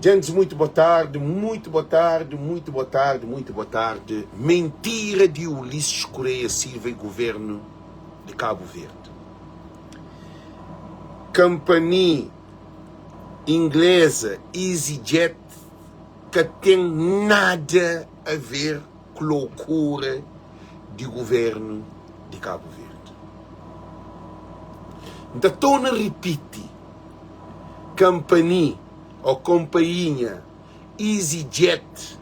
Gents muito boa tarde, muito boa tarde, muito boa tarde, muito boa tarde. Mentira de Ulisses Correia Silva e governo de Cabo Verde. Kampani inglesa EasyJet ka ten nada a ver ku loucura di governo di Cabo Verde. N ta torna ripiti, kampani ô konpainha EasyJet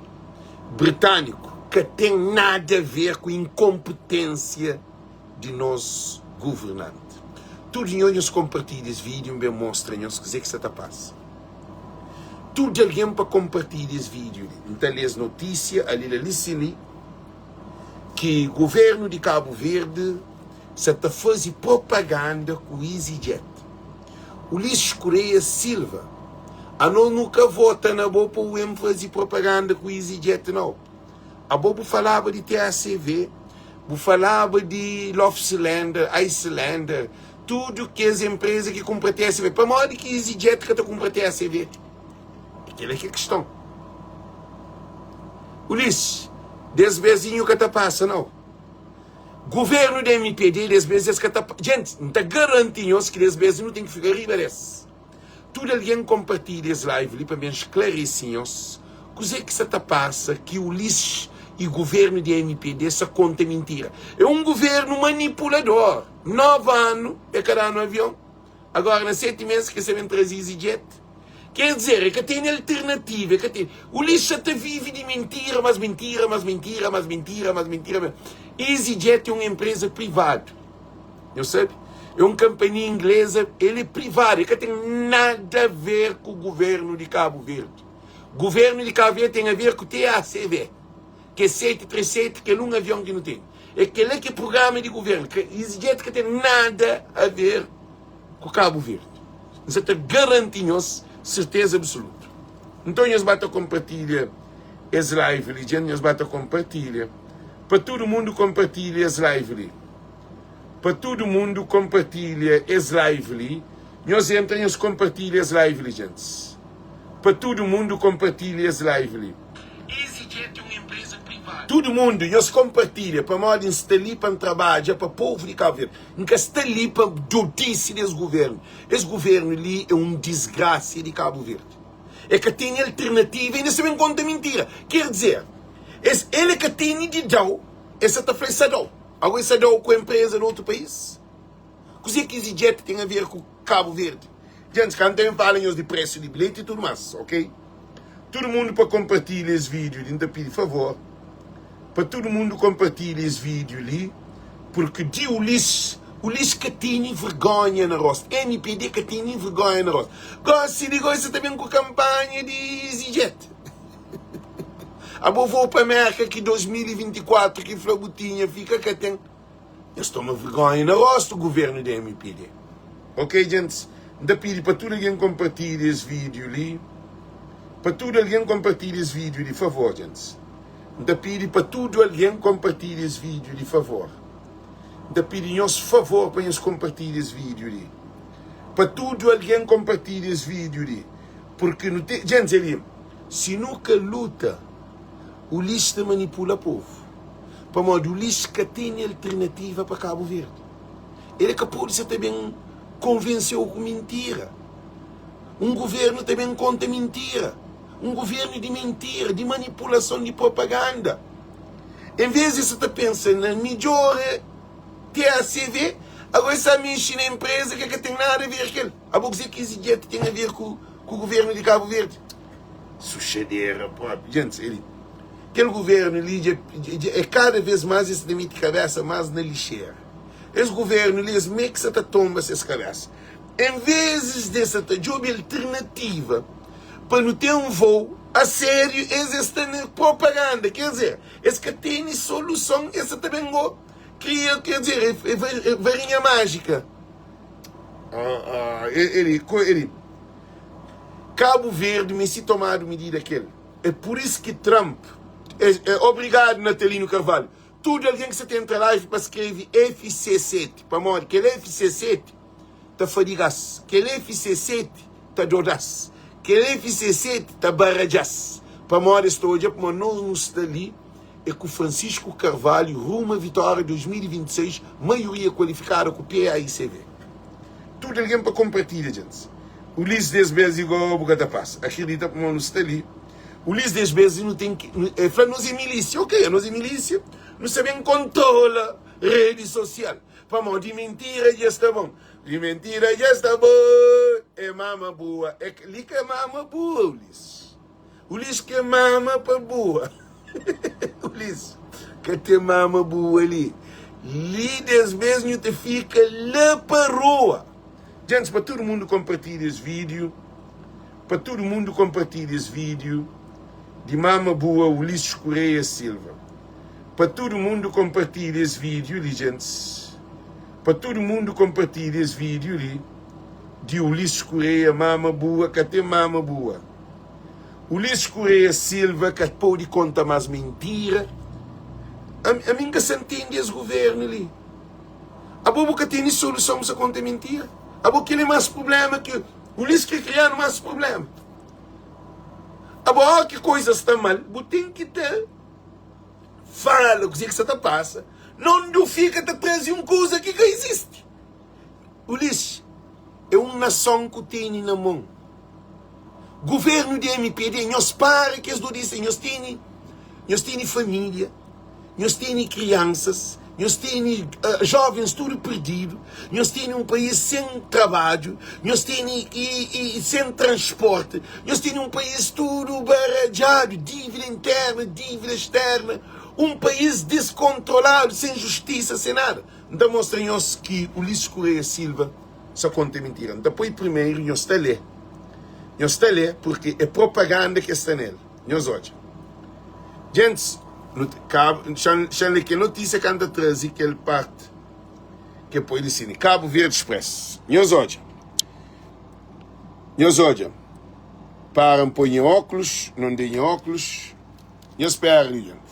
britâniku ka ten nada a ver ku inkonpetênsia di nos governanti. Tudu nho nhos konpartilha es vídiu, N ben mostra nhos kuzê ki sta ta pasa. Tudu algen pa konpartilha es vídiu li. N ta lé es notísia ali la li si li ki governu di Kabu Verdi sa ta faze propaganda ku EasyJet. Ulisses Correia Silva, Anos nu ka vota na bo pa u-m faze propaganda ku EasyJet nau. Abo bu falaba di TACV, bu falaba di Lofslander, Icelander, tudu kes empresa ki kunpra TACV. Pamodi ki EasyJet ka ta kunpra TACV? É kel-la ki é kiston. Ulisses, des bes inhu ka ta pasa nau. Governu di MPD des bes es ka ta. Djenti, N ta garanti nhos ki des bes nu ten ki fika riba des. Tudu algen konpartilha es live li pa ben sklaresi nhos kuze ki sa ta pasa ki Ulisses i governu di MPD sa konta mintira. É un governu manipulador. 9 anu e ka danu avion, agora na 7 mes ki sa ben traze EasyJet. Ker dizer, e ka tene alternativa, e ka tene. Ulisses sa ta vive di mintira, mas mintira, mas mintira, mas mintira, mas mintira. EasyJet é un empresa privadu. Nhos sabe? É un kanpania ingleza, el é privadu, el ka ten nada a ver ku guvernu di Kabu Verdi. Guvernu di Kabu Verdi ten a ver ku TACV, ki é 737, kel un avion ki nu ten. É kel-la ki é prugrama di guvernu. EasyJet ka ten nada a ver ku Kabu Verdi. N sa ta garanti nhos serteza absolutu. Nton nhos ba ta konpartilha es live li, djent, nhos ba ta konpartilha pa tudu mundu konpartilha es live li. Pa tudu mundu konpartilha es live li. Nhos entra nhos konpartilha es live li, djentis. Pa tudu mundu konpartilha es live li. Tudu mundu nhos konpartilha pamodi N sta li pa N trabadja pa povu di Kabu Verdi. N ka sta li pa dodisi des guvernu. Es guvernu li é un disgrasia di Kabu Verdi. E ka tene alternativa inda sa ben konta mintira. Ker dizer, es el e ka tene di dau, e sa ta fla e sa dau. Ago e sa dau ku empresa di otu país? Kuzê ki EasyJet ten a ver ku Kabu Verdi? Djentis, ka N ta ben fala nhos di presu di bilheti i tudu mas, ok? Tudu mundu pa konpartilha es vídiu li. N ta pidi favor pa tudu mundu konpartilha es vídiu li, purki di Ulisses, Ulisses ka tene vergonha na rostu. MPD ka tene vergonha na rostu. Gosi di gosi sa ta ben ku kanpanha di EasyJet. Abo vou pa Merka ki 2024 ki fla bu tinha fika ka ten. Nhos toma vergonha na rostu governo di MPD. Ok djentis, N ta pidi pa tudu algen konpartilha es vídiu li. Pa tudu algen konpartilha es vídiu li, favor djentis. N ta pidi pa tudu algen konpartilha es vídiu li, favor. N ta pidi nhos favor pa nhos konpartilha es vídiu li. Pa tudu algen konpartilha es vídiu li. Purki nu ten, djentis ali. Si nu ka luta, Ulisses ta manipula povu. Pamodi Ulisses ka tene alternativa pa Kabu Verdi. El ka pode sa ta ben konvenseu ku mintira. Un guvernu ta ben konta mintira. Un guvernu di mintira, di manipulason, di propaganda. En vez di sa ta pensa na midjora TACV, agora el sa mexi na empresa ke ka ten nada a ver kel. Abo kuzê ki EasyJet ten a ver ku guvernu di Kabu Verdi? Suxadera propi. Djentis, el kel guvernu li dja, dja é kada vez más es ta mete kabésa más na lixera. Es guvernu li es mê ki sa ta tonba ses kabésa. En vezis di es sa ta djobe alternativa pa nu ten vou a sériu, es es sta na propaganda. Ker dizer, es ka tene soluson, es sa ta ben go kria, ker dizer, é varinha májika. Ah, ah, el, el, Kabu Verdi mesti tomadu midida kel. É pur isu ki Trump é, é obrigadu Natalino Carvalho. Tudu algen ki sa ta entra live pa skreve FC7 pamodi kel FC7 ta fadiga-s, kel FC7 ta doda-s. Kel FC7 ta baradja-s pamodi es ta odja pamodi nos nu sta li é ku Francisco Carvalho rumo a vitória 2026 maioria kualifikada ku PAICV. Tudu algen pa konpartilha djents. Ulisses des bes igo bu ka ta pasa. Akredita pamodi nu sta li. Ulisses des bes nu ten ki e fla nos é milísia. Ok, anos é milísia, nu sa ben kontrola redi sosial pamodi mintira dja sta bon. Di mentira dja sta bon É mama bua É li ka mama bua Ulisses Ulisses ke mama pa bua Ulisses ka ten mama bua li Li des bes nhu ta fika la pa rua Djentis pa tudu mundu konpartilha es vídiu Pa tudu mundu konpartilha es vídiu Di mama bua Ulisses Correia Silva Pa tudu mundu konpartilha es vídiu li djentis. Pa tudu mundu konpartilha es vídiu li di Ulisses Correia Mama Bua ka ten mama bua Ulisses Correia Silva ka pode konta más mentira Ami N ka sa ntende es guvernu li Abo bu ka tene soluson bu sa konta mentira Abo kel é más prubléma ki Ulisses kre kria-nu más prubléma Abo óki koza sta mal bu ten ki ta Fala kuzê ki sta ta pasa, non du fika ta traze un kuza ki ka izisti. Ulisses, é un nason ku tene na mon. Guvernu di MPD, nhos para kes dodisa, nhos tene, nhos tene familia, nhos tene kriansas, nhos tene uh, jovens tudu perdidu, nhos tene un país sen trabadju, nhos tene i, i, sen transporte, Nhos tene un país tudu baradjadu, dívida interna, dívida externa, un país diskontroladu, sen justisa, sen nada. N ta mostra nhos ki Ulisses Correia Silva sa konta mintira. N ta poi primeru, nhos ta lé. Nhos ta lé purki é propaganda ki es sta nel. Nhos odja. Gentis, nu ta, Cabo, xa-m lé kel notísia ka N ta traze kel parti ke poi li sini. Cabo Verde Express. Nhos odja. Nhos odja, para N poi nha óklus, no N dei nha óklus. Nhos spera li, jenti.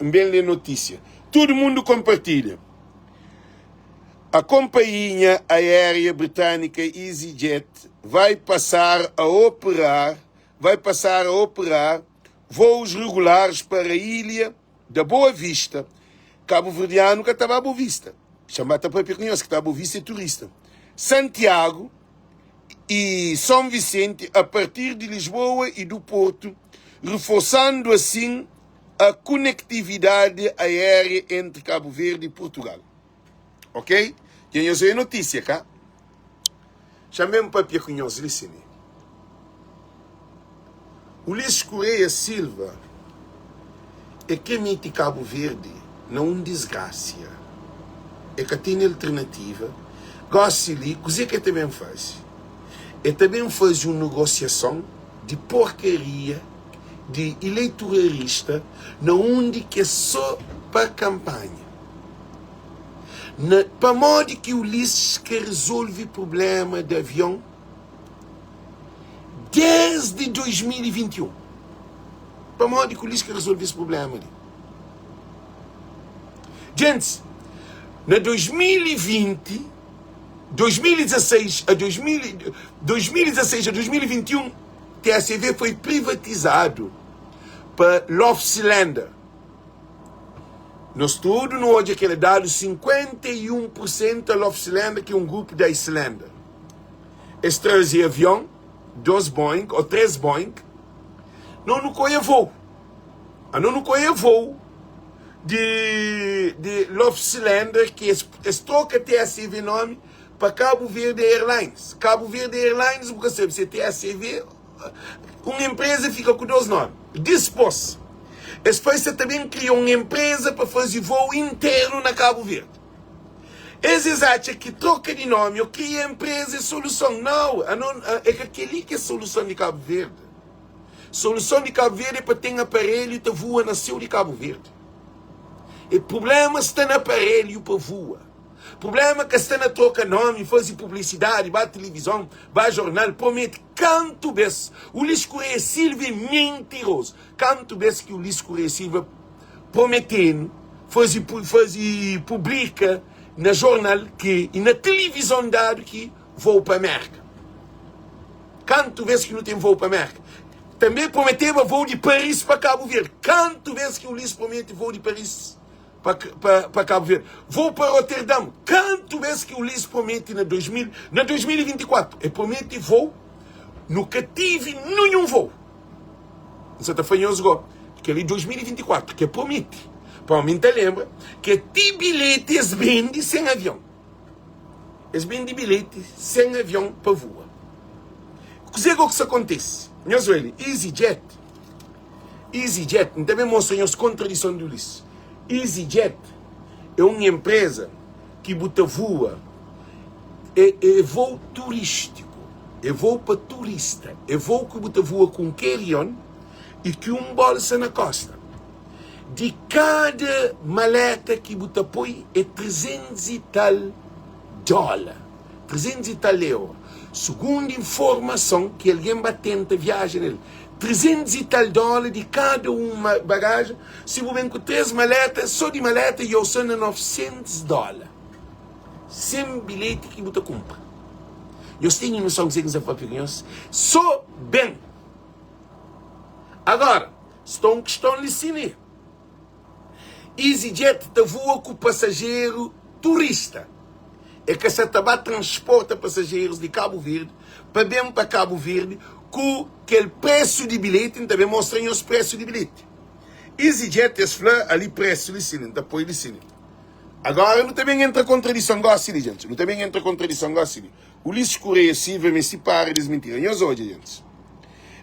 N ben lé notísia. Tudu mundu konpartilha. A companhia aérea britânica EasyJet vai passar a operar, vai passar a operar voos regulares para a ilha da Boa Vista. Kabuverdianu ka ta ba Boa Vista. Xa N ba ta papia ku nhos ki ta ba Boa Vista é turista. Santiago e São Vicente a partir de Lisboa e do Porto, reforçando assim a conectividade aérea entre Cabo Verde e Portugal. Ok? Dja nhos oia notícia, ka? Xa N ben papia ku nhos li sini. Ulisses Correia Silva é ke mete Cabo Verde na un disgrasia. É ka tene alternativa. Gosi li, kuze ke ta ben faze? É ta ben faze un negosiason di porkaria di ileiturarista na undi ke so pa kanpanha. Na, pamodi ki Ulisses ka rezolve prublema di avion? Desdi 2021. Pamodi ki Ulisses ka rezolve es prublema li? Gentis, na 2020, 2016 a 2016 a 2021, TSV foi privatizadu pa Lofsilander. Nos tudu nu odja kel dadu 51 pur sentu a Lofsilander ki é un grupu di Islanda. Es traze avion, 2 Boeing ô 3 Boeing, no nu koia voo. Ano nu koia voo di di Lofsilander ki es es troka TSV nomi pa Cabo Verde Airlines. Cabo Verde Airlines bu ka sabe si é TSV Un enpreza fika ku dos nomi. Dispos, es fai sa ta ben kria un enpreza pa faze vou internu na Kabu Verdi. Es es atxa ki troka di nomi o kria enpreza é soluson. Nau, é ka keli ki é soluson di Kabu Verdi. Soluson di Kabu Verdi é pa ten aparelhu ta vua na seu di Kabu Verdi. E prublema sta na aparelhu pa vua. Prublema ka sta na troka nomi, faze publisidadi, ba tilivizon, ba jornal, promete kantu bes Ulisses Correia Silva é mentirozu. Kantu bes ki Ulisses Correia Silva prometenu faze faze publika na jornal ki i na tilivizon dadu ki vou pa Merka. Kantu bês ki nu ten voo pa Mérka? Tanbê prometeba voo di Paris pa Kabu Verdi. Kantu bês ki Ulisses promete voo di Paris pa, pa, pa Kabu Verdi? Voo pa Roterdam. Kantu bês ki Ulisses promete na 2000, na 2024? E promete voo, nu ka tive ninhun voo. N sa ta fla nhos go, kel-li 2024 ki e promete. Pamodi mi N ta lenbra ke ti bilheti es bende sen avion. Es bende bilheti sen avion pa vua. Kuzê go ki sta kontise? Nhos oia li, EasyJet, EasyJet, N ta ben mostra nhos kontradison di Ulisses. EasyJet é un enpreza ki bu ta vua, é, é voo turístiku, é voo pa turista, é voo ki bu ta vua ku un carry-on i ki un bolsa na kosta. Di kada maleta ki bu ta poi é 300 i tal dóla, 300 i tal euro. Sugundu informason ki algen ba tenta viaja nel, 300 i tal dóla di kada un bagaja. Si bu ben ku 3 maleta, so di maleta i osa na 900 dóla. Sen bilheti ki bu ta kunpra. Nhos ten noson kuzê ki N sta papia ku nhos? So ben. Agora, sta un kiston li si ne. EasyJet ta vua ku pasajeru turista. E ka sa ta ba transporta pasajerus di Kabu Verdi pa ben pa Kabu Verdi ku kel presu di bilheti. N ta ben mostra nhos presu di bilheti. EasyJet es fla ali presu li si ne. N ta poi li si ne. Agora nu ta ben entra kontradison gosi li, gentis. Nu ta ben entra kontradison gosi li. Ulisses Correia Silva mesti para des mintira. Nhos odja, gentis.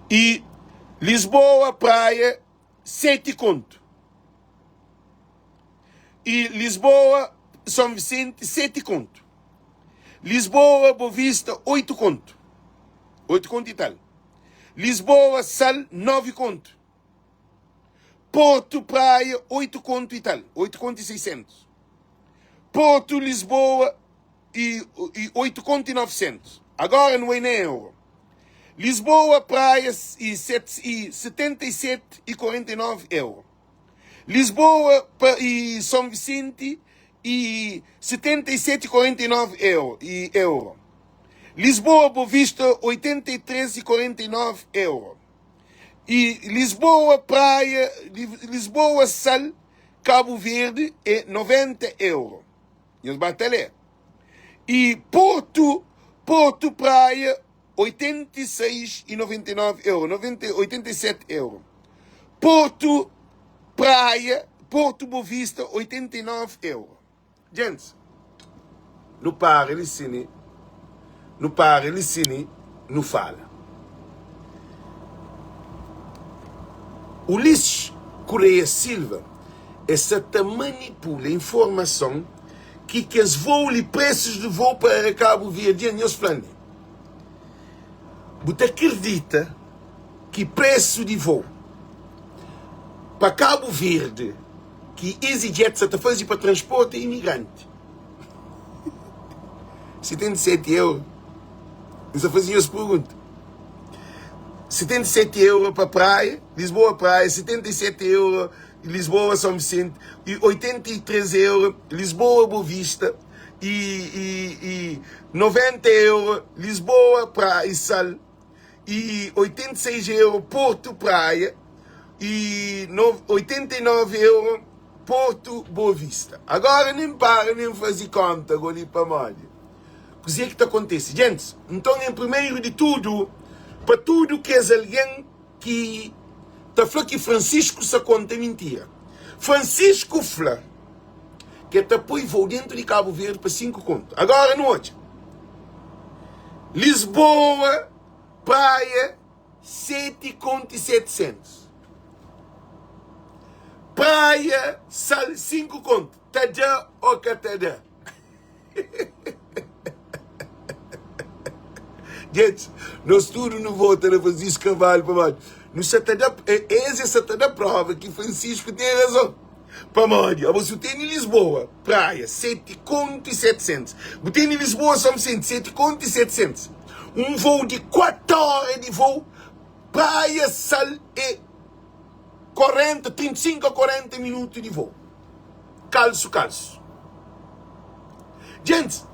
E Lisboa, Praia, 7 kontu. E Lisboa, São Vicente, 7 kontu. Lisboa, Boa Vista, 8 kontu. 8 kontu e tal. Lisboa, Sal, 9 kontu. Porto, Praia, 8 kontu e tal. 8 kontu e 600. Porto, Lisboa, e, e 8 kontu e 900. Agora não é nem euro. Lisboa, Praia e, set, e 77 e 49 euro. Lisboa e São Vicente e 77 e 49 euro, e euro. Lisboa, Boa Vista, 83 e 49 euro. E Lisboa, Praia, Lisboa, Sal, Cabo Verde é 90 euro. Nhos ba ta lé. E Porto, Porto Praia, 86,99 euro, 90, 87 euro. Porto Praia, Porto Boa Vista, 89 euro. Gents, nu para li sini, nu para li sini, nu fala. Ulisses Correia Silva es sa ta manipula informason ki kes vou li, presus di vou para Kabu Verdi, nhos fla-m li, bu ta kridita ki presu di vou pa Kabu Verdi ki EasyJet sa ta faze pa transporta imigranti 77 euro? N sa faze nhos pergunta. 77 euro pa Praia, Lisboa Praia, 77 euro Lisboa São Vicente, e 83 euro Lisboa Boa Vista, e, e, e 90 euro Lisboa Praia e Sal, e 86 euro Porto Praia, e no, 89 euro Porto Boa Vista. Agora nem para nem faze conta goli pamodi. Kuzê ki ta kontise? Gentis, nton, en primeru di tudu, pa tudu kes algen ki ta fla ki Francisco sa konta mintira. Francisco fla ki el ta poi vou dentu di Kabu Verdi pa 5 kontu. Agora nu odja. Lisboa, Praia, 7 kontu i 700. Praia, Sal, 5 kontu. Ta da o ka ta da? Gente, nós tudo nu vota na Francisco Carvalho pamodi nu sa ta da es é sa ta da prova ki Francisco tem razão. Pamodi abo si bu tene Lisboa, Praia, 7 kontu e 700. Bu tene Lisboa, São Vicente, 7 kontu e 700. Um voo di 4 hora di voo, Praia, Sal é 40, 35 a 40 minutu di voo. Kalsu kalsu. Djentis,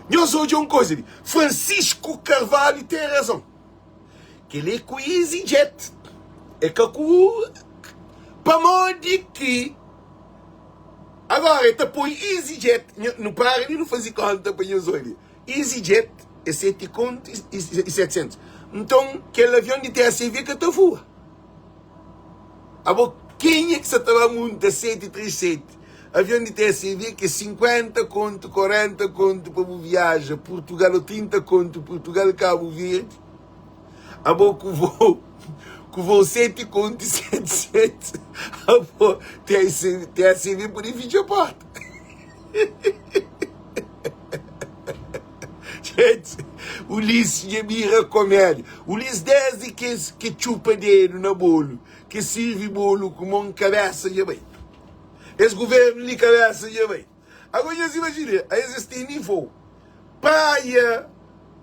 nhos odja un koza li, Francisco Carvalho ten razon. Kel-li é ku EasyJet, é ka ku. Pamodi ki agora el ta poi EasyJet? Nu para li nu faze konta pa nhos odja. EasyJet é 7 kontu i 700. Nton kel avion di TSV ka ta voa. Abo kenha ki sa ta ba munta 737 avion di TSV ki é 50 kontu, 40 kontu pa bu viaja Purtugal o 30 kontu Purtugal Kabu Verdi? Abo ku vou ku vou 7 kontu i 700 abo TSV pode fitxa porta. Gente, Ulisses dja bira komédia. Ulisses desdi ke ke txupa dedu na bolu, ke sirvi bolu ku mon, kabesa dja bai. Es governu li kabesa dja bai. Agora nhos imajina, es es tene vou Praia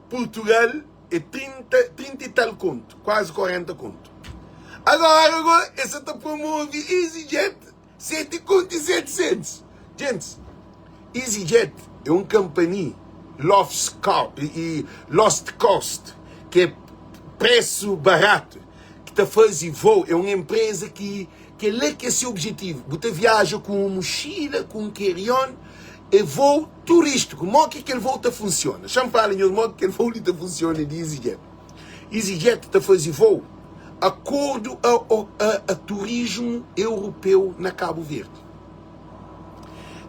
Portugal é 30, 30 e tal kontu, kuazi 40 kontu. Agora go es sa ta promove EasyJet 7 kontu e 700. Gentis, EasyJet é un kanpani lost cost, ki é presu baratu, ki ta faze vou, é un enpreza ki kel-la ki é se objetivu. Bu ta viaja ku un muxila, ku un carry-on, é vou turístiku. Mo ki kel vou ta funsiona? Xa-m fala nhos mo ki kel vou li ta funsiona di EasyJet. EasyJet ta faze vou akordu a a turismu europeu na Kabu Verdi.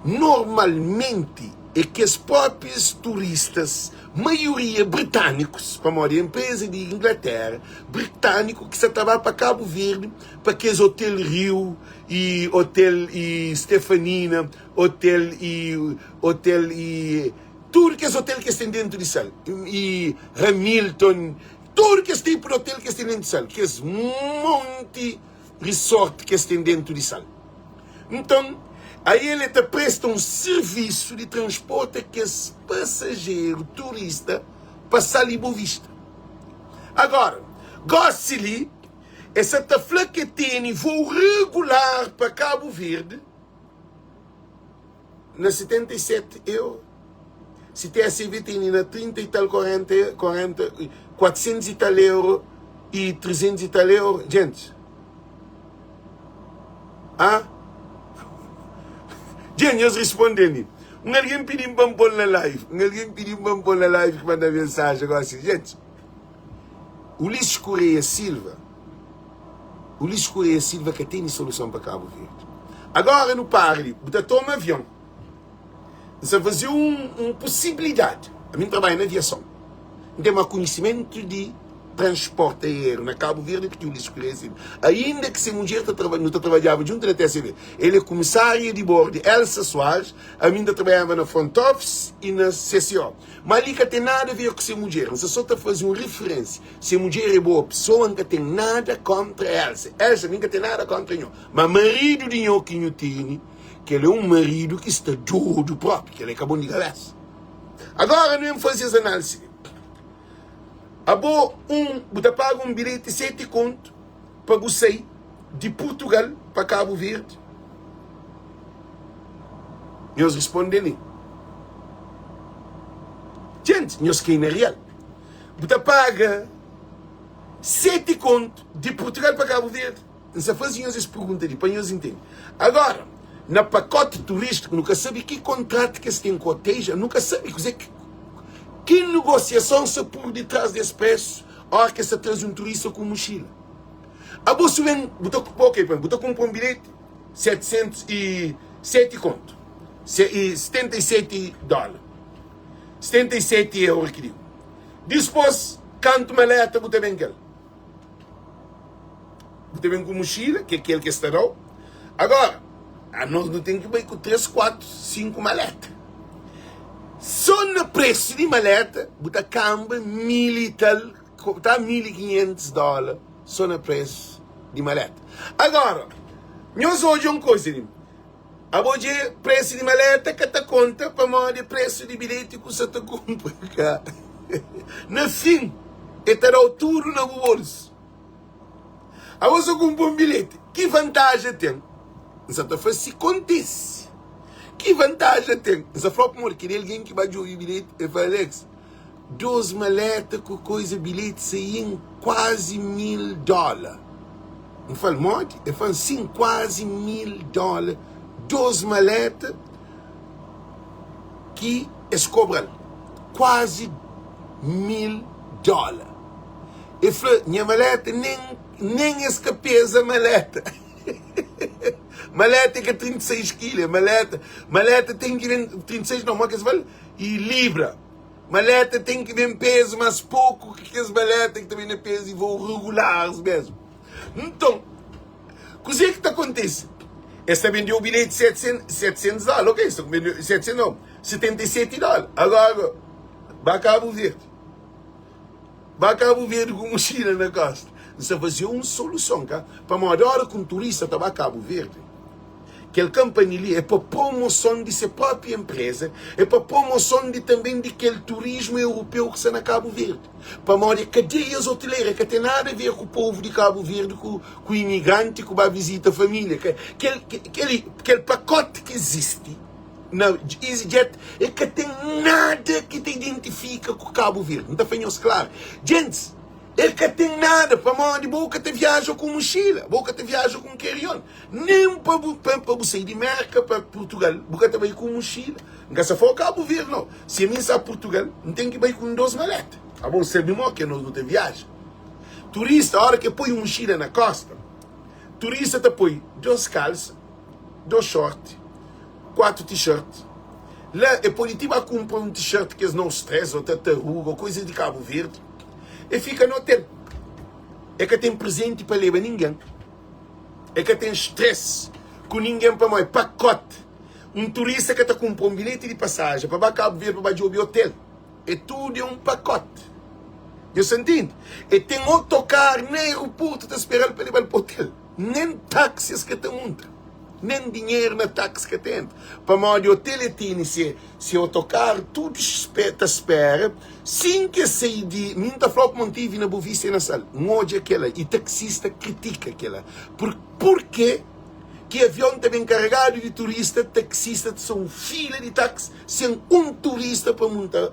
Normalmenti é kes próprios turistas, maioria britânikus, pamodi é enpreza di Inglaterra, britâniku ki sa ta ba pa Kabu Verdi pa kes hotel Riu i hotel i Stefanina, hotel i hotel i tudu kes hotel ki es ten dentu di sal i Hamilton, tudu kes tipu di hotel ki es ten dentu di sal, kes monti resort ki es ten dentu di sal. Nton, ael el ta presta un sirvisu di transporta kes pasajeru turista pa sal i Bovista. Agora, gosi li, el sa ta fla ke tene vou regular pa Kabu Verdi na 77 euro. Si TSV tene na 30 i tal, 40, 40, 400 i tal euro i 300 i tal euro, gentis. Ah? Dja nhos responde-m. Un algen pidi-m pa N pô-l na live. Un algen pidi-m pa N pô-l na live ki manda mensajen gósi. Gente, Ulisses Correia Silva, Ulisses Correia Silva ka tene soluson pa Kabu Verdi. Agora nu para li, bu ta toma avion. N sa faze un, un posibilidadi. Ami N trabadja na aviason. N ten ma konhisimentu di transporti aeriu na Kabu Verdi di ki Ulisses Correia Silva. Ainda ki se mudjer ta traba, nu ta trabadjaba djuntu na TSB. El é kumisária di bordu Elsa Soares, ami N ta trabadjaba na front office i na CCO. Ma li ka ten nada a ver ku se mudjer. N sa so ta faze un referensia. Se mudjer é boa pesoa, N ka ten nada kontra Elsa. Elsa, mi N ka ten nada kontra nho. Ma maridu di nho ki nhu tene, kel é un maridu ki sta dodu propi, kel é ka bon di kabesa. Agora nu ben faze es analisi li. Abo un bu ta paga un bilheti 7 kontu pa bu sai di Purtugal pa Kabu Verdi? Nhos responde li. Gente, nhos kai na real. Bu ta paga 7 kontu di Purtugal pa Kabu Verdi? N sa faze nhos es pergunta li pa nhos intende. Agora, na pakoti turístiku, nu ka sabe ki kontratu ki es ten ku otéis, nu ka sabe kuze ki ki negosiason sa pur di tras di es presu óra ki es ta traze un turista ku un muxila. Abo si ben, bu ta, ok, bu ta kunpra un bilheti 707 kontu, 77 dóla, 77 euro ki digo. Dispôs, kantu maleta bu ta ben kel? Bu ta ben ku muxila, ki é kel ki es ta da-u. Agora, anos nu ten ki bai ku 3, 4, 5 maleta. Só na presu di maleta bu ta kanba mil i tal, ta 1500 dóla só na presu di maleta. Agora, nhos odja un koza li. Abo dje presu di maleta ka ta konta pamodi presu di bilheti ku sa ta kunpra ka. Na fin e ta dau tudu na bu bolsu. Abo sa kunpra un bilheti, ki vantaja ten? N sa ta fla si kontisi. Ki vantaja ten? N sa fla pamodi kel algen ki ba djobe bilheti e fla Alex. 2 maleta ku koiza bilheti saí-m kuazi 1000 dóla. N fla-l, modi? El fla-m, sin, kuazi 1000 dóla, 2 maleta ki es kobra-l, kuazi 1000 dóla. El fla, nha maleta nen, nen es ka peza maleta. Maleta é ka 36 kilu, é maleta, maleta ten ki ben 36 não, modi ki es fla-l? I libra. Maleta ten ki ben pezu mas poku ki kes maleta ki ta ben na pezu di vou regulares mesmu. Nton, kuzê ki ta kontise? Es ta bende-u bilheti 700, 700 dóla, ok, es ta bende-u 700 nau, 77 dóla. Agora, ba Kabu Verdi. Ba Kabu Verdi ku muxila na kosta. N sta faze un soluson, ka? Pamodi ora ki un turista ta ba Kabu Verdi, Kel kanpanhi li é pa promoson di se própi enpreza, é pa promoson di tanben di kel turismu europeu ki sta na Kabu Verdi. Pamodi é kadeias otelera, é ka ten nada a ver ku povu di Kabu Verdi, ku ku imigranti ku ba vizita família. Ka kel kel kel pakoti ki izisti na EasyJet é ka ten nada ki ta identifika ku Kabu Verdi. N ta fla nhos klaru, djentis. El ka ten nada, pamodi bo ka ta viaja ku muxila, bo ka ta viaja ku un carry-on. Nen pa bu, pa, pa bu sai di Merka pa Purtugal, bu ka ta bai ku un muxila. N ka sa fla Kabu Verdi, nau. Si ami N sa Purtugal, N ten ki bai ku un dos maleta. Abo sabi mo ke nos nu ta viaja. Turista, ora ke poi un muxila na kosta, turista ta poi dos kalsa, dos short, 4 t-shirt. La e pode ti ba kunpra un t-shirt kes no stress o tartaruga o koisa di Kabu Verdi. E fika na hotel. E ka ten prezenti pa leba ningen. E ka ten stress ku ningen pamo e pakote. Un turista ka ta kunpra un bilheti di pasajen pa ba Kabu Verdi pa ba djobe hotel. E tudu e un pakote. Nhos ta ntende? E ten otokar na aeroportu ta spera-l pa leba-l pa hotel. Nen taxi es ka ta munta. Nen dinheru na taxi ka ta entra. Pamodi hotel e tene se se otokaru tudu ta spera sin ki es sai di mi. N ta fla-u kuma N tivi na Bovista e na Sal. N odja kela i taxista kritika kela. Pur purke ki avion ta ben karegadu di turista, taxista ta sta un fila di taxi sen un turista pa munta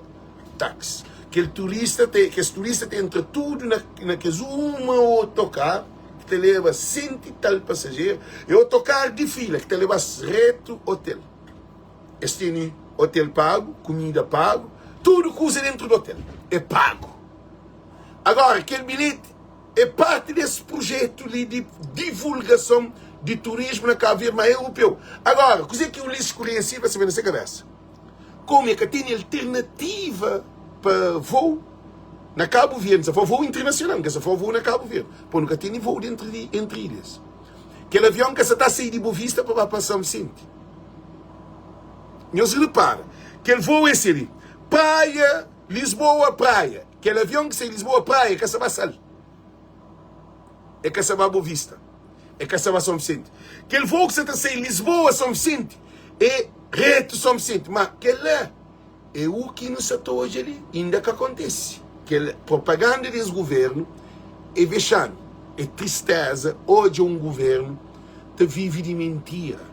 taxi. Kel turista ta kes turista ta entra tudu na na kes uma otokaru ki ta leba senti tal pasajeru e otokaru di fila ki ta leba-s retu otel. Es tene otel pagu, kumida pagu, tudu kuza dentru di otel e pagu. Agora, kel bilheti e parti des prujetu li di divulgason di turismu na Kabu Verdi, ma e europeu. Agora, kuze ki Ulisses Correia Silva sabe na se kabesa? Komu e ka tene alternativa pa vou na Kabu Verdi, sa fla vou internasional, nka sa fla vou na Kabu Verdi, po nu ka tene vou dentru di entri ilhas. Kel avion ka sa ta sai di Bovista pa ba pa São Vicente. Nhos repara, kel vou é se li, Praia, Lisboa, Praia. Kel avion ki sai Lisboa, Praia, ka sa ba Sal. E ka sa ba Bovista. E ka sa ba São Vicente. Kel vou ki sa ta sai Lisboa, São Vicente, é reto São Vicente. Ma kel la é u ki nu sa ta odja li. Inda ka kontese. Kel propaganda des governu é vexami, é tristeza odja un governu ta vive di mentira,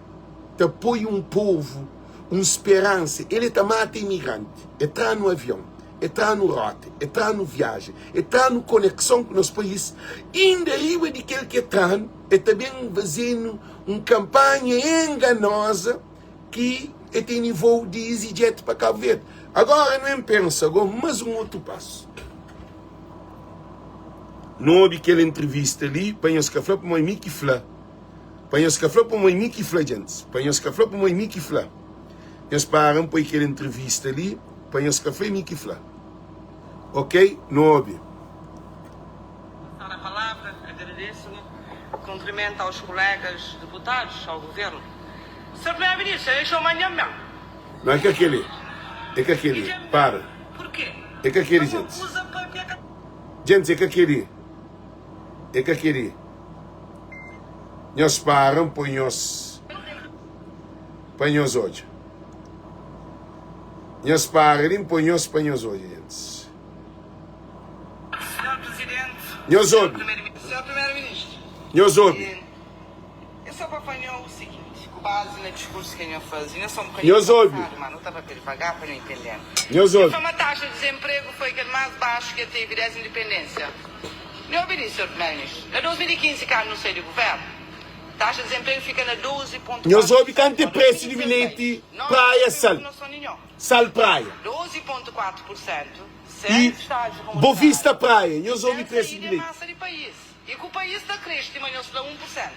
ta poi un povu un speransa. El é ta mata imigranti, é tra-nu avion, é tra-nu rota, é tra-nu viajen, é tra-nu konekson ku nos país. Inda riba di kel ki é tra-nu, é ta ben faze-nu un kanpanha enganoza ki e tene vou di EasyJet pa Kabu Verdi. Agora nu en pensa go mas un otu pasu. Nu obi kel entrevista li pa nhos ka fla pamodi mi ki fla. Pa nhos ka fla pamodi mi ki fla djentis. Pa nhos ka fla pamodi mi ki fla. Nhos para N poi kel entrevista li pa nhos ka fla é mi ki fla. Ok, nu obi. Passar a palavra, agradeço-me, cumprimento aos colegas deputados, ao Governo. Senhor Primeiro-Ministro, é txoma nha mãe. Não é ka keli, é ka keli, para. É ka keli, djentis. Djentis, é ka keli, é ka keli. Nhos para, N poi nhos pa nhos odja. Nhos para li, N poi nhos pa nhos odja, djentis. Senhor Presidente, Nhos obi. Senhor Primeiro-Ministro, Nhos obi. É só pa fla nho o seguinte. bazi na diskursu ki nho faze, nho sta un bokadinhu Nhos obi. kansadu, má nu ta papia divagar pa nho intende-nu. Nhos Nho obi. fla ma taxa di dizenpregu foi kel más baxu ki el tevi desdi indipendénsia. Nho obi di, Sr. Primeru-Ministru, na 2015, kandu nu sai di guvérnu, taxa di dizenpregu fika na 12,4 Nhos obi pur kantu sentu. é presu di Na 2016, bilheti nós Praia nu Sal. noson di nho, Sal Praia. 12,4 pur sentu, E sen stájiu Bovista remuneradu Praia. i Nhos obi sen presu di saída en bilheti. masa di país. I ku país ta kresce ma nhos fla 1 por cento.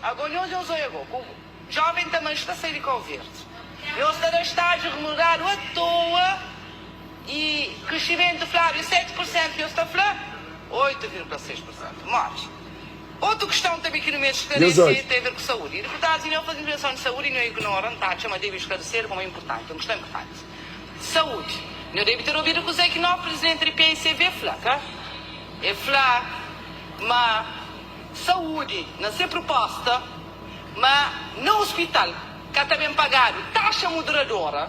Ago nhos nhos oia go ku joven ta manx ta sai di Cau Verde. Nhos ta da estágio remunerado a toa i crescimento fladu e 7 por cento nhos ta fla 8,6 por cento. Modi? Otu questão tambe ki nu meste Nhos esclarece odja. tem a ver ku saúde. I deputados i nho faze intervenção di saúde i nho ignora nta atxa ma debe esclarecer como é importante, um questão importante. Saúde. Nho debe ter obido kuzé ki novo presidente di PICV fla, ka? E fla ma saúdi na se pruposta ma na ospital ka ta ben pagadu taxa muduradora,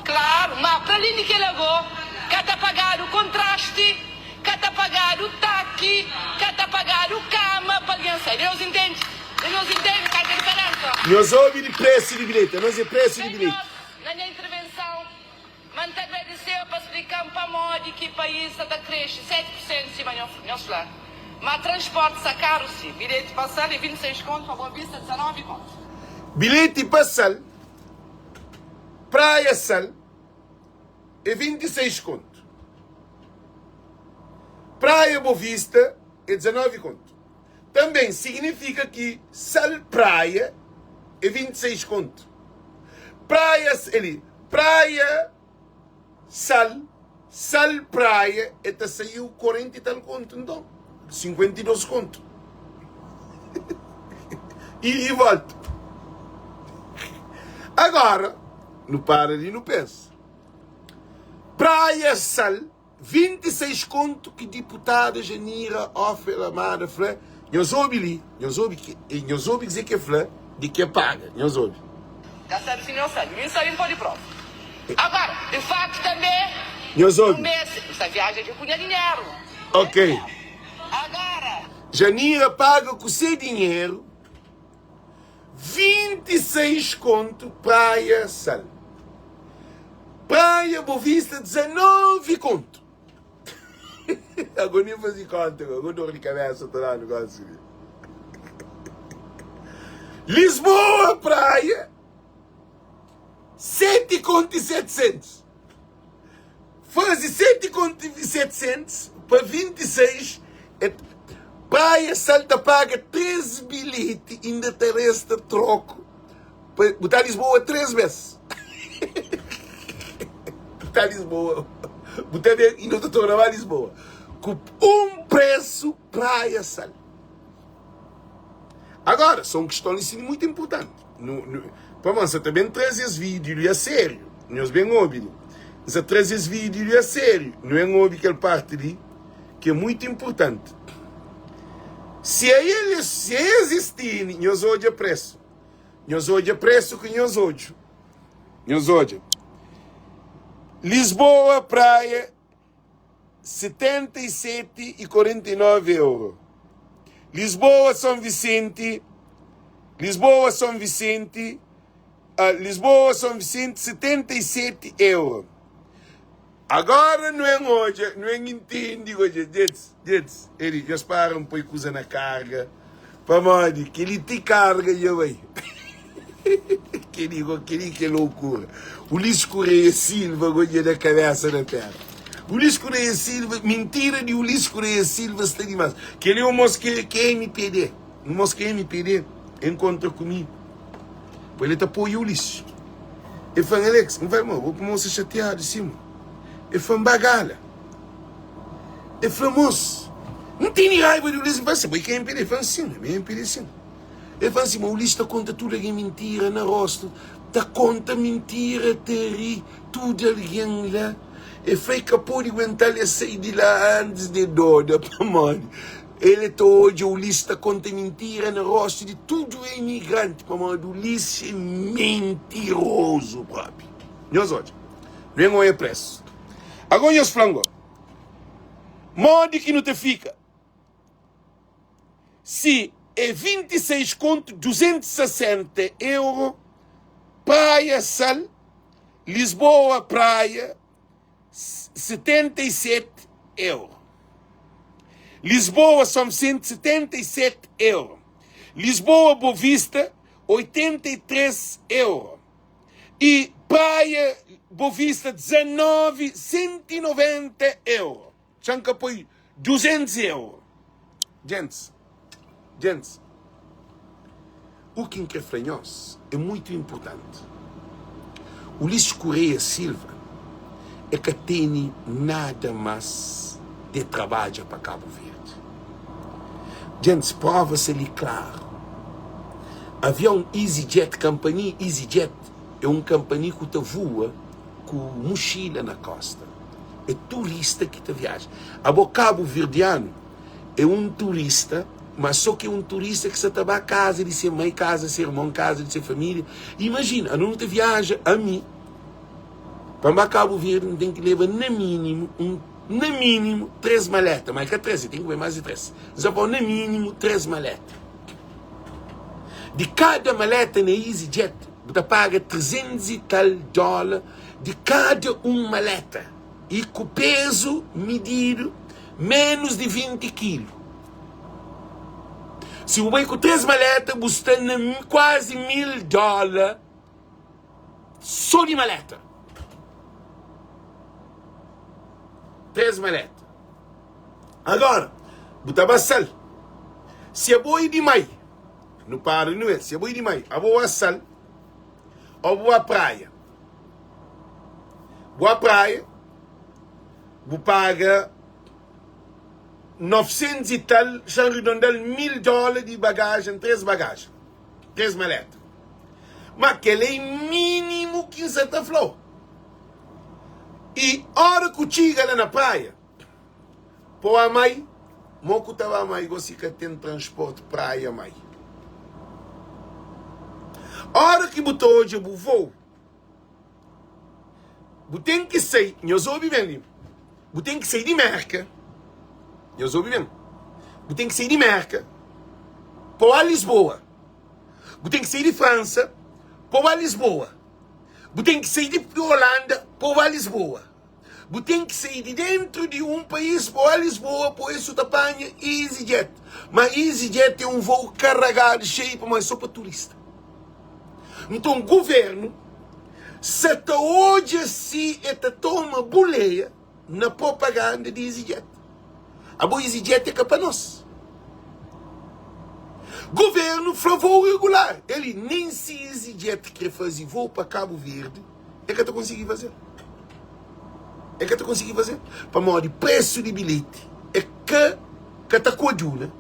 klaru, ma pra alén di kel ago ka ta pagadu kontrasti, ka ta pagadu taki, ka ta pagadu kama pa algen sai. Deus intende? Nhos intende kal ke diferensa? Nhos obi di presu di bilheti, anos é presu di bilheti. Senhor, na nha intervenson, Ma N ta agradise-u pa splika-m pamodi ki país sa ta kresce 7 pur sentu sima nhos fla. Ma transporti sa karu si. Bilheti pa Sal é 26 kontu, pa Boa Vista 19 kontu. Bilheti pa Sal, Praia Sal, é 26 kontu. Praia Boa Vista é 19 kontu. Tanben signifika ki Sal Praia é 26 kontu. Praia eli, Praia Sal, Sal Praia e ta saiu 40 e tal kontu nton, 52 kontu. Ida e volta. Agora, nu para li nu pensa. Praia Sal 26 kontu ki diputada Janira Ofel Amada fla, nhos obi li, nhos obi ki, nhos obi kze ke fla di ke paga, nhos obi. Ka sabi si nhos sabi, mi n sabi n podi prova. Agora, di faktu tanbe, Nhos nu obi. meste, n sta viaja dja ku nha dinheru. Ok. Agora. Janira paga ku se dinheru 26 kontu Praia Sal. Praia Bovista 19 kontu. Ago nem fazi konta, ago dor di kabesa ta danu gosi li. Lisboa Praia 7 kontu e 700. Faze 7 kontu e 700 pa 26 é Praia Sal ta paga 3 bilheti inda ta resta troku pa bu ta Lisboa 3 bes bu ta Lisboa bu ta ben inda ta torna ba Lisboa ku un presu Praia Sal agora só un kiston li si muitu inpurtanti. Nu, nu, pamodi N sa ta ben traze es vídiu li asériu. Nhos ben obi li. N sa traze es vídiu li asériu. Nu ben obi kel parti li ki é muitu inpurtanti. Si a el, si es es tene, nhos odja presu. Nhos odja presu ku nhos odju. Nhos odja. Lisboa, Praia, 77 e 49 euro. Lisboa, São Vicente, Lisboa, São Vicente, uh, Lisboa, São Vicente, 77 euro. Agora não é hoje, não é entende hoje, gente, gente, ele já para um pouco coisa na carga. Pamodi kel-li ti karga dja bai. Kel-li go, kel-li ki é lokura. Ulisses Correia Silva go dja da kabesa na tera. Ulisses Correia Silva, mintira di Ulisses Correia Silva sta dimas. Kel-li é un mos ki ki é MPD. Un mos ki é MPD enkontra ku mi. Pa el ta apoia Ulisses. El fla-m, Alex, N fla-l, mo, bo pamodi sta xatiadu si, mo? El fla-m, ba gala. El fla, Mos, N tene raiba di Ulisses. N fla, Bo é ka MPD? El fla, Sin, ami é MPD sin. El fla si, Ma Ulisses ta konta tudu algen mintira na rostu, ta konta mintira, ta ri tudu algen la. El fla, El ka pode guenta-l, el sai di la antis di el doda, pamodi el ta odja Ulisses ta konta mintira na rostu di tudu imigranti, pamodi Ulisses é mentirozu propi. Nhos odja, ben oia presu. Agora nhos fla-m go, modi ki nu ta fika si. é 26 kontu 260 euro, Praia Sal, Lisboa Praia 77 euro, Lisboa São Vicente 77 euro, Lisboa Boa Vista 83 euro e Praia Boa Vista 19 190 euro. Txan ka poi 200 euro. Djentis, djentis, u ki N kre fla nhos é muitu inpurtanti. Ulisses Correia Silva e ka tene nada mas de trabadja pa Kabu Verdi. Djentis, prova sta li klaru. Avion EasyJet, kanpania EasyJet é un kanpania ku ta vua ku muxila na kosta. É turista ki ta viaja. Abo kabuverdianu é un turista, ma so ki é un turista ki sa ta ba kaza di se mai, kaza di se irmon, kaza di se familia. Imajina, anu nu ta viaja, ami, pa N ba Kabu Verdi N ten ki leba na minimu un, na minimu 3 maleta, ma é ka 3, é ten ki bai mas di 3. N sa fla-u na minimu 3 maleta. Di kada maleta na EasyJet bu ta paga 300 i tal dola di kada un maleta i ku pezu mididu menus di 20 kilu. Si bu bai ku 3 maleta bu sta na kuazi 1000 dola so di maleta. 3 maleta. Agora, bu ta ba sal. Si abo é di mai, nu para nu el. Si abo é di mai, abo ba sal ou bu ba praia. Bu ba praia, bu paga 900 e tal, xa ridondal 1000 dólar di bagajen, 3 bagajen, 3 maleta. Ma kel é minimu ki N sa ta fla-u. I ora ku txiga la na praia, po amai, mo ku ta ba amai gosi ka ten transporti praia amai. Ora ki bu ta odja bu vou, bu ten ki sai, nhos obi ben li, bu ten ki sai di Merka, nhos obi ben, bu ten ki sai di Merka pa ba Lisboa, bu ten ki sai di Fransa pa ba Lisboa. Bu ten ki sai di Holanda pa bu ba Lisboa. Bu ten ki sai di dentru di un país pa bu ba Lisboa, pa es ta panha EasyJet. Ma EasyJet é un voo karagadu, xeiu, pamodi é so pa turista. Nton guvernu sa ta odja si e ta toma buleia na propaganda di EasyJet. Abo EasyJet é ka pa nos. Governo fla voo regular. Eli nem si EasyJet kre faze voo pa Cabo Verde, é ka ta konsigi faze. É ka ta konsigi faze. Pamodi preço di bilhete é ka ka ta koaduna.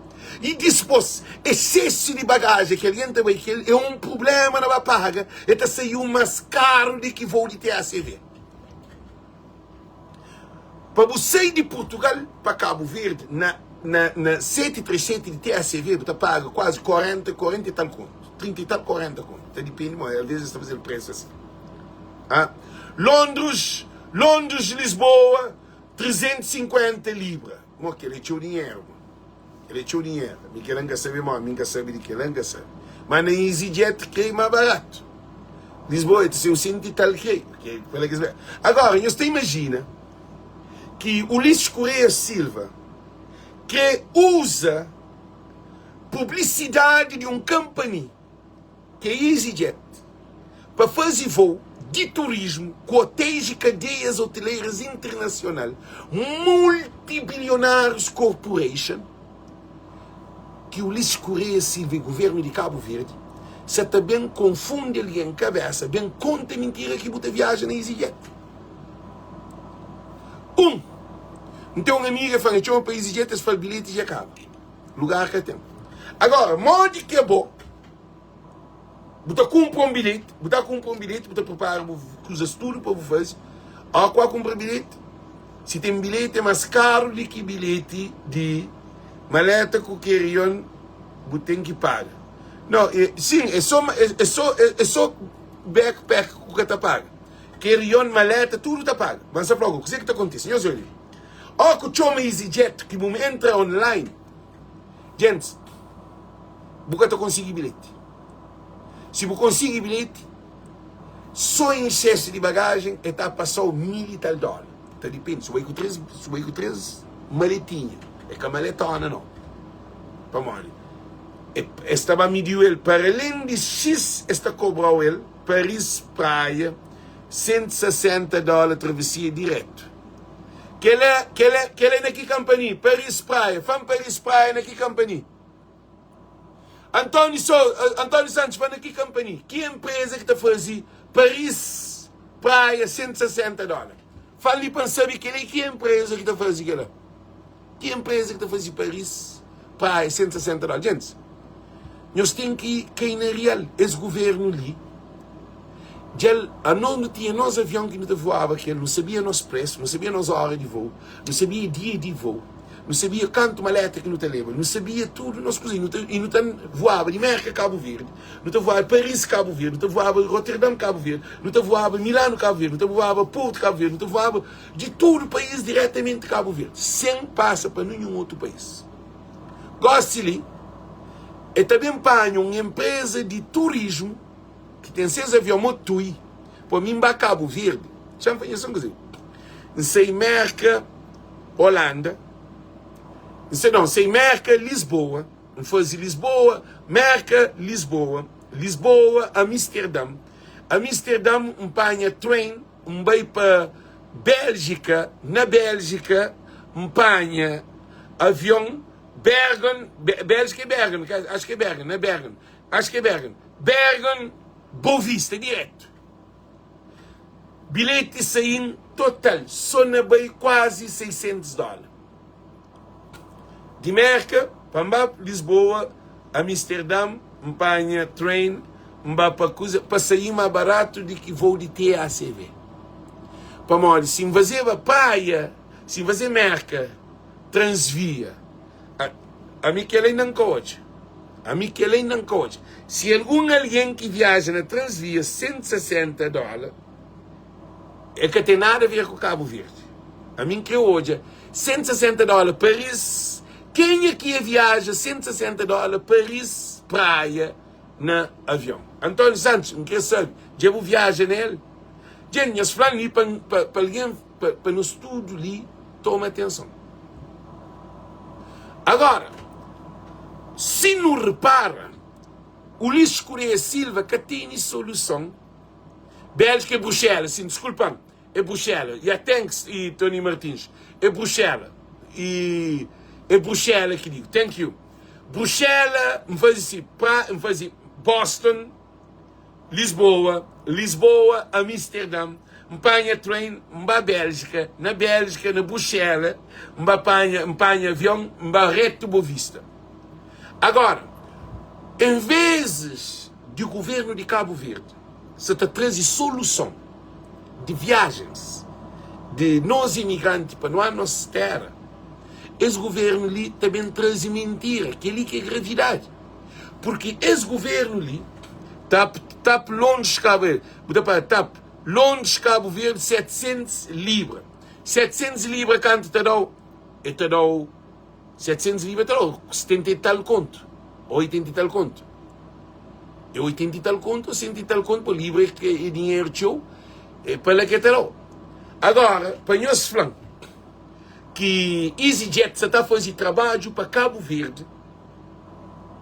E dispos excesso di bagagem ki algen ta bai kel é um problema na ba paga, é ta saiu mas caro di ki voo di TACV. Pa bu sai di Portugal pa Cabo Verde na na na 737 di TACV bu ta paga kuazi 40, 40 e tal kontu, 30 e tal 40 kontu, ta dipende mo, às vezes es ta fazel presu asi. Ah, Londres, Londres Lisboa 350 libra, mo kel é txeu dinheru mo, kel é txeu dinheru, mi kel la N ka sabe mo, mi N ka sabe di kel la N ka sabe, ma na EasyJet krei ma baratu. Lisboa ta ser un senti tal ki Agora, nhos ta imajina ki Ulisses Correia Silva kre uza publisidadi di un kanpani ki é EasyJet pa faze vou di turismu ku otéis i kadeias oteleiras internasional multibilionárius corporation ki Ulisses Correia Silva y governu di Kabu Verdi sa ta ben konfundi algen kabesa, ben konta mintira ki bu ta viaja na EasyJet. 1, N ten un amiga, el fla-m, el txoma pa EasyJet, es fla-l bilheti dja kaba, lugar ka ten. Agora, modi ki abo Bu ta kunpra un bilheti, bu ta kunpra un bilheti, bu ta pripara bu kuzas tudu pa bu faze. Ó ku a kunpra bilheti, si ten bilheti é más karu di ki bilheti di maleta ku carry-on bu ten ki paga. No, e, sin, é so, é so, é so backpack ku ka ta paga. Carry-on, maleta, tudu ta paga. Ma N sa fla-u, kuzê ki ta kontise? Nhos odja li. Ó ku txoma EasyJet ki bu entra online, djentis. Bu ka ta konsigi bilheti. Si bu konsigi bilheti, sô exsesu di bagajen e ta pasa-u mil i tal dóla. Ta dipende, si bu bai ku 3, si bu bai ku 3 maletinha, é ka maletona nau. Pamodi es ta ba midiu el para alén di xis es ta kobrau el Paris Praia 160 dóla travesia diretu. Kela, kela, kela é na ki kampani? Paris Praia, fla-m Paris Praia na ki kampani? António so, António Santos fla na ki kampani? Ki empresa ki ta faze Paris Praia 160 dóla? Fla li pa N sabe kela é ki empresa ki ta faze kela. Ki empresa ki ta faze Paris Praia 160 dóla? Gentis, nhos ten ki kai na real. Es governu li dja el, anos nu tinha nos avion ki nu ta voaba kel, nu sabia nos presu, nu sabia nos ora di vou, nu sabia dia di vou, nu sabia kantu maleta ki nu ta leba, nu sabia tudu nos kuza i nu ta voaba di Merka Kabu Verdi, nu ta voaba Paris Kabu Verdi, nu ta voaba Roterdam Kabu Verdi, nu ta voaba Milanu Kabu Verdi, nu ta voaba Portu Kabu Verdi, nu ta voaba di tudu país diretamenti Kabu Verdi, sen pasa pa ninhun otu país. Gosi li, e ta ben panha un enpreza di turismu ki ten ses avion mo tui pa mi N ba Kabu Verdi. Xa-m fla nhos un kuza, N sai Merka, Olanda, N sai, nau, N sai Merka, Lisboa, N faze Lisboa, Merka, Lisboa, Lisboa, Amisterdam, Amisterdam N panha train N bai pa Béljika, na Béljika N panha avion Bergen, Béljika é Bergen, acho que é Bergen, na Bergen, acho que é Bergen, Bergen, Boa Vista, direto. Bilheti sai-m total, só na bai kuazi 600 dóla. Di Merka pa N ba Lisboa, Amisterdam, N panha train N ba pa kuza, pa saí ma baratu di ki vou di TACV. Pamodi si N fazeba Praia, si N faze Merka, Transvia, ami kel inda N ka odja. Ami kel inda N ka odja. Si algun algen ki viaja na Transvia 160 dóla, E ka ten nada a ver ku Kabu Verdi. Ami N kre odja 160 dóla Paris. Kenha ki ia viaja 160 dóla Paris Praia na avion? António Santos, N kre sabe, dja bu viaja na el? Dja nhos fla-m li pa, pa, pa algen, pa, pa nos tudu li toma atenson. Agora, si nu repara, Ulisses Correia Silva ka tene soluson Bélgika é Bruxelas, sim, desculpa-m, é Bruxelas. Ya, thanks, e Tony Martins. É Bruxelas. E é Bruxelas ki digo. Thank you. Bruxelas, N faze si, pra, N faze Boston, Lisboa, Lisboa, Amsterdam, N panha train, N ba Bélgika, na Bélgika, na Bruxelas, N ba panha, N panha avion, N ba reto Boa Vista. Agora, em vezes di governo di Cabo Verde sa ta traze soluson di viagens di nos imigranti pa no nos tera, es governo li ta ben traze mintira, keli ki é gravidadi, porque es governo li tap tap Londres Cabo Verde, bu ta fala tap Londres Cabo Verde 700 libra, 700 libra kantu ta dau? E ta dau 700 libra ta dau 70 e tal kontu ou 80 e tal kontu. É 80 e tal kontu ou 100 e tal kontu, pa libra é dinheru txeu, é pa la ke ta dau. Agora, pa nhos fla-m ki EasyJet sa ta faze trabadju pa Kabu Verdi,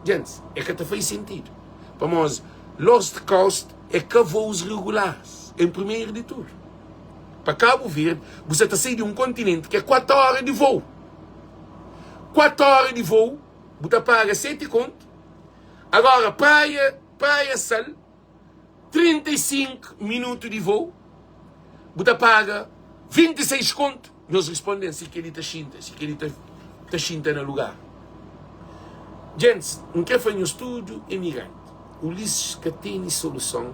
gentis, é ka ta faze sentidu. Pamodi Lost Cost é ka vous regulares, em primeiro di tudu. Pa Kabu Verdi, bu sa ta sai di un kontinenti ki é 4 ora di vou. 4 ora di vou, bu ta paga 7 kontu. Agora, Praia, Praia Sal, 35 minutu di vou, bu ta paga 26 kontu. Nhos responde-m si kel-li ta xinta, si kel-li ta, ta xinta na lugar. Gentis, N kre fla nhos tudu emigranti, Ulisses ka tene soluson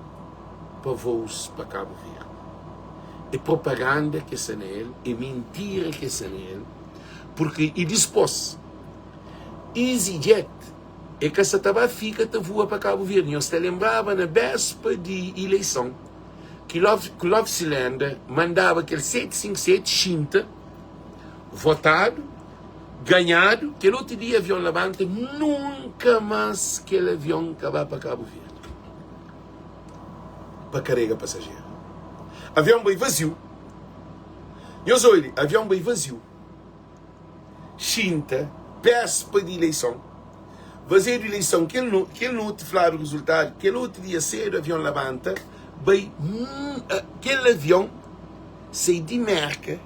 pa vous pa Kabu Verdi. É propaganda ke sta na el, é mintira ke sta na el, porque e dispos EasyJet e ka sa ta ba fika ta voa pa Kabu Verdi. Nhos ta lenbraba na bespa di ileison ki Lopes Lenda mandaba kel 757 xinta votadu. Ganhadu, kel otu dia avion labanta, nunka más kel avion ka ba pa Kabu Verdi pa karega pasajeru. Avion bai vaziu. Nhos oi li, avion bai vaziu. Xinta, béspa di ileison, vazedu ileison kel no, kel noti fladu rezultadu, kel otu dia sedu avion labanta, bai, kel avion sai di Merka,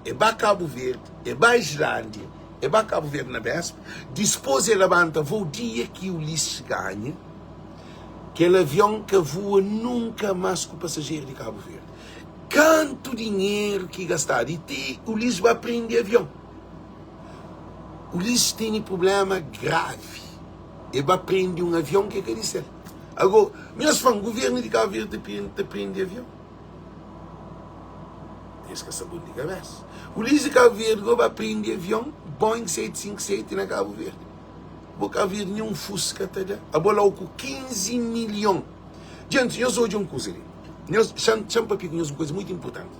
E ba Kabu Verdi, e ba Islândia, e ba Kabu Verdi na béspa, dispôs e labanta vôu dia ki Ulisses ganha, kel avion ka vua nunka más ku pasajeru di Kabu Verdi. Kantu dinheru ki gastadu i ti Ulisses ba prende avion. Ulisses tene prubléma gravi, e ba prende un avion ki é ka di sel. Agô, nhos fla-m, guvernu di Kabu Verdi ta prende avion? Es ka sta bon di kabesa. Ulisses di Cabo Verde go ba prende avion Boeing 757 na Cabo Verde. Bo Cabo Verde nenhum fusca ta da. Abo lau ku 15 milhon. Gente, nhos odja un kuza li. Nhos, xa, xa-m papia ku nhos un kuza muito importante.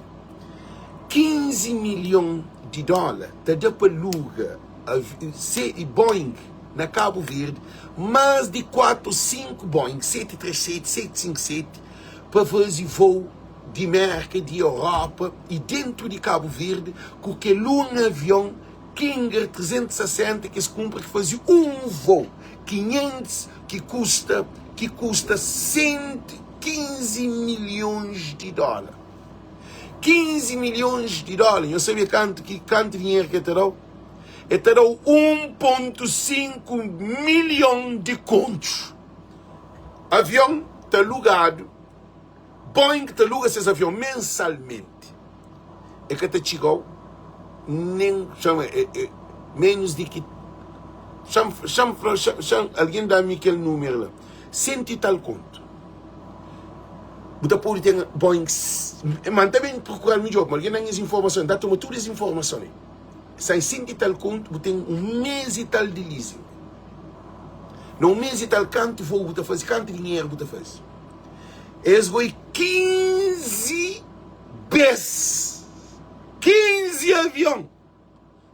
15 milhon di dólar ta da pa luga se, Boeing na Cabo Verde, más di 4, 5 Boeing 737, 757 pa faze voo di Merka, di Europa y dentu di Kabu Verdi ku kel un avion Kinger 360 ki es kunpra ki faze un voo 500 ki kusta ki kusta 115 milhons di dóla. 15 milhons di dóla, nhos sabe kantu ki kantu dinheru ki el ta da-u? El ta da-u 1.5 milhon di kontus. Avion ta lugadu. Boeing ta luga ses avion mensalmenti. E ka ta txiga-u nen txama e, e, menus di ki txan txan fla txan algen da-mi kel númeru la, sentu i tal kontu. Bu ta pode ten Boeing, ma N ta ben prokura-l midjór, ma algen da-m es informason, N ta toma tudu es informason li. Sai sentu i tal kontu, bu ten un mês i tal di leasing. Na un mês i tal kantu voo bu ta faze, kantu dinheru bu ta faze. Es goi 15 bes, 15 avion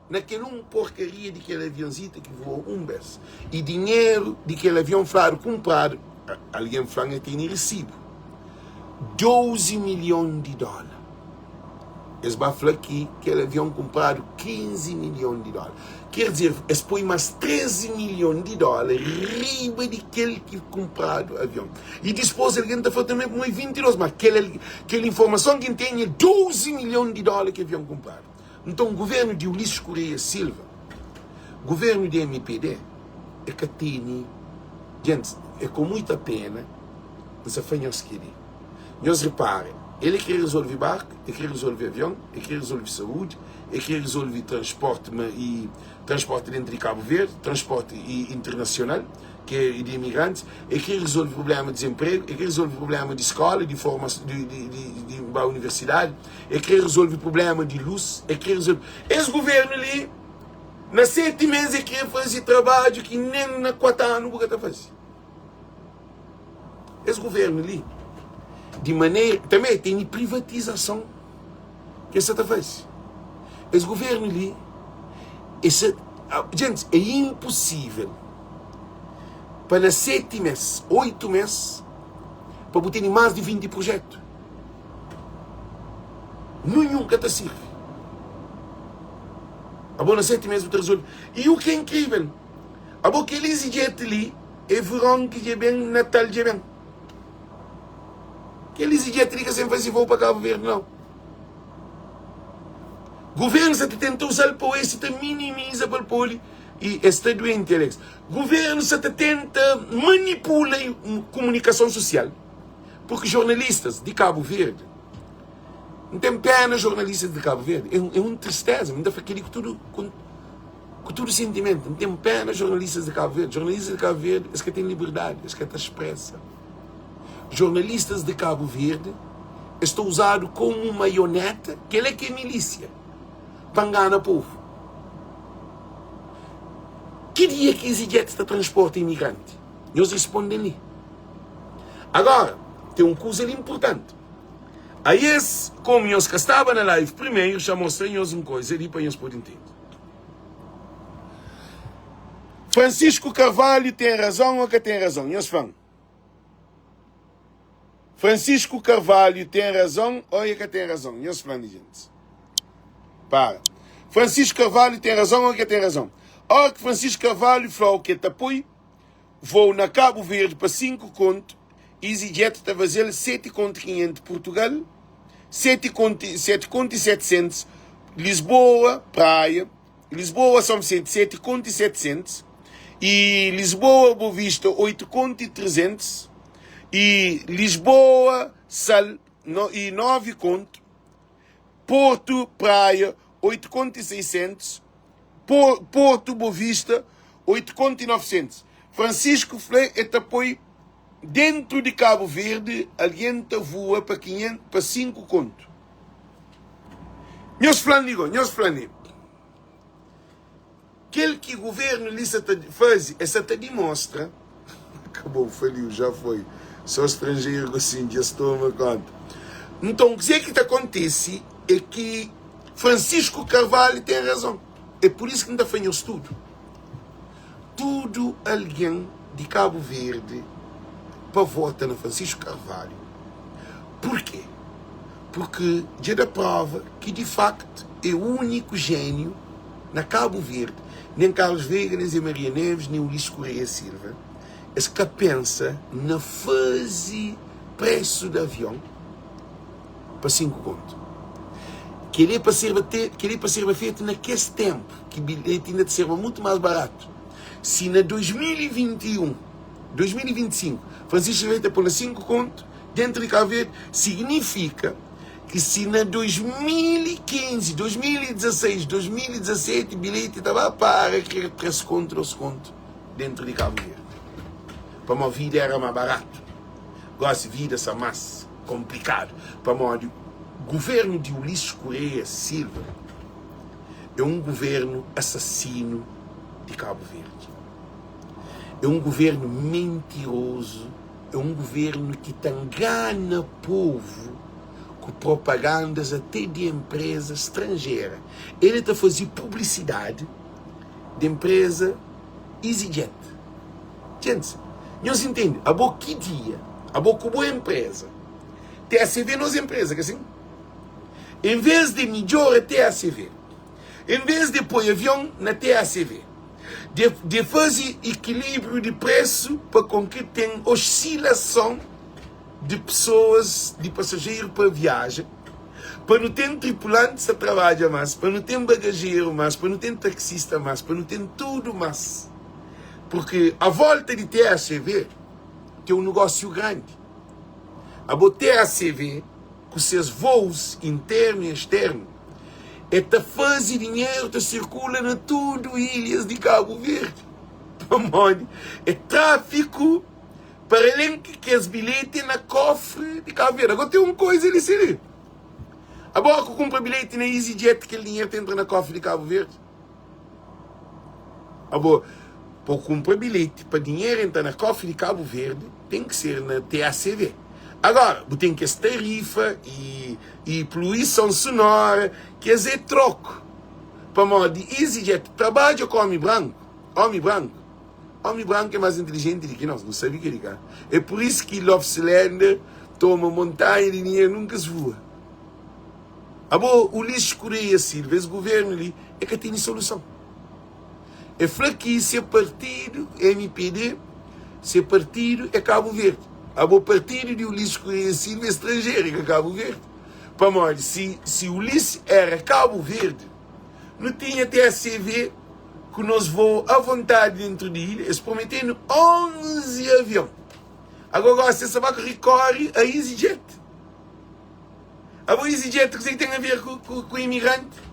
na kel un porkaria di kel avionzita ki voa un bes. I dinheru di kel avion fladu kunpradu, algen fla-m el tene risibu, 12 milhon di dóla. Es ba fla ki kel avion kunpradu 15 milhon di dóla. Ker dizer, es poi mas 13 milhon di dóla riba di kel ki kunpradu avion. I dispôs algen ta fla tanbe ma é 22, ma kel, kel informason ki N ten é 12 milhon di dóla ki avion kunpradu. Nton, guvernu di Ulisses Correia Silva, guvernu di mpd, e ka tene Gentis, é ku muita pena N sa fla nhos kel-li. Nhos repara, el é kre rezolve barku, el kre rezolve avion, el kre rezolve saúdi, el kre rezolve transporti ma i transporti dentru di Kabu Verdi, transporti i internasional ki é di imigrantis, el kre rezolve prublema di dizenpregu, el kre rezolve prublema di skola, di forma di di di di ba universidadi, el kre rezolve prublema di lus, el kre rezolve. Es guvernu li na 7 mes el kre faze trabadju ki nen na 4 anu bu ka ta faze. Es governo li, di manera, tanbe tene privatizason ke sa ta faze. Es governo li, e sa, gente, é impossível pa na 7 mes, 8 mes, pa bu tene mas di 20 projeto. Nenhum ka ta sirvi. Abo na 7 mes bu ta resolve. E o que é incrível, abo kel EasyJet li, É veron ki dja ben, Natal dja ben. Kel EasyJet li ka sen faze voo pa Kabu Verdi nau. Guvernu sa ta tenta uza-l pa oe si ta minimiza pa el pode i es sta duenti Alex. Guvernu sa ta tenta manipula kumunikason susial porque jornalistas di Kabu Verdi N ten pena jornalistas di Kabu Verdi é un tristeza, N ta fla kel-li ku tudu Ku tudu sentimentu, N ten pena jornalistas di Kabu Verdi. Jornalistas di Kabu Verdi, es ka ten liberdadi, es ka ta spresa. Jornalistas di Kabu Verdi, es ta uzadu komu maioneta, kel-la ki é milísia, pa ngana povu. Ki dia ki EasyJet ta transporta imigranti? Nhos risponde-m li. Agora, ten un kuza li inpurtanti. Aes, komu nhos ka staba na live primeru, xa mostra nhos un koza li pa nhos pode ntende. Francisco Carvalho ten razon ô ka ten razon? Nhos fla-m. Francisco Carvalho ten razon ô e ka ten razon? Nhos fla-m li, gentis. Para. Francisco Carvalho ten razon ô ka ten razon? Óra ki Francisco Carvalho fla-u ke ta poi voo na Cabo Verde pa 5 kontu, EasyJet ta faze-l 7 kontu 500 Portugal, 7 kontu, 7 kontu e 700 Lisboa, Praia, Lisboa, São Vicente, 7 kontu e 700 e Lisboa, Boa Vista, 8 kontu e 300 e Lisboa, Sal, no, e 9 kontu, Porto, Praia, 8 kontu e 600, Por, Porto, Boa Vista, 8 kontu e 900. Francisco fla e ta poi dentro di Cabo Verde alguém ta voa pa 500, pa 5 kontu. Nhos fla-m li go, nhos fla-m li. Kel ki governu li sa ta faze é sa ta dimostra Acabou, faliu, já foi. Só stranjeru gosin dja es toma konta. Nton, kuzê ki ta kontise é ki Francisco Carvalho ten razon. É pur isu ki N ta fla nhos tudu, tudu algen di Kabu Verdi pa vota na Francisco Carvalho. Purkê? Purkê dja da prova ki di faktu é úniku jéniu na Kabu Verdi, nen Carlos Veiga, nen Zé Maria Neves, nen Ulisses Correia Silva, es ka pensa na faze presu di avion pa 5 kontu. Kel-li é pa serba te, kel-li é pa serba fetu na kes ténpu ki bilheti inda ta serba mutu más baratu. Si na 2021, 2025, Francisco Xavier ta pô na 5 kontu dentu di Kabu Verdi, signifika ki si na 2015, 2016, 2017 bilheti ta ba para kre 3 kontu, 2 kontu dentu di Kabu Verdi. Pamodi vida era ma baratu. Gosi vida sa mas konplikadu pamodi guvernu di Ulisses Correia Silva é un guvernu asasinu di Kabu Verdi. É un guvernu mentirozu, é un guvernu ki ta ngana povu ku propagandas até di enpreza stranjera. El ta faze publisidadi di enpreza EasyJet. Djentis, nhos intende? Abo ki dia, abo ku bo enpreza, TACV nos enpreza, ka sin? En vez di midjora TACV, en vez di poi avion na TACV, di, di faze ikilibriu di presu pa kon ki ten osilason di pesoas, di pasajeru pa viaja, pa nu ten tripulantis ta trabadja mas, pa nu ten bagajeru mas, pa nu ten taksista mas, pa nu ten tudu mas. Porque a volta di TACV ten un negósiu grandi. Abo TACV ku ses vôus internu e externu e ta faze dinheru ta sirkula na tudu ilhas di Kabu Verdi. Pamodi é tráfiku para alén ki kes bilheti é na kofri di Kabu Verdi. Agora ten un koiza li si li. Abo ku kunpra bilheti na EasyJet kel dinheru ta entra na kofri di Kabu Verdi? Abo, pa bu kunpra bilheti pa dinheru entra na kofri di Kabu Verdi, ten ki ser na TACV. Agora, bu ten kes tarifa i, i poluison sonora, kes é troku. Pamodi EasyJet trabadja ku omi branku, omi branku, omi branku é más inteligenti di ki nos, nu sabe keli ka. É pur isu ki Love Slender toma montanha di dinheru nunka es voa. Abo Ulisses Correia Silva, es governo li é ka tene soluson. É fla ki se partido MPD, se partido é Cabo Verde. Abo partido di Ulisses Correia Silva é estrangeiro, é ka Cabo Verde. Pamodi si, si Ulisses era Cabo Verde, nu tinha TACV ku nos voo à vontade dentro di ilha. Es prometenu 11 avion. Agora gosi es sa ba recorre a EasyJet. Abo EasyJet kuzê ki ten a ver ku, ku, ku imigranti?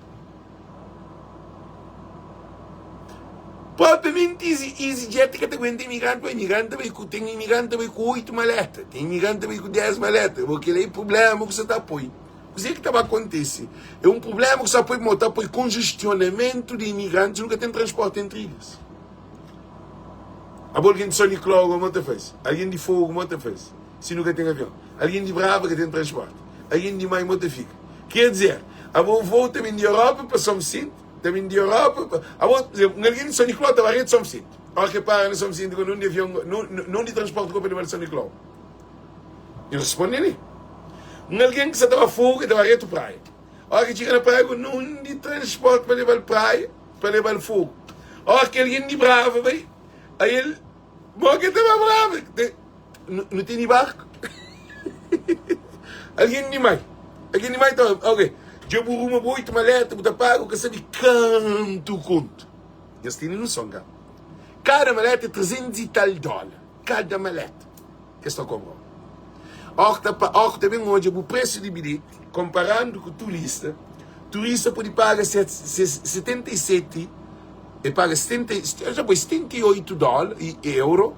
Propriamente Easy, EasyJet ka ta aguenta imigranti, pa imigranti ta bai ku, ten imigranti ta bai ku 8 maleta, ten imigranti ta bai ku 10 maleta. Bo kel-la é problema ku sa ta poi. Kuzê ki ta ba kontise? É un problema ku sa poi, mo ta poi konjestionamentu di imigrantis, nu ka ten transporti entri ilhas. Abo algen di São Nicolau mo ta faze? Algen di Fogo mo ta faze? Si nu ka ten avion? Algen di Brava ka ten transporti. Algen di Mai mo ta fika. Ker dizer, abo vou ta ben di Europa pa São Vicente. Ta ben di Europa. Abo, por exemplu, un algen di São Nicolau ta ba rei di São Vicente. Ora ki para na São Vicente, num di avion, num di transporti ku pa leba di São Nicolau. El responde li. Un algen ki sa ta ba Fogo, el ta ba retu praia. Ora ki txiga na praia, ku num di transporti pa leba-l praia, pa leba-l Fogo. Ora ki algen di Brava bai, aí el, mo ki el ta ba Brava? Nu tene barku? Algen di mai, algen di mai ta, ok, dja bu ruma bu 8 maleta, bu ta paga, bu ka sabe kantu kontu. Nhos tene noson ka? Kada maleta é 300 i tal dóla, kada maleta ki es ta kobra-u. Óki ta pa, óki ta ben odja bu presu di bilheti, konparandu ku turista, turista pode paga 77, el paga 70, el ta poi 78 dóla, euro,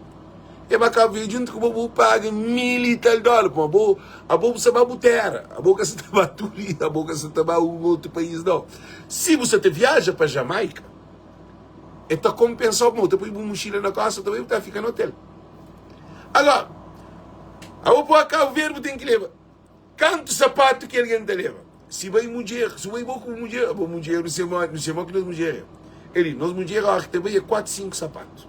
E ba Cabo Verde djuntu ku bo bu paga mil i tal dólar pamodi abo abo bu sta ba bu tera abo ka sta ta ba turista abo ka sta ta ba un otu país nau si bu sta ta viaja pa Jamaica e ta kompensau pamodi bu ta poi bu muxila na kosta ta bai bu ta fika na hotel agora abo pa Cabo Verde bu ten ki leba Kantu sapatu ki algen ta leba? Si bai mudjer, si bai bo ku mudjer, bo mudjer, nu sema, nu sema ki nos mudjer é. Eli, nos mudjer ora ki ta bai é 4, 5 sapatu.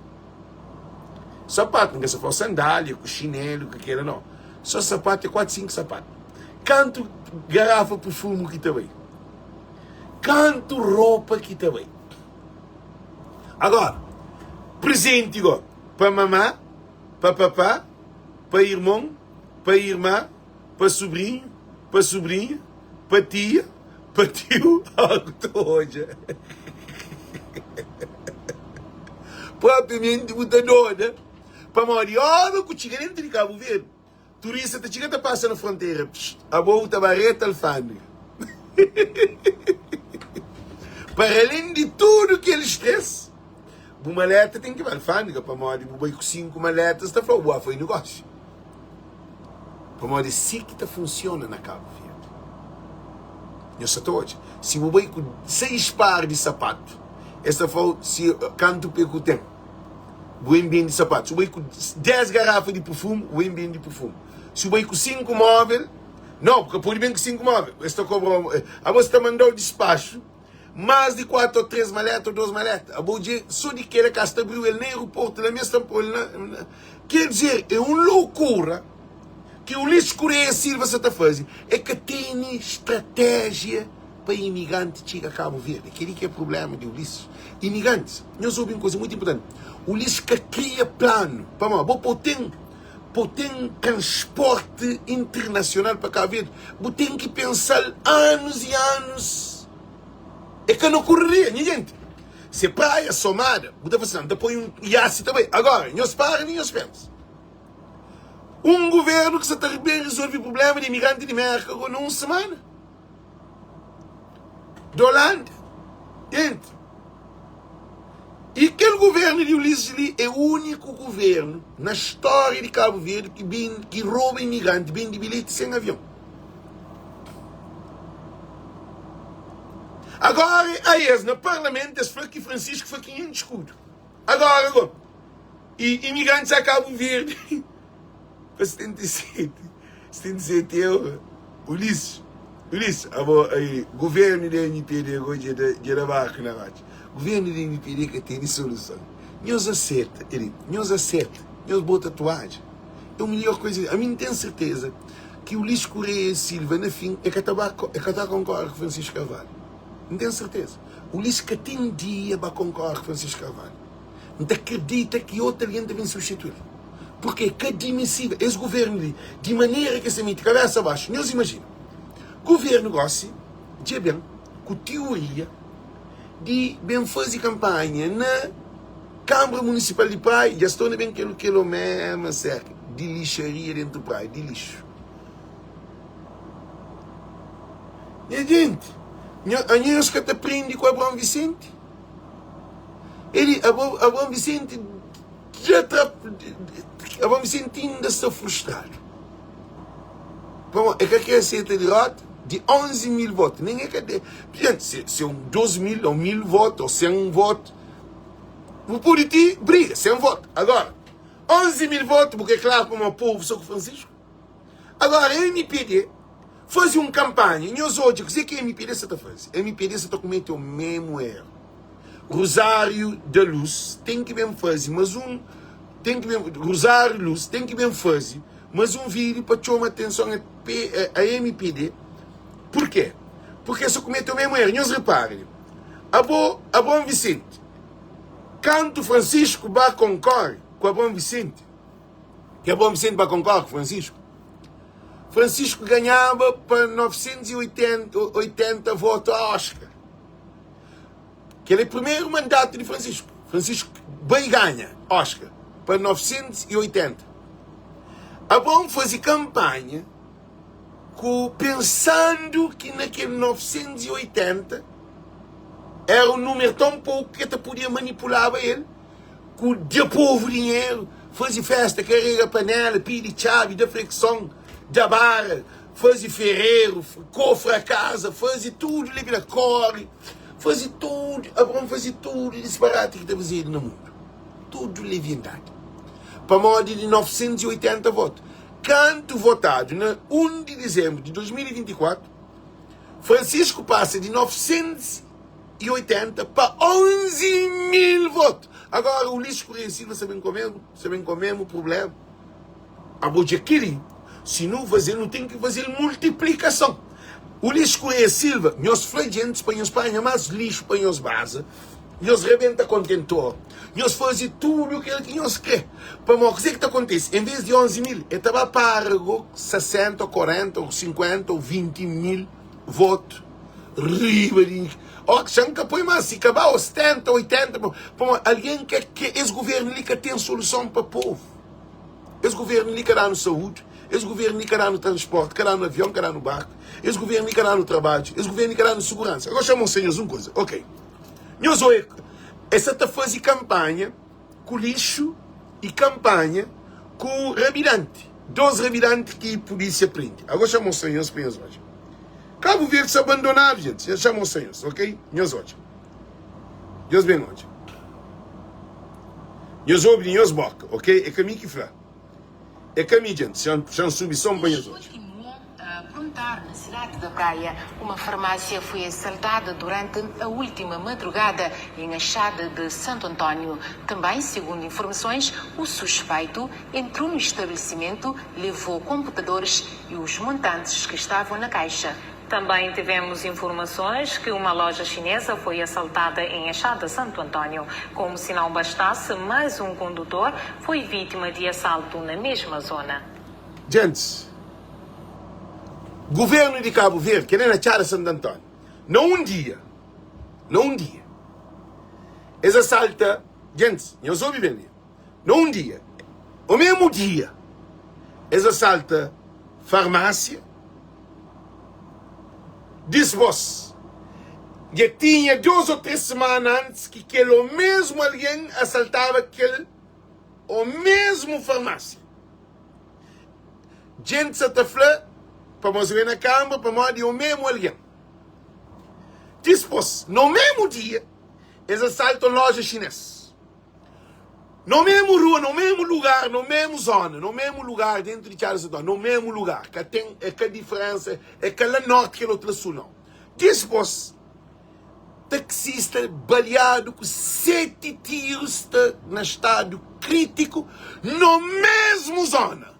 Sapatu, n ka sa fla sandália ku xinelu ku kela, no. Só sapatu é 4, 5 sapatu. Kantu garafa perfumu ki ta bai? Kantu ropa ki ta bai? Agora, presenti go, pa mamá, pa papá, pa irmon, pa irmã, pa subrinhu, pa subrinha, pa tia, pa tiu, ó ku ta odja. Propriamenti bu ta doda, pamodi ora ku txiga dentu di Kabu Verdi, turista ta txiga ta pasa na frontera, abo bu ta ba reta alfandega. Para alén di tudu kel stress, Bu maleta ten ki ba alfândega pamodi bu bai ku 5 maletas ta fla-u bua foi negósiu. Pamodi é si ki ta funsiona na Kabu Verdi. Nhos sa ta odja, si bu bai ku 6 par di sapatu, es ta fla-u si kantu pé ku ten, bu ben bende sapatu. Si bu bai ku 10 garafa di purfumu, bu ben bende purfumu. Si bu bai ku 5 móvel, nau, bu ka pode ben ku 5 móvel, es ta kobra-u, abo es ta manda-u dispaxu. Más di 4 ô 3 maleta ô 2 maleta. Abo dje sô di kela ka sta abriu el na aeroportu la mes ta pô-l na, na. Ker dizer, é un loukura ki Ulisses Correia Silva sa ta faze. É ka tene stratéjia pa imigranti txiga Kabu Verdi. Kel-li ki é prubléma di Ulisses. Imigrantis, nhos obi un kuza mutu inpurtanti, Ulisses ka kria planu. Pamodi? Bo pô ten, pô ten transporti internasional pa Kabu Verdi, bu ten ki pensa-l anus i anus. É ka na korreria, nha jenti. Se praia somada, bu ta fla sin, N ta poi un iasi ta bai. Agora, nhos para li nhos pensa. Un guvernu ki sa ta ben rezolve prublema di imigranti di Merka go na un semana. Di Holanda. Jenti, i kel guvernu di Ulisses li é úniku guvernu na stória di Kabu Verdi ki ben, ki roba imigranti, bende bilheti sen avion. Agora a es na parlamento es fla ki Francisco foi 500 escudo. Agora go e imigrantes a Cabo Verde pa 77 77 euro. Ulisses, Ulisses, abo aí, governo de MPD go dja da dja da barco na rocha. Governo de MPD ka tene solução. Nhos acerta, ele, nhos acerta, nhos bota toalha. É o melhor coisa. A mim tem certeza ki Ulisses Correia e Silva na fin e ka ta ba e ka ta konkorre ku Francisco Carvalho. N ten serteza. Ulisses ka ten dia ba konkorre ku Francisco Carvalho. N ta kredita ki otu algen ta ben substitui-l. Purke e ka admisível. Es guvernu li, di manera ki es ta mete kabesa baxu, nhos imajina, guvernu gosi dja ben ku tioria di ben faze kanpanha na Kanbra Munisipal di Praia dja sta na ben kel kel omema serka di lixaria dentu praia, di lixu. Nha jenti, nho, anho nhos ka ta prende ku Abraão Vicente? Ele, Abraão Vicente dja tra, Abraão Vicente inda sta frustradu. Pamodi, e ka kre aseita derota di 11 mil votu, nen e ka de, se, se un 2 mil ou mil votu ou 100 votu, Bu pode ti briga sen voto. Agora, 11 mil voto, bu ka é klaru pamodi povu so ku Francisco. Agora, MPD. Faze un kanpanha, nhos odja kuzê ki mpd sa ta faze. Mpd sa ta kumete o memu eru. Rosário da Luz ten ki ben faze mas un ten ki ben Rosário Luz ten ki ben faze mas un vídeo pa txoma atenson a, P, a mpd. Purkê? Purkê es sa kumete o memu eru. Nhos repara li. Abo, Abraão Vicente, kantu Francisco ba konkore ku Abraão Vicente, Ke bom Vicente ba konkorda ku Francisco? Francisco ganhaba pa 980 voto a Oscar. Kel é primeiro mandato de Francisco. Francisco bai ganha Oscar pa 980. Abraão faze campanha ku pensando ki na kel 980 era um número tão pouco que ta podia manipulaba el. Ku da povu dinheru, faze festa, karega panela, pidi txabi, da flexon, da bara, faze fereru, kofra kaza, faze tudu li bira kori, faze tudu, Abraon faze tudu disparati ki ta fazedu na mundu, tudu leviandadi, pamodi di 980 votu, kantu votadu na 1 di dizenbru di 2024, Francisco pasa di 900. 80 pa 11 mil votu. Agora Ulisses Correia Silva sa ben ku mesmu, sa ben ku mesmu problema. Abo dja keli, si nu fazel nu ten ki fazel multiplikason. Ulisses Correia Silva, nhos fla djentis pa nhos panha mas lixu pa nhos baza, nhos rebenta kontentor, nhos faze tudu kel ki nhos kre. Pamodi kuzê ki ta kontise? En vez di 11 mil, e ta ba para go 60, ou 40, ou 50, ou 20 mil votu riba di ó xa N ka poi más si ka ba ô 70, 80 pamodi algen ka ke es guvernu li ka ten soluson pa povu es guvernu li ka da-nu saúdi es guvernu li ka da-nu transporti ka da-nu avion ka da-nu barku es guvernu li ka da-nu trabadju es guvernu li ka da-nu suguransa agora xa mostra nhos un kuza ok nhos oia es sa ta faze kanpanha ku lixu i kanpanha ku rabidanti dos rabidanti ki pulísia prende agora xa mostra nhos pa nhos odja Kabu Verdi sta abandonadu gente xa mostra nhos ok nhos odja nhos ben odja nhos obi di nhos boka ok é ka mi ki fla é ka mi gente xa N subi som pa nhos odja. A aprontar na cidade da Praia. Uma farmácia foi assaltada durante a última madrugada em Achada de Santo António. Também, segundo informações, o suspeito entrou no estabelecimento, levou computadores e os montantes que estavam na caixa. Também tivemos informações que uma loja chinesa foi assaltada em Achada Santo António. Como se não bastasse, mais um condutor foi vítima de assalto na mesma zona. Djentis, Governo di Cabo Verde, kel-li é na Txada Santo António, na un dia, na un dia, es asalta, djentis, nhos obi ben li, Na un dia, o mesmu dia, es asalta farmásia. Dispos, dja tinha dos o tres semana antis ki kel o mesmu algen asaltaba kel o mesmu farmásia. Djenti sa ta fla pa mos ben na kanbra pamodi é o mesmu algen. Dispos, na o mesmu dia, es asalta un loja xinês. No mesmu rua, no mesmu lugar, no mesmu zona, no mesmu lugar dentu di Txada Santu no mesmu lugar, ka ten, é ka diferensa, é ka la norti kel otu la sul nau. Dispos, taksista baleadu ku 7 tiru sta na stadu kritiku no mesmu zona.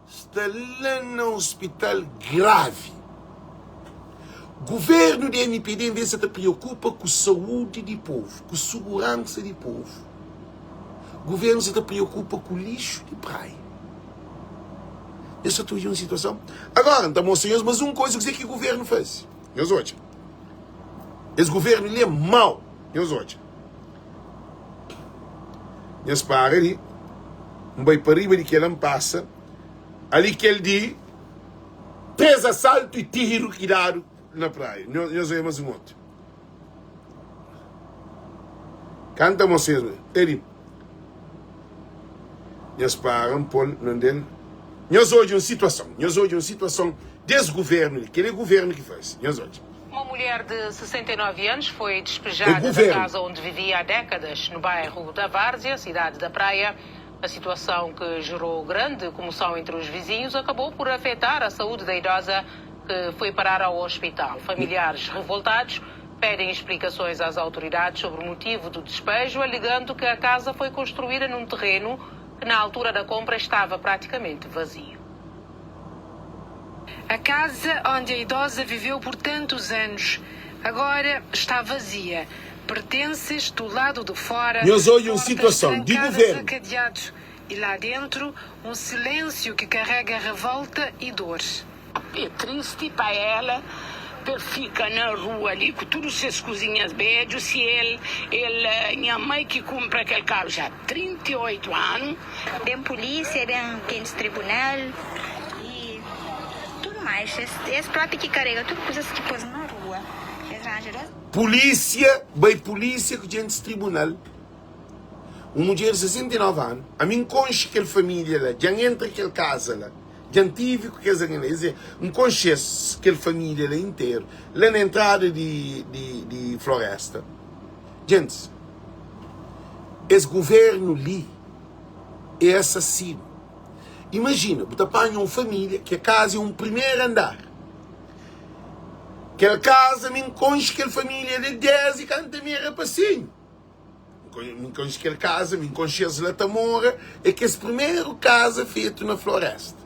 Sta la na hospital gravi. Governo di mpd en vez sa ta preocupa ku saúde di povo, ku segurança di povo, governo sa ta preocupa ku lixo di praia. Nhos sa ta odja un situação? Agora nta mostra nhos mas un coisa kuze ki governo faze. Nhos odja. Es governo li é mau. Nhos odja. Nhos para li. N bai pa riba di kela N pasa ali kel di 3 asaltu i tiru ki dadu na praia. Nhos odja mas un otu. Kanta mostra nhos é li. Nhos para N pol na del. Nhos odja un situason. Nhos odja un situason des guvernu li. Kel é guvernu ki faze. Nhos odja. Uma mulher de 69 anos foi despejada da casa onde vivia há décadas, no bairro da Várzea, cidade da Praia. A situação que gerou grande comoção entre os vizinhos acabou por afetar a saúde da idosa que foi parar ao hospital. Familiares revoltados pedem explicações às autoridades sobre o motivo do despejo, alegando que a casa foi construída num terreno que na altura da compra estava praticamente vazio. A casa onde a idosa viveu por tantos anos agora está vazia. Pertences do lado de fora, Nhos odja un portas situason di trancadas guvernu. a cadeado e lá dentro um silêncio que carrega revolta e dor. É tristi pa ela pa el fika na rua li ku tudu ses kuzinhas bedju si el el nha mai ki kunpra kel karu ja 38 anu. Ben pulísia, ben gentis tribunal i tudu mais. Es propi ki karega tudu kuzas ki pôs na rua. Es ranja dos. Pulísia bai pulísia ku gentis tribunal. Un mudjer di 69 anu, ami N konxe kel família la, dja N entra kel kaza la, dja N tivi ku kes algen la. Es é, N konxe-s, kel família la interu, la na entrada di, di, di floresta. Gentis, es guvernu li é asasinu. Imajina, bu ta panha un família ki kaza é un primeru andar. Kel kaza, mi N konxe kel família li desdi kantu mi é rapasinhu. Mi konxe kel kaza, mi konxe-s la ta mora. É kes primeru kaza fetu na floresta.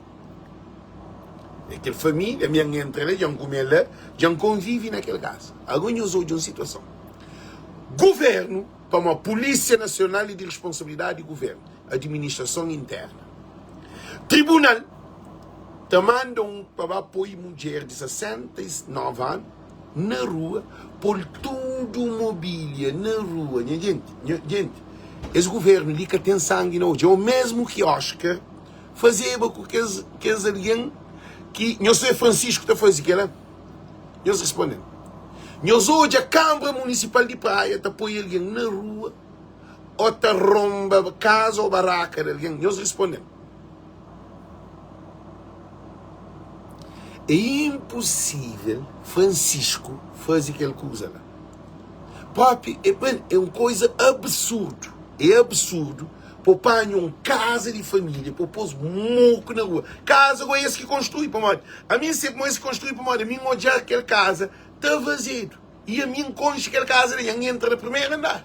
É kel família, mi N entra la, dja N kume la, dja N konvive na kel kaza. Agora nhos odja un situason. Guvernu, pamodi Polísia Nasional é di responsabilidadi di guvernu, administrason interna. Tribunal ta manda un pa ba poi mudjer di 69 anu na rua, pol tudu mobília na rua. Nha jenti, nha jenti, es guvernu li ka ten sangi na odju. É o mesmu ki Oscar fazeba ku kes, kes algen ki Nho Zé Francisco ta faze kela? Nhos responde-m. Nhos odja Kanbra Munisipal di Praia ta poi algen na rua ô ta ronba kaza ô baraka di algen? Nhos responde-m. É inposível Francisco faze kel kuza la. Própi é, é un koza absurdu. É absurdu pa panha un kaza di família pa pôs moku na rua. Kaza go es ki konstrui pamodi ami N se kuma es ki konstrui pamodi ami N odja kel kaza ta vazedu i ami N konxe kel kaza li, N entra na primeru andar.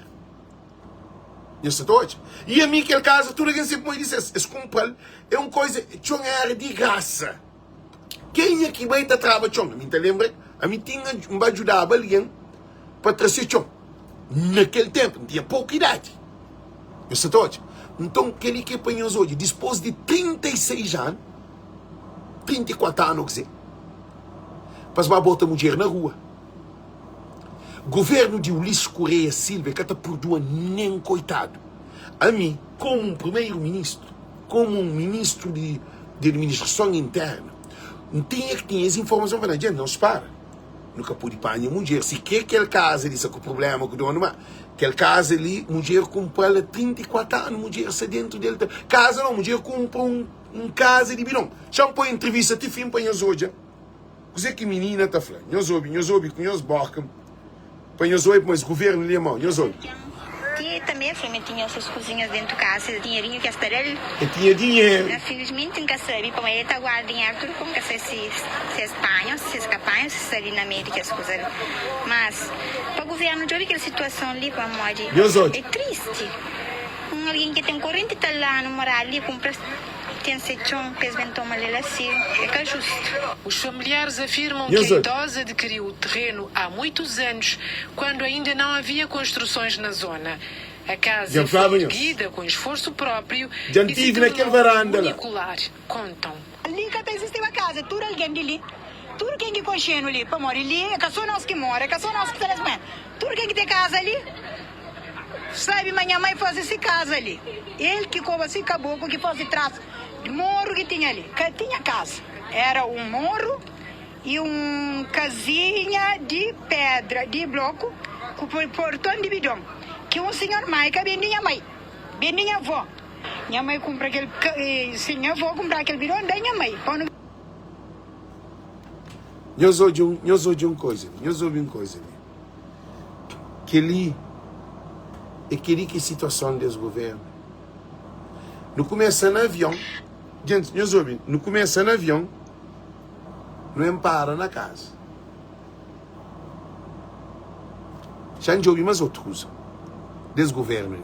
Nhos sa ta odja? I ami kel kaza tudu algen se kuma i di ses, es kunpra-l, é un koza, txon era di grasa. Kenha ki bai ta traba txon? Ami N ta lenbra, ami tinha, N ba djudaba algen pa tra se txon. Na kel ténpu, N tinha poku idadi. Nhos sa ta odja? Nton, kel-li ki é pa nhos odja, dipôs di 36 anu, 34 anu ô kuzê, pa es ba bota mudjer na rua. Govérnu di Ulisses Correia Silva ka ta púrdua nen koitadu. Ami, komu un primeru-ministru, komu un ministru di administrason interna, N tinha ki tinha es informason pa na dja, nhos para. Nu ka pode panha mudjer, si kre kel kaza li sa ku prublema ku donu, ma kel kaza li mudjer kunpra-l a 34 anu, mudjer sa dentu del ta kaza nau, mudjer kunpra un un kaza di bidon. Xa-m poi entrevista ti fin pa nhos odja kuze ki minina ta fla. Nhos obi, nhos obi ku nhos boka. Pa nhos obi ma es guvernu li é mau. Nhos obi. Ti tanbe el fla ma el tinha ses kuzinhas dentu kasa, es dinherinhu ki es ta da-l. El tinha dinheru. Infilismenti N ka sabe pamodi el ta guarda dinheru tudu ku N ka sabe si es panha o si es ka panha o si sta li na meiu di kes kuza li. Mas pa guvernu djobe kel situason li pamodi Nhos odja. é tristi un algen ki ten 40 i tal anu moradu li kunpra Ten se txon pa es ben toma lel asi é ka justu. Os familiares afirmam Nhos que a odja. idosa adquiriu o terreno há muitos anos, quando ainda não havia construções na zona. A casa Dja N foi flaba nhos. erguida com esforço próprio Dja N e se tive na kel tornou um varanda la. único lar, contam. Li ka ta izistiba kaza, tudu algen di li, tudu ken ki konxe-nu li, pamodi li é ka so nos ki mora, é ka so nos ki sta nes mumentu, tudu ken ki ten kaza li sabe ma nha mai faze si kaza li, el ki koba si kaboklu ki faze tras di morru ki tinha li, ka tinha kaza, era un morru i un kazinha di pedra, di bloku, ku porton di bidon, ki un sinhor mai ka bende nha mai, bende nha avó. Nha mai kunpra kel si nha avó kunpra kel bidon da nha mai pa nu. Nhos odja un, nhos odja un koza li, nhos obi un koza li. Kel-li é kel-li ki é situason des govérnu. Nu kumesa na avion. Gentis, nhos obi, nu kumesa na avion, nu enpara na kaza. Xa N djobi más otu kuza des guvernu li.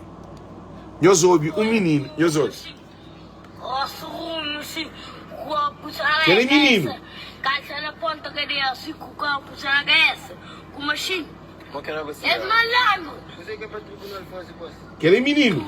Nhos obi un mininu, nhos obi. Kel é mininu. Kel é mininu.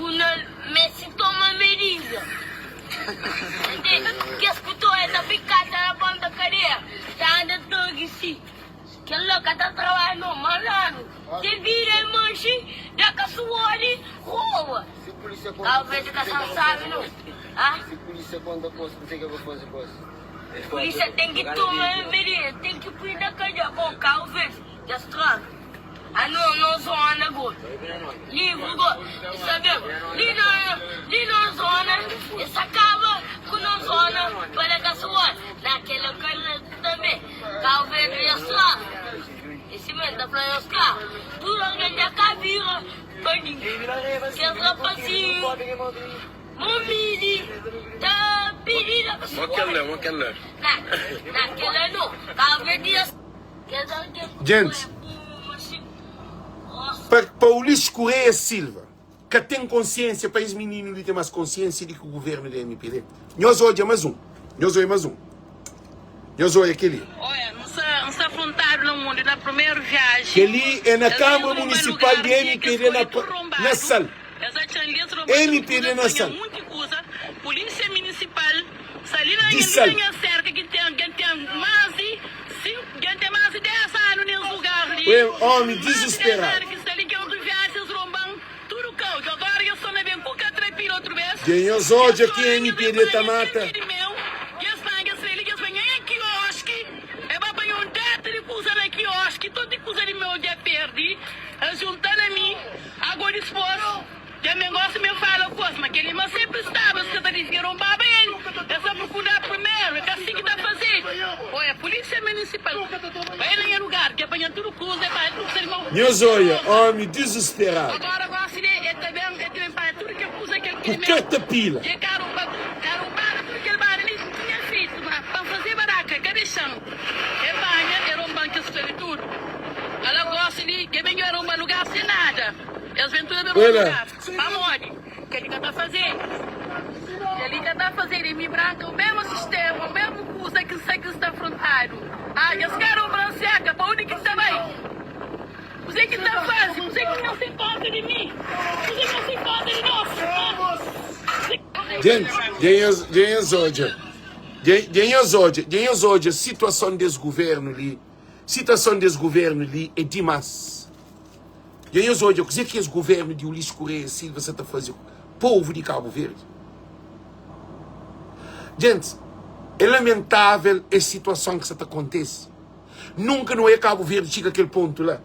Djenti, pa pa Ulisses Correia Silva ka ten konsiensia pa es mininu li ten mas konsiensia di ki guvernu di MPD. Nhos odja mas un, nhos odja mas un, nhos odja keli. Oia, N sta, N sta afrontadu na mundu na primeru viaji. Keli é na Es Kâmara entra numa Munisipal lugar di ki kes MPD na kori tudu na rombadu. Sal. Es atxa-m li, es roba tudu MPD kuza, na panha Sal. munti kuza. Pulísia Munisipal sta li na Di nha, li Sal. na nha sérka ki ten, ki ten más di sinku, ki ten más di 10 anu nes lugar li. Ué, ómi Más di 10 dizusperadu. anu ki sta li, ki otu viaji es romba-m tudu kau. Ki agora es sta na ben ku katrapila otu bes. Dja nhos Es odja ki torna nhas MPD ta panha mata. kel ki di meu, es panha es fla li, es panha nha kioski, e ba panha un data di kuza na kioski, tudu kuza di meu dja perdi, es junta na mi. Ago dispos, dja me gosi me fala kos, ma kel irma sempri staba, es ka ta difia rombaba el, es ta prokura primeru, é ka si ki ta fazedu. Oia, polisia munisipal bai na nha lugar, dja panha tudu kuza, e panha tudu kuza di meu. Nhos oia, Romba. omi dizusperadu. Agora gosi li, e ta ben, e ta ben panha tudu kel kuza kel Ku ki di meu, katapila. dja ka romba, ka rombadu tudu kel banda li, tinha fetu, ma pa N faze baraka, ka dexa-m. E panha, e romba-m kes kuza li tudu. Ala gosi li, ke ben dja ruma lugar sen nada. Es ventura ben ruma lugar. Pamodi? Kel-li ka ta fazedu. Kel-li ka ta fazedu. E mi branka, o mesmu sistema, o mesmu kuza ki sta ki sta afrontadu. Ah, nhos ka ruma seka, pa undi ki ta bai? Kuze ki ta faze? Kuze ki nhos ten konta di mi? Kuze ki nhos ten konta di nos? Gente, dja nhos odja, dja nhos odja, dja nhos odja situason des governu li. Situason des governu li é dimas. Dja nhos odja kuze ki es governu di Ulisses Correia Silva sa ta faze ku povu di Kabu Verdi? Gentis, é lamentavel es situason ki sa ta kontese. Nunka nu oia Kabu Verdi txiga kel pontu la.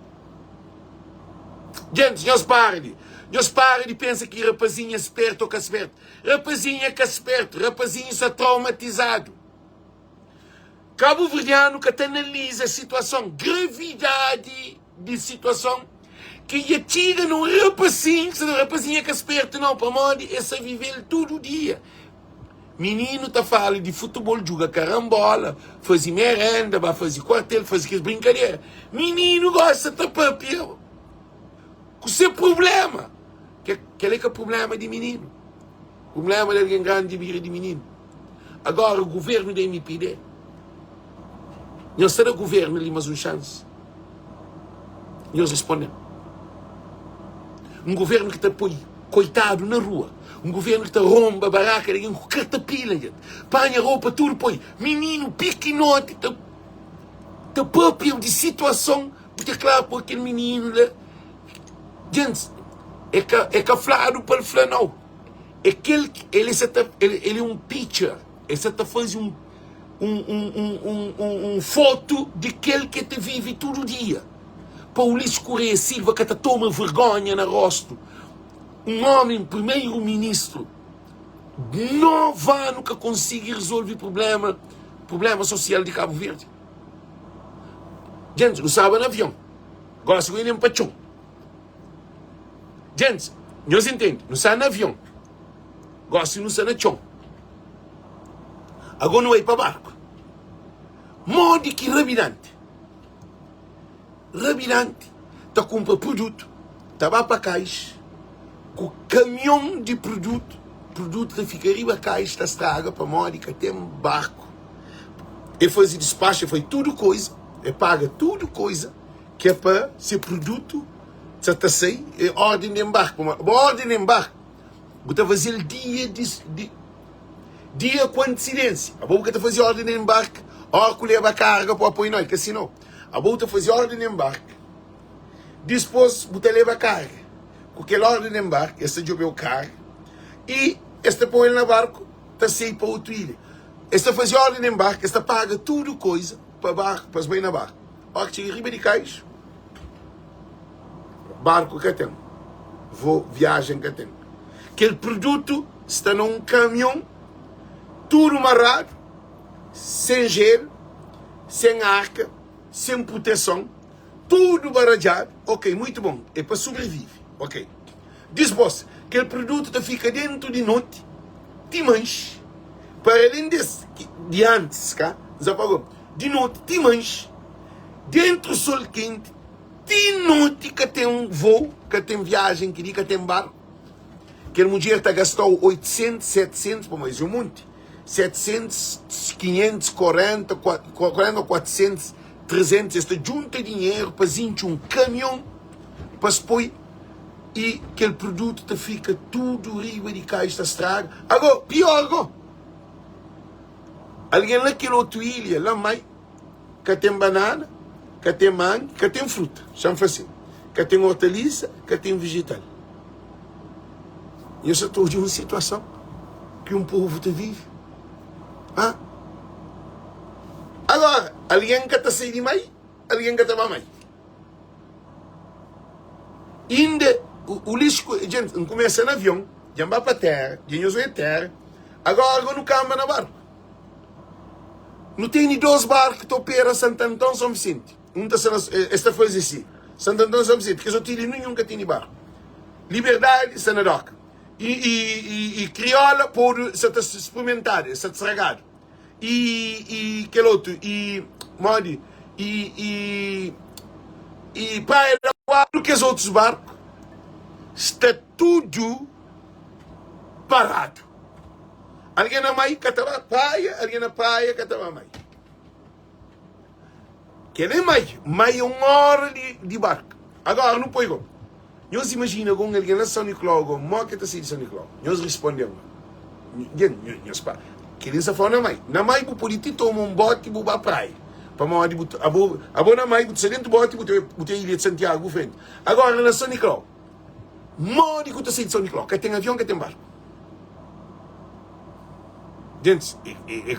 Gentis, nhos para di, nhos para di pensa ki rapazinhu é spertu ô ka spertu. Rapazinhu é ka spertu, rapazinhu sa traumatizadu. Kabuverdianu ka ta analiza situason, gravidadi di situason ki dja txiga na un rapasinhu, ki rapasinhu é ka spertu nau, pamodi e sa vive-l tudu dia. Mininu ta fala di futebol, djuga karanbola, faze merenda, ba faze kuartel, faze kes brinkadera. Mininu gosta ta papia ku se prublema. Kel é ka prublema di mininu. Prublema di algen grandi bira di mininu. Agora governo di MPD nhos ta da governo li mas un chance? Nhos responde-m. Un governo ki ta poi koitadu na rua, un governo ki ta romba baraka di algen ku katapila, dja panha ropa tudu poi mininu pikinoti ta ta papia di situason bu ta kla po kel mininu la djentis é ka é ka fladu pa el fla nau. É kel ki el sa ta el é un picture, el sa ta faze un un un un un un un fotu di kel ki el ta vive tudu dia. Pa Ulisses Correia Silva ka ta toma vergonha na rostu. Un omi primeru ministru 9 anu ka konsigi rezolve problema problema sosial di Kabu Verdi. Djentis, nu staba na avion, gosi ku el pa txon. Djentis, nhos intende, nu sta na avion. Gósi nu sta na txon. Agó nu bai pa barku. Modi ki rabidanti? Rabidanti ta kunpra produtu, ta ba pa kais ku kamion di produtu, produtu ta fika riba kais ta straga pamodi ka ten barku. E faze dispaxu, e faze tudu koiza, e paga tudu koiza ki é pa se produtu sa ta sai, e orden di enbarki. Pamodi bo orden di enbarki bu ta faze-l dia di di dia ku antisidênsia. Abo bu ka ta faze orden di enbarki ora ku leba karga pa poi nau, é ka si nau. Abo bu ta faze orden di enbarki, dispôs bu ta leba karga. Ku kel orden di enbarki, es ta djobe-u karga i es ta pô-l na barku ta sai pa otu ilha. Es ta faze orden di enbarki, es ta paga tudu koiza pa barku, pa es bai na barku. Óra ki txiga riba di kais, barku ka ten, voo, viajen ka ten. Kel produtu sta na un kamion, tudu maradu, sen jelu, sen arka, sen proteson, tudu baradjadu. Ok, muitu bon, é pa sobrevive. Ok. Dispôs, kel produtu ta fika dentu di noti ti manxi. Para alén des, di antis, ka nzapago, di noti ti manxi, dentu sol kenti, ti noti ka ten voo, ka ten viajen ki di, ka ten barku. Kel mudjer ta gastau 800, 700, pamodi es é un monti, 700, 540, 40 ou 400, 300, es ta djunta dinheru pa es intxi un kamion pa es poi i kel produtu ta fika tudu riba di kais ta straga. Ago, pior go, algen la kel otu ilha la mai ka ten banana, ka ten mangi, ka ten fruta, xa-m fla sin, ka ten ortalisa, ka ten vejetal. Nhos sa ta odja un situason ki un povu ta vive. Ha? Agora, algen ka ta sai di mai, algen ka ta ba mai. Inda o lixo, gente, N kumesa na avion, dja N ba pa tera, dja nhos oia tera, agora go nu kamba na barku. Nu tene dos barku ki ta opera Santo Antão, São Vicente. Un ta sta na, es ta faze si, Santo Antão, São Vicente, kes otu ilha ninhun ka tene barku. Liberdadi sta na doka. I, i, i, i Kriola podu sa ta sprimentadu, sa ta stragadu. I, i kel otu, i modi, i, i, i Praia da Guarda, kes otus barku sta tudu paradu. Algen na mai ka ta ba praia, algen na praia ka ta ba mai. Kel é mai, mai é un óra di, di barku. Agora nu poi go. Nhos imajina go un algen la São Nicolau go, mo ke ta sai di São Nicolau? Nhos risponde-m. Gen, nhos pa. Kel-li N sta fla na mai. Na mai bu pode ti toma un boti bu ba praia. Pamodi bu, abo, abo na mai bu ta sta dentu boti bu ta, bu ta ilha di Santiago bu frenti. Agora na São Nicolau, modi ku ta sai di São Nicolau? Ka ten avion, ka ten barku. Gentis, e, e, e,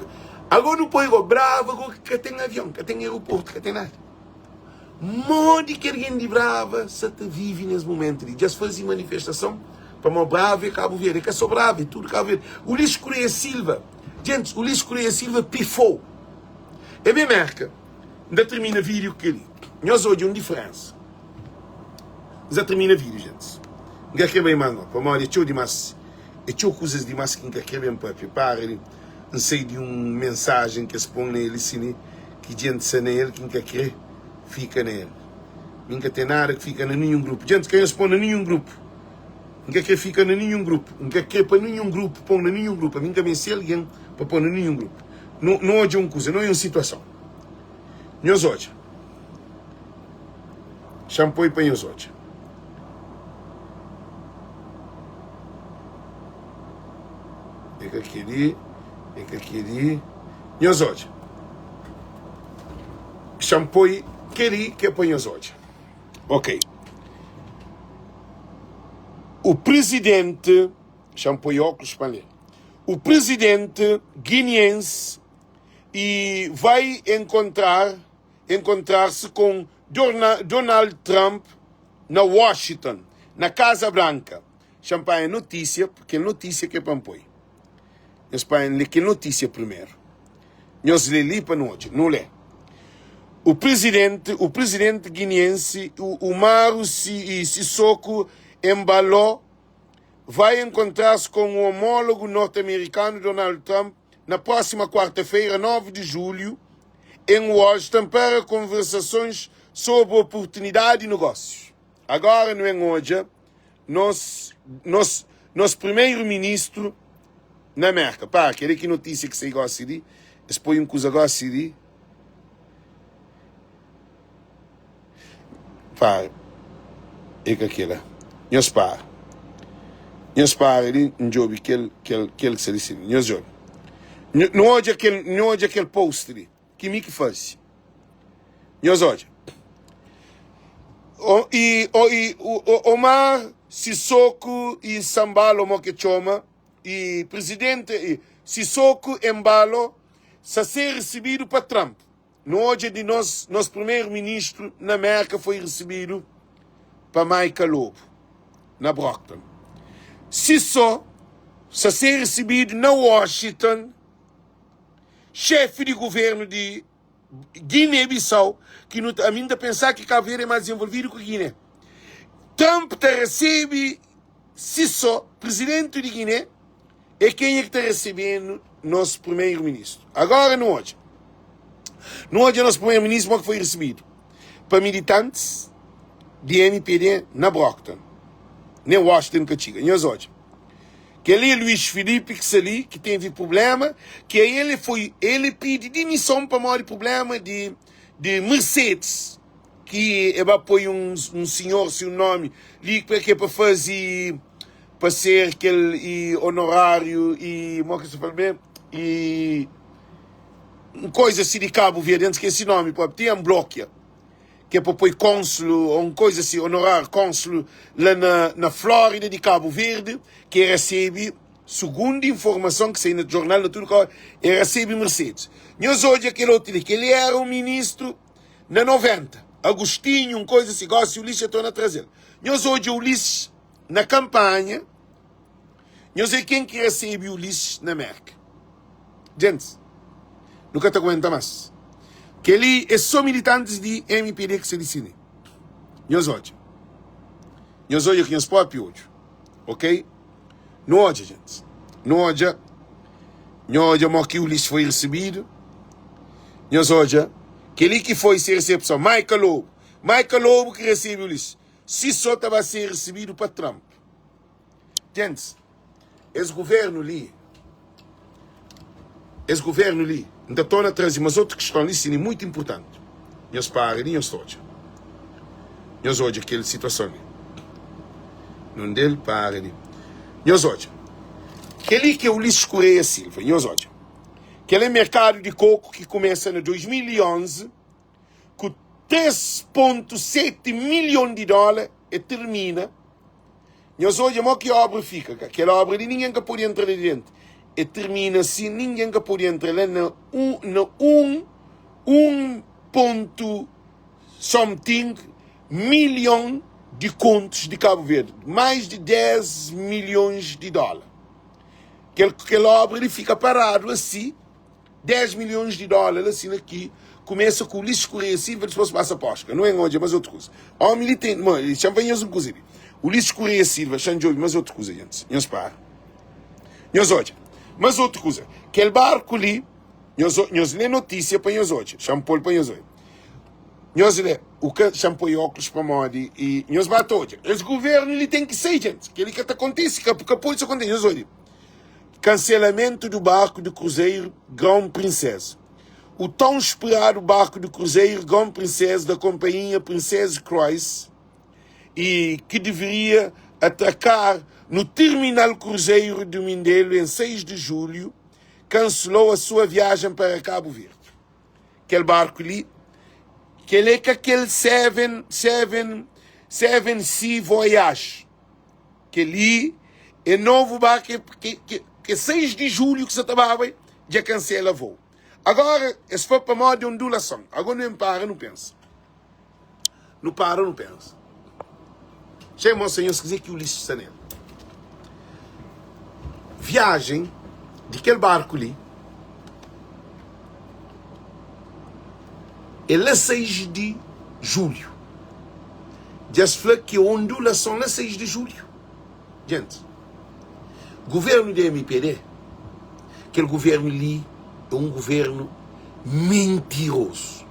ago nu poi go Brava go ka ten avion, ka ten aeroportu, ka ten nada. Modi ki algen di Brava sa ta vive nes momentu li? Dja es faze manifestason pamo Brava é Kabu Verdi. É ka so Brava, é tudu Kabu Verdi. Ulisses Correia Silva, gentis, Ulisses Correia Silva pifou. É ben Merka. N ta termina vídeo ku kel-li. Nhos odja un diferensa. N sa termina vídeo, gentis. N ka kre bai más no, pamodi é txeu dimás. É txeu kuzas dimás ki N ka kre ben papia. Para li, N sai di un mensajen ki es pon na el si li, ki djentis sa na el ki N ka kre fika na el. Mi N ka ten nada ki fika na ninhun grupu. Djentis, ka nhos pon na ninhun grupu. N ka kre fika na ninhun grupu. N ka kre pa ninhun grupu pon na ninhun grupu. Ami N ka meste algen pa pon na ninhun grupu. Nu, nu odja un kuza, nu odja un situason. Nhos odja. Xa-m poi pa nhos odja. É ka kel-li, é ka kel-li. Nhos odja. Xa-m poi kel-li ki é pa nhos odja. Ok. O presidente. Xa-m poi óculos pa N lé. O presidente guineense e vai encontrar encontrar-se com Donald Trump na Washington, na Casa Branca. Xa-m panha notísia, kel notísia ki é pa N poi. Nhos panha lé kel notísia primeru. Nhos lé li pa nu odja. Nu lé. O presidente, o presidente guineense Umaru Sissoco Embaló. vai encontrar-se com o homólogo norte-americano Donald Trump na próxima quarta-feira, 9 de julho, em Washington para conversações sobre oportunidade de negócios. Agora nu en odja nos nos nos primeiro ministro na Merka. Pá, kel-li ki notísia ki sai gósi li, es poi un kuza gósi li. Para. É ka kela. Nhos para. Nhos para li, N djobe kel, kel, kel ki sta li sima. Nhos djobe. Nu odja kel, nu odja kel post li, ki mi ki faze. Nhos odja. O, i, o, i, o, Omar Sissoko i Sambalo, mo ke txoma, i presidente i Sissoko Embalo sa ser recebido pa Trump. Nu odja di nos nos primeru ministru na Merka foi risibidu pa Maica Lobo na Brockton. Si so sa ser risibidu na Washington, xefi di guvernu di Guiné-Bissau, ki nu ta ami N ta pensa ki Cabo Verde é más dizenvolvidu ki Guiné. Trump ta resebe si so presidenti di Guiné. É kenha ki ta resebe-nu nos primeru-ministru? Agora nu odja. Nu odja nos primeru-ministru mo ki foi risibidu pa militantis di mpd na Brockton. Nen Washington ka txiga. Nhos odja. Kel-li é Luís Filipe ki sta li, ki tevi prublema, ki el foi, el pidi dimison pamodi prublema di di Mercedes. Ki e ba poi un un sinhor si un nomi li pa ke pa fazi pa ser kel i onorário i mo ki se fala me i un koisa si di Cabo Verde N skesi nomi propi ti N blokia ke pa poi konsulu o un koisa si onorário konsulu la na na Flórida di Cabo Verde ke resebi sugundo informason ki sai na jornal na tudu kau e resebi Mercedes nhos odja kel otu li kel li era un ministru Na 90, Agostinho, un koisa si, gosi Ulisses dja torna traze-l. Nhos odja Ulisses na kanpanha, nhos é ken ki resebe Ulisses na Merka. Gentis, nu ka ta aguenta mas. Kel-li é so militantis di mpd ki sta disidi. Nhos odja. Nhos odja ku nhos propi odju. Ok? Nu odja, gentis. Nu odja. Nho odja mo ki Ulisses foi recebido. Nhos odja. Kel-li ki foi se recepção. Maica Lobo. Maica Lobo ki recebe Ulisses. Si so ta ba ser recebido pa Trump. Gentis, es governo li, es governo li, N ta torna traze mas otu kiston li sin, é muito importante. Nhos para li, nhos ta odja. Nhos odja kel situason li. Nun del para li. Nhos odja. Kel-li ki é Ulisses Correia Silva. Nhos odja. Kel é merkadu di koku ki kumesa na 2011 ku 3.7 milhon di dóla e tirmina. Nhos odja mo ki obra fika. Ka kel obra li ningen ka pode entra la di dentu. E tirmina si ningen ka pode entra la na un na un un pontu something milhon di kontus di Cabo Verde, mais di 10 milhões di dólar. Kel, kel obra li fika paradu asi, 10 milhões di dólar asi na ki kumesa ku Ulisses Correia Silva, dipôs pasa pa Oscar. Nu en odja mas otu kuza. Omi li ten, ma, xa-m fla nhos un kuza li. Ulisses Correia Silva, xa-m djobe mas otu kuza, gentis. Nhos para. Nhos odja. Mas otu kuza. Kel barku li, nhos, nhos lê notísia pa nhos odja. Xa-m pô-l pa nhos odja. Nhos lé, u ka xa-m poi óklus pamodi i nhos ba ta odja. Es guvernu li ten ki sai, gentis. Kel-li ka ta kontise, ka, ka pode sa kontise. Nhos odja. Kanselamentu du barku di kruzeru Grão Princesa. O tão esperado barku di kruzeru Grão Princesa da kompanhia Princesa Cruise e ki deveria atracar no Terminal Cruzeiro do Mindelo em 6 de julho, cancelou a sua viagem para Cabo Verde. Kel barku li, kel é ka kel Seven, Seven, Seven Sea Voyage. Kel li é novu barku ke, ke, ke 6 di julhu ki sa ta baba, dja kansela voo. Agora, es foi pamodi ondulason. Agora nu ben para nu pensa. Nu para nu pensa. Txeu mostra nhos kuzê ki Ulisses sta nel. Viajen di kel barku li é la 6 di julhu. Dja es fla ki ondulason la 6 di julhu. Djenti. Governu di mpd, kel governu li é un governu mintirozu.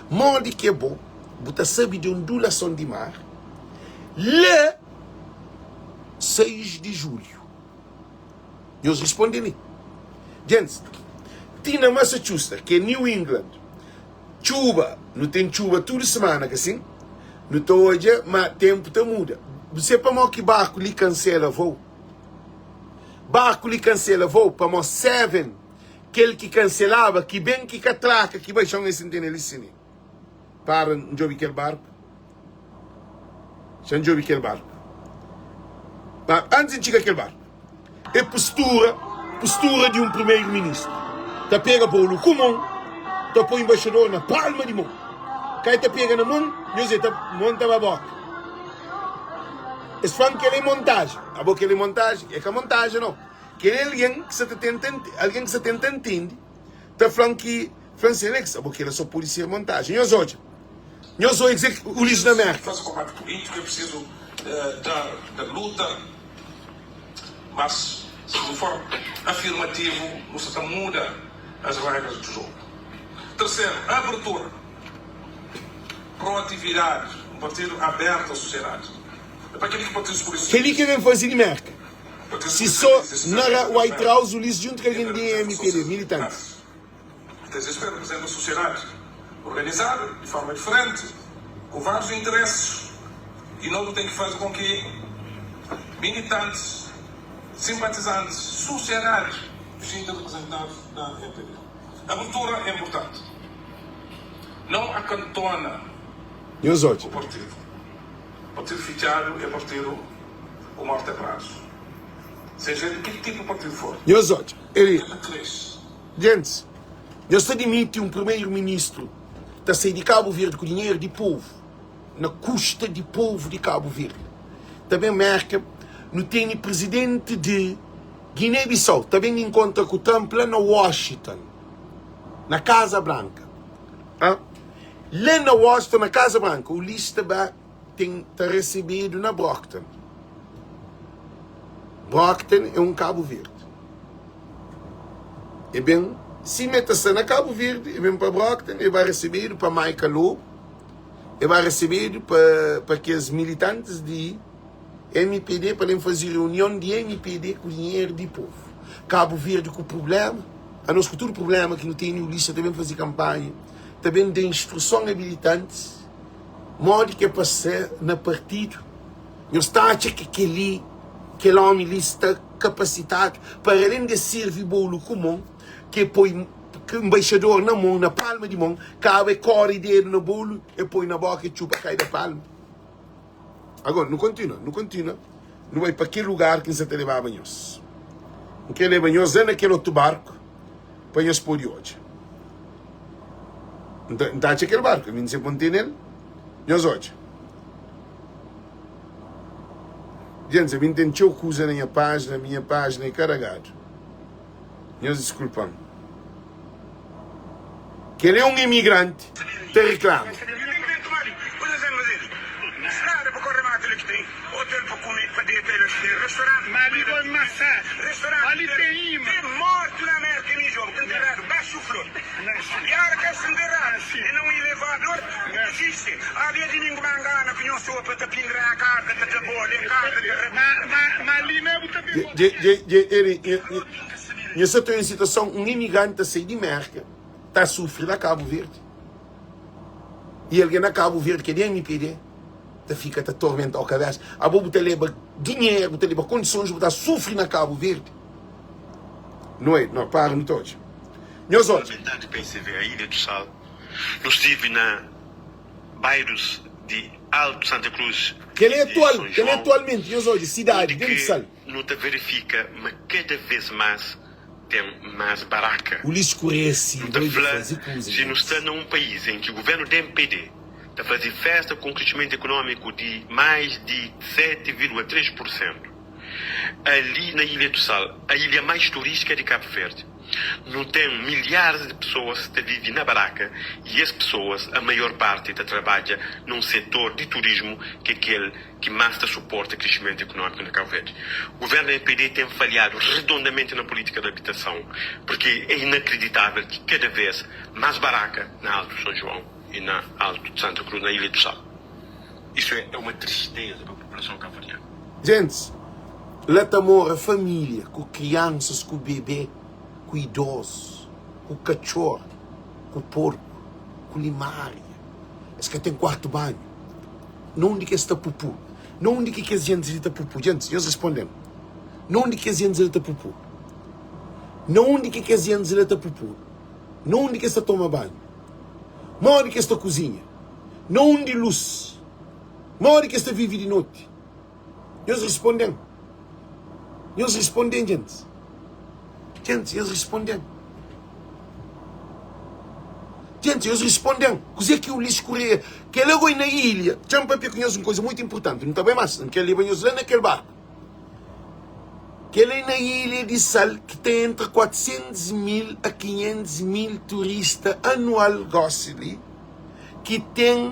Modi ki é bo bu ta sabe di ondulason di mar la 6 di julhu? Nhos responde mi. Djentis, ti na Massachusetts, ki é New England, txuba, nu ten txuba tudu simana, ka sin? Nu ta odja ma tenpu ta muda. Bu se pamó ki barku li kansela vou? Barku li kansela vou pamó Seven, kel ki kanselaba, ki ben ki ka traka, ki bai xon, es ntende li sini. Para N djobe kel barku. Xa N djobe kel barku. Ma antis N txiga kel barku, é postura, postura di un primeru ministru. Ta pega bolu ku mon, ta poi embaixador na palma di mon. Kai ta pega na mon, nhos ta mon ta ba boka. Es fla-m kel é montaji. Abo kel é montaji? É ka montaji nau. Kel é algen ki sa ta tenta, algen ki sa tenta ntende. Ta fla-m ki Fla-m si Alex, abo kela só pode ser montagem. Nhos odja. Nhos odja kuzê ki Ulisses na Merka. Faze konbate pulítiku é prisizu da da luta, mas si nu for afirmativu nu sa ta muda as regras do jogo. Terseru, abertura, proatividadi, un partidu abertu a sosiedadi. É pa kel-li ki Partidu Skulista Kel-li ki ben faze di Merka. Si só na White House Ulisses djuntu ku algen di MPD, militantis. PSP representa sosiedadi organizadu di forma diferenti, ku várius interesis i no nu ten ki faze kon ki militantis, simpatizantis, sosiedadi xinti representadu na MPD. Abertura é inpurtanti. Não akantona Nhos odja. o partidu. Partidu fitxadu é partidu ku morti a prazu, seja di ki tipu partidu for. Nhos odja. Ele. El ta krese. Gentis, nhos ta dimiti un primeiro ministro ta sai di Cabo Verde ku dinheiro di povo, na custa di povo di Cabo Verde. Ta ben Merca, nu teni presidente di Guiné Bissau ta ben incontra ku Trump la na Washington, na Casa Branca. Ah, la na Washington, na Casa Branca, Ulisses ta ba ten ta recebedu na Brockton. Brockton é um Cabo Verde. E ben, sima e ta sta na Kabu Verdi, e ben pa Brockton, e ba resebedu pa Maica Lobo, e ba resebedu pa, pa kes militantis di mpd pa ben faze reunion di mpd ku dinheru di povu. Kabu Verdi ku prublema, anos ku tudu prublema ki nu tene, Ulisses ta ben faze kanpanha, ta ben da instruson a militantis modi ki é pa ser na partidu. Nhos ta atxa ki kel-li, kel ómi li sta kapasitadu para alén di sirvi bolu ku mon, ki e poi nbaixador na mon, na palma di mon, kaba e kori dedu na bolu, e poi na boka, e txupa kai da palma? Agora, nu kontinua, nu kontinua, nu bai pa kel lugar ki N sa ta lebaba nhos. N kre leba nhos la na kel otu barku pa nhos pode odja. N ta, N ta atxa kel barku, ami N se pon tene el, nhos odja. Djentis, ami N ten txeu kuza na nha pájina, mi nha pájina é karagadu. Nhos diskulpa-m. Kel é un imigranti ta riklama. Nha sa ta en situason un imigranti ta sai di Merka ta sufri la Kabu Verdi i algen na Kabu Verdi ki é di mpd ta fika ta tormentau kabesa abo bu ta leba dinheru bu ta leba kondisons bu ta sufri na Kabu Verdi no é no para nu ta odja nhos odja. Parlamentar di PSV a Ilha do Sal, nu stive na bairus di Alto Santa Cruz Kel é e di atual, São kel é João, atualmenti, nhos odja, sidadi undi dentu ki sal. nu ta verifika ma kada vez más ten más baraka. Ulisses Correia Nu ta doi di fla faze kuza, si nu sta gentis. na un país en ki guvernu di mpd ta faze festa ku un krishimentu ekonómiku di más di 7,3 pur sentu ali na Ilha do Sal, a ilha mais turístika di Kabu Verdi, Nu ten milharis di pesoas ta vive na baraka i es pesoas, a maior parti, ta trabadja na un setor di turismu ki é kel ki más ta suporta krisimentu ekonómiku na Kabu Verdi. Guvernu MPD ten falhadu redondamenti na polítika di abitason, purki é inakriditável ki kada vez más baraka na Altu Son João i na Altu di Santa Cruz, na Ilha do Sal. Isu é uma tristeza pa populason kabuverdianu. Gentis, la ta mora família ku kriansas, ku bebê, ku idozus, ku katxor, ku porku, ku limária. Es ka ten kuartu banhu. Na undi ki es ta pupu? Na undi ki kes gentis li ta pupu? Gentis, nhos responde-m. Na undi ki kes gentis li ta pupu? Na undi ki kes gentis li ta pupu? Na undi ki es ta toma banhu? Modi ki es ta kuzinha? Na undi lus? Modi ki es ta vive di noti? Nhos responde-m. Nhos responde-m, gentis. Gentis, nhos responde-m. Gentis, nhos responde-m. Kuzê ki Ulisses Correia. Kel agoi na ilha. Txa-m papia ku nhos un koza mutu inpurtanti. N ta bai más. N kre leba nhos la na kel barku. Kel-li na ilha di Sal ki ta entra 400 mil a 500 mil turista anual gósi li. Ki ten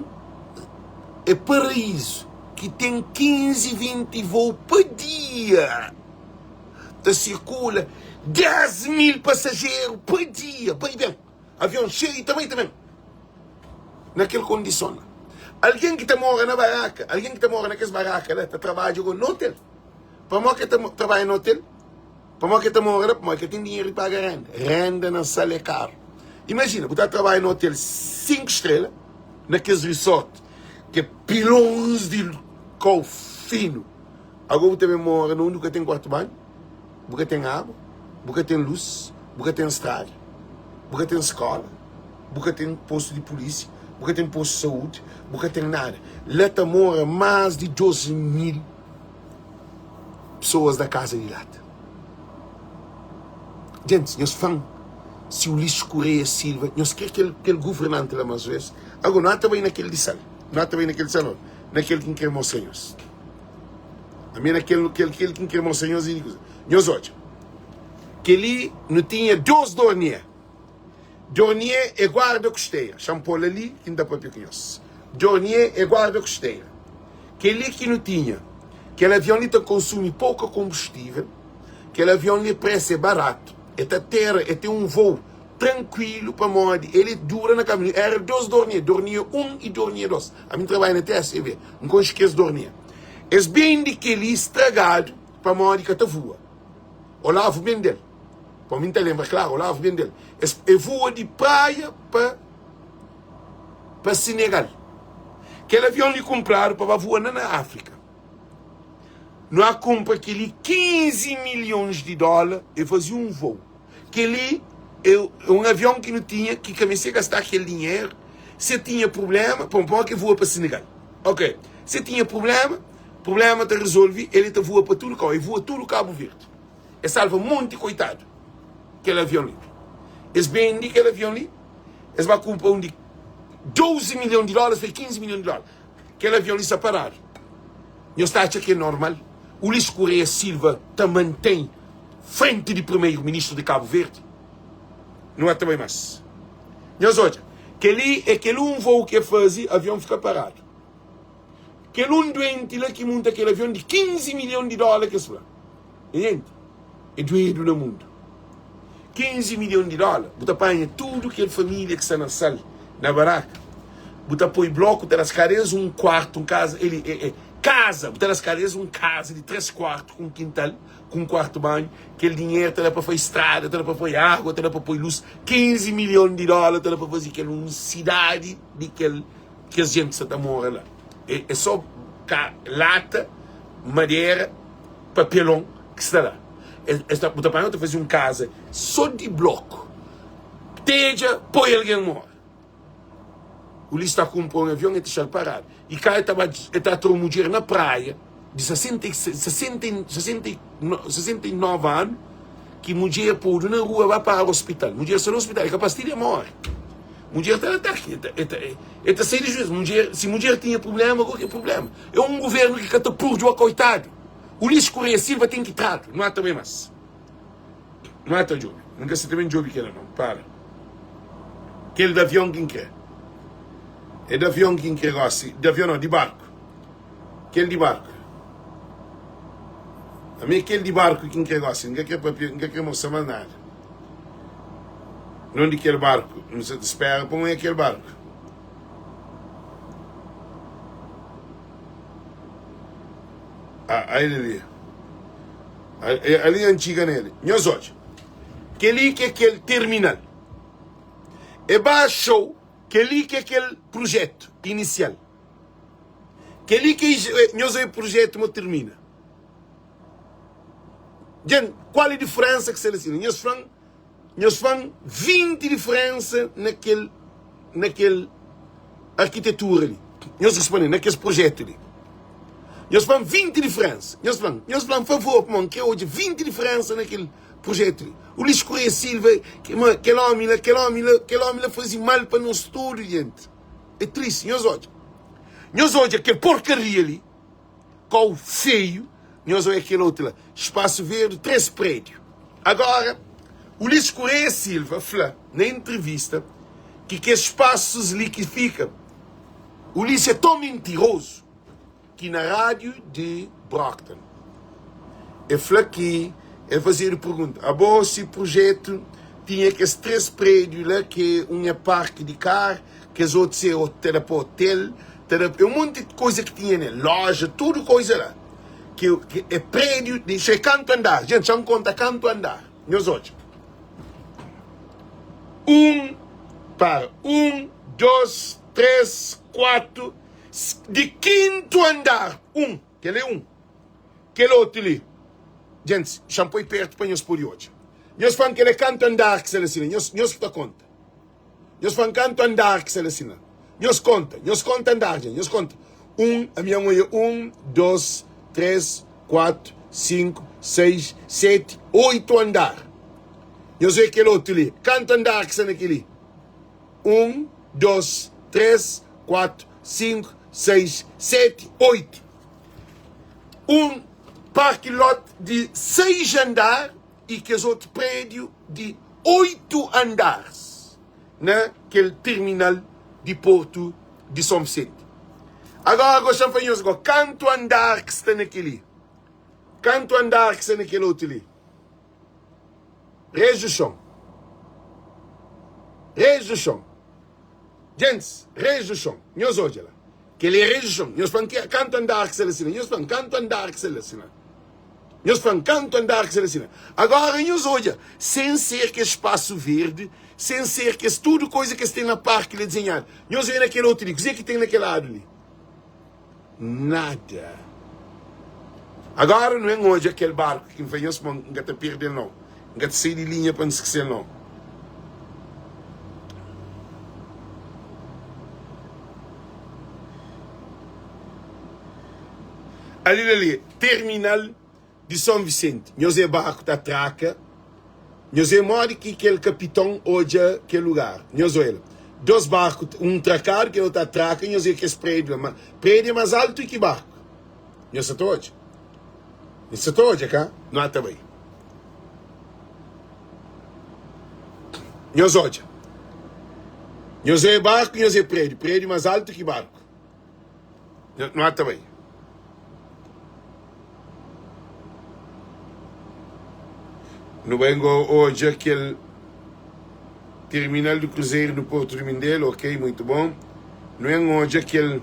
é paraízu ki ten 15, 20 voo pa dia ta sirkula 10 mil pasajeru pa dia bai ben avion xeiu ta bai ta ben na kel kondison la algen ki ta mora na baraka algen ki ta mora na kes baraka la ta trabadja go na otel pamodi ke ta trabadja na otel Pamodi ki el ta mora la? Pamodi el ka ten dinheru di paga renda. Renda na Sal é karu. Imajina, bu ta trabadja na otel 5 strela, na kes resort ki é pilons di kau finu. Agora bu ta ben mora na undi bu ka ten kuartu banhu, bu ka ten agu, bu ka ten lus, bu ka ten strada, bu ka ten skola, bu ka ten postu di pulisia, bu ka ten postu di saúdi, bu ka ten nada. La ta mora más di 12 mil. Pessoas da casa di lata. Gentis, nhos fla-m si Ulisses Correia Silva, nhos kre kel, kel governante la mas vez? Agora, nu ata bai na kel di sal. Nu ata bai na kel di sal, na kel ki N kre mostra nhos. Ami na kel, kel, kel ki N kre mostra nhos e di kuza. Nhos odja. Kel-li, nu tinha dos Dornier. Dornier é guarda kusteira. Xa-m pô-l ali ki N ta pâpia ku nhos. Dornier é guarda kusteira. Kel-li ki nu tinha. Kel avion li ta konsumi poku konbustível. Kel avion li présu é baratu. El ta tera, el ten un vôu trankuilu pamodi el é dura na kaminhu. Éra dôs Dornier, Dornier 1 i Dornier 2. Ami N trabadja na TSV, N konxe kes Dornier. Es bende kel-li stragadu pamodi ka ta vua. Olavo bende-l. Pa mi N ta lenbra klaru, Olavo bende-l. Es e vua di Praia pa pa Senegal. Kel avion li kunpradu pa ba vua na na Áfrika. Nu a kunpra kel-li 15 milhons di dóla e faze un voo. Kel-li é un avion ki nu tinha ki ka meste gastá kel dinheru. Se tinha prubléma, pon pon ke vua pa Senegal. Ok, se tinha prubléma, prubléma ta rezolve, el ta vua pa tudu kau, el vua tudu Kabu Verdi. Es salva monti koitadu kel avion li. Es bendi kel avion li, es ba kunpra un di 12 milhon di dólaris, foi 15 milhon di dólaris. Kel avion li sta paradu. Nhos ta atxa ki é normal? Ulisses Correia Silva ta mantém frenti di primeiro ministru di Kabu Verdi? Nu ata bai mas. Nhos odja, kel-li é kel un voo ki el faze, avion fika paradu. Kel un duenti la ki munta kel avion di 15 milhon di dólar ki es fla. Nha gente, é duedu na mundu. 15 milhon di dólar, bu ta panha tudu kel família ki sta na sal, na baraka, bu ta poi bloku, ta da-s kada es un kuartu, un kaza, eli, é, é, kaza, bu ta da-s kada es un kaza di 3 kuartu ku un kintal, ku un kuartu banhu, kel dinheru ta da pa fai strada, ta da pa poi água, ta da pa poi lus. 15 milhon di dólar ta da pa faze kel un sidadi di kel kes jenti sa ta mora la. É, é só ka, lata, madera, papelon ki sta la. Es ta, bu ta panha, bu ta faze un kaza só di bloku, tedja, poi algen mora. Ulisses ta kunpra un avion, el ta dexa-l paradu. I ka el ta ba, el ta atra un mudjer na praia di 60, 60, 69 anu, ki mudjer podu na rua ba para ospital. Mudjer sta na ospital, é kapas ti di móre. Mudjer ta na ataki, el ta, el ta sai di juiz. Mudjer, si mudjer tinha prubléma, gosi ki prubléma? É un guvernu ki ka ta púrdua koitadu. Ulisses Correia Silva ten ki tradu. Nu ata bai mas. Nu ata djobe. N ka sta ta ben djobe kela nau. Para. Kel di avion ki N kre. É di avion ki N kre gosi. Di avion nau, di barku. Kel di barku. Ami é kel di barku ki N kre gosi. N ka kre papia, N ka kre mostra más nada. Non di kel barku. N sa ta spera pa N oia kel barku. Ah, ali li. Ali N txiga nele. Nhos odja. Kel-li ki é kel terminal. E ba xou, kel-li ki é kel projetu inisial. Kel-li ki é nhos é projetu mo termina. Djen, kual é diferensa ki sta li sima? Nhos fla-m, nhos fla-m 20 diferensa na kel na kel arkitetura li. Nhos responde na kes projetu li. Nhos fla-m 20 diferensa. Nhos fla-m, nhos fla-m favor, pamodi N kre odja 20 diferensa na kel projetu li. Ulisses Correia Silva, kel omi la, kel omi la, kel omi la faze mal pa nos tudu, jenti. É triste, nhos odja. Nhos odja kel porcaria li, kau feio, nhos odja kel outro la, espaço verde, 3 prédio. Agora, Ulisses Correia Silva fla na entrevista ki kes espaços li ki fika, Ulisses é tão mentiroso ki na rádio di Brockton el fla ki el fazedu pergunta, abo si projetu tinha kes 3 prédiu la ki un é parki di kar, kes otus é ta da pa hotel, ta da é un monti di koza ki tinha nel, loja, tudu koza la ki é prédiu di é kantu andar, jenti xa-m konta kantu andar, nhos odja un para un, dos, 3, 4. Di kintu andar, un, kel é un, kel otu li, djentis, xa-m poi pertu pa nhos pode odja. Nhos fla-m kel é kantu andar ki sta la sina, nhos, nhos ki ta konta. Nhos fla-m kantu andar ki sta la sina. Nhos konta, nhos konta andar, djentis, nhos konta. Un, ami N odja un, dos, tres, kuatu, sinku, seis, seti, oitu andar. Nhos odja kel otu li, kantu andar ki sta na kel-li? 1, 2, 3, 4, 5, 6, 7, 8. Un parking lot di 6 andar y kes otu prédiu di 8 andars na kel terminal di Portu di Son Visenti. Agora gosta N fla nhos go, kantu andar ki sta na kel-li? Kantu andar ki sta na kel otu li? Reju xon Reju xon Gentis, reju xon Nhos odja la Kel é reju xon Nhos fla-m ki kantu andar ki sta la sina Nhos fla-m kantu andar ki sta la sina Nhos fla-m kantu andar ki sta la sina Agora nhos odja Sen ser kes spasu verdi Sen ser kes tudu koza ki es ten na parki la dizenhadu Nhos odja na kel otu li Kuzê ki ten na kel ladu li? Nada. Agora nu en odja kel barku ki N fla nhos ma N ka ta perde-l nau. N ka ta sai di linha pa N skese-l nau. Ali la li, terminal di Son Visenti. Nhos é barku ta atraka. Nhos é modi ki kel kapiton odja kel lugar. Nhos oia la. Dos barku, un trakadu, kel otu ta atraka. Nhos é kes prédiu la. Ma prédiu é más altu ki barku. Nhos sa ta odja? Nhos sa ta odja, ka? Nu ata bai. Nhos odja. Nhos é barku, nhos é prédiu. Prédiu más altu ki barku. Nu ata bai. Nu bai go odja kel terminal do cruzeiro do Porto de Mindelo, ok, muito bom. Nu en odja kel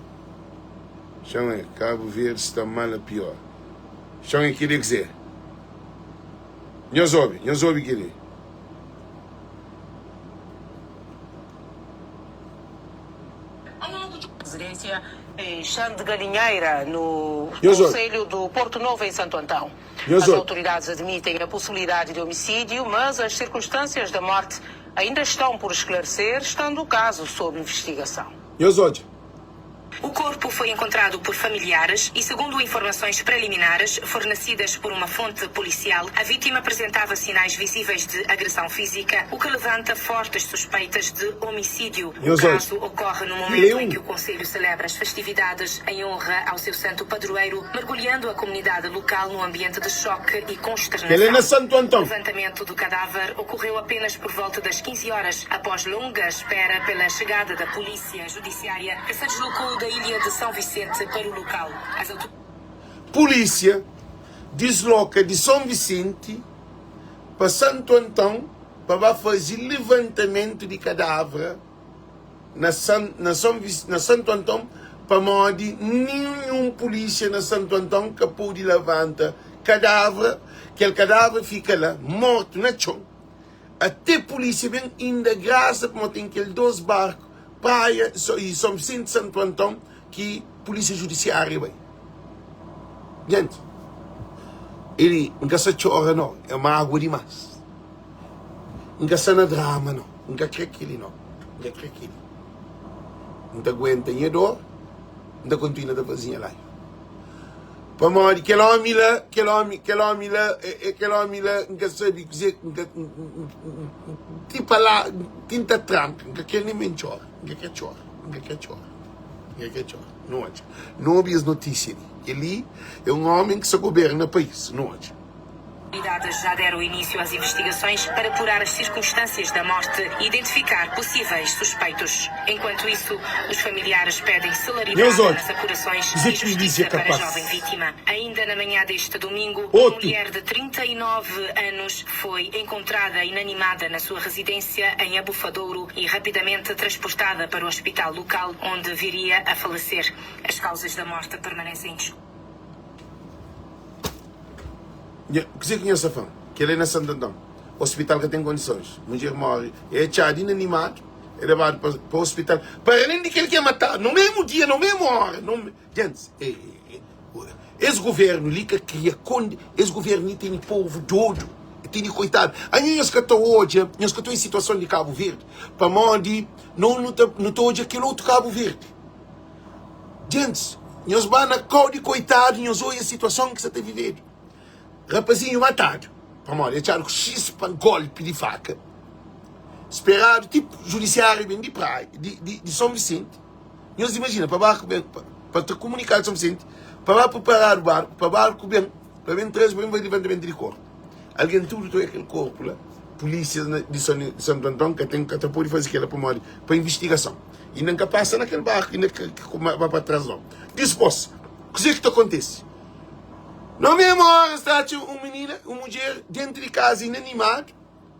Txon é, Cabo Verde sta mal a pior. Txon é keli kze. Nhos obi, nhos obi keli. Residência em Chã de Galinheira, no Nhos obi. concelho do Porto Novo, em Santo Antão. Nhos As obi. autoridades admitem a possibilidade de homicídio, mas as circunstâncias da morte ainda estão por esclarecer, estando o caso sob investigação. Nhos odja. O corpo foi encontrado por familiares e, segundo informações preliminares fornecidas por uma fonte policial, a vítima apresentava sinais visíveis de agressão física, o que levanta fortes suspeitas de homicídio. O Nhos odja. caso ocorre no momento em Leon. que o concelho celebra as festividades em honra ao seu santo padroeiro, mergulhando a comunidade local num ambiente de choque e Kel é na consternação. Santo O Antão. levantamento do cadáver ocorreu apenas por volta das 15 horas, após longa espera pela chegada da polícia judiciária, que se deslocou da. da ilha de São Vicente para o local. As Pulísia disloka di Son Visenti pa Santu Anton pa ba faze levantamentu di kadavra na na Son na Santu Anton pamodi ninhun pulísia na Santu Anton ka pode lavanta kadavra, kel kadavra fika la mortu na txon ate pulísia ben inda grasa pamodi ten kel 2 barku Praia i Son Visenti Santu Anton ki pulísia judisiária bai. Gente, ele N ka sa txora no, é mágua dimás. N ka sa na drama no, N ka kre kili no, N ka kre kili. N ta aguenta nha dor, N ta kontinua ta faze nha live. Pamodi kel omi la, kel omi, kel omi la, é, é kel omi la, N ka sabe kuze, N ka, ti pa la, ti N ta tranka, N ka kre nen ben txora, N ka kre txora, N ka kre txora, N ka kre txora. Nu odja, nu obi es notísia li. Kel-li é un ómi ki sta goberna país. Nu odja. Autoridades já deram início às investigações para apurar as circunstâncias da morte e identificar possíveis suspeitos. Enquanto isso, os familiares pedem celeridade Nhos odja nas apurações kuzê e ki milísia justiça é para a kapás. jovem vítima. Ainda na manhã deste domingo, uma Otu. mulher de 39 anos foi encontrada inanimada na sua residência em Abufadouro e rapidamente transportada para o hospital local, onde viria a falecer. As causas da morte permanecem desconhecidas. Nha, kuzê ki nha sta fla-m? Kel-li é na Santo Antão. Ospital ka ten kondisons. Mudjer móre, é atxadu inanimadu, é lebadu pa, pa ospital. Pa alén di kel ki é matadu, no mésmu dia, no mésmu óra, no, gentis, é, é, es govérnu li ka kria kondi, es govérnu li tene povu dodu, tene koitadu. Anho nhos ka ta odja, nhos ka ta odja situason di Kabu Verdi, pamodi no, nu ta, nu ta odja kel otu Kabu Verdi. Gentis, nhos ba na kau di koitadu, nhos odja situason ki sa ta vivedu. Rapazinhu matadu, pamodi atxadu ku xispa golpi di faka. Speradu ti judisiáriu ben di Praia, di, di, di Son Visenti. Nhos imajina, pa barku ben, pa, pa ta komunikadu Son Visenti, pa ba preparadu barku, pa barku ben, pa ben traze, pa ben faze levantamentu di korpu. Algen tudu ta oia kel korpu la, pulísia di Son, di Santu Anton ka ten, ka ta pode faze kela pamodi pa invistigason. Inda N ka pasa na kel barku, inda ka ba pa tras nau. Dispos, kuzê ki ta kontise? Na mésmu óra, es ta atxa un minina, un mudjer, déntu di kaza inanimadu,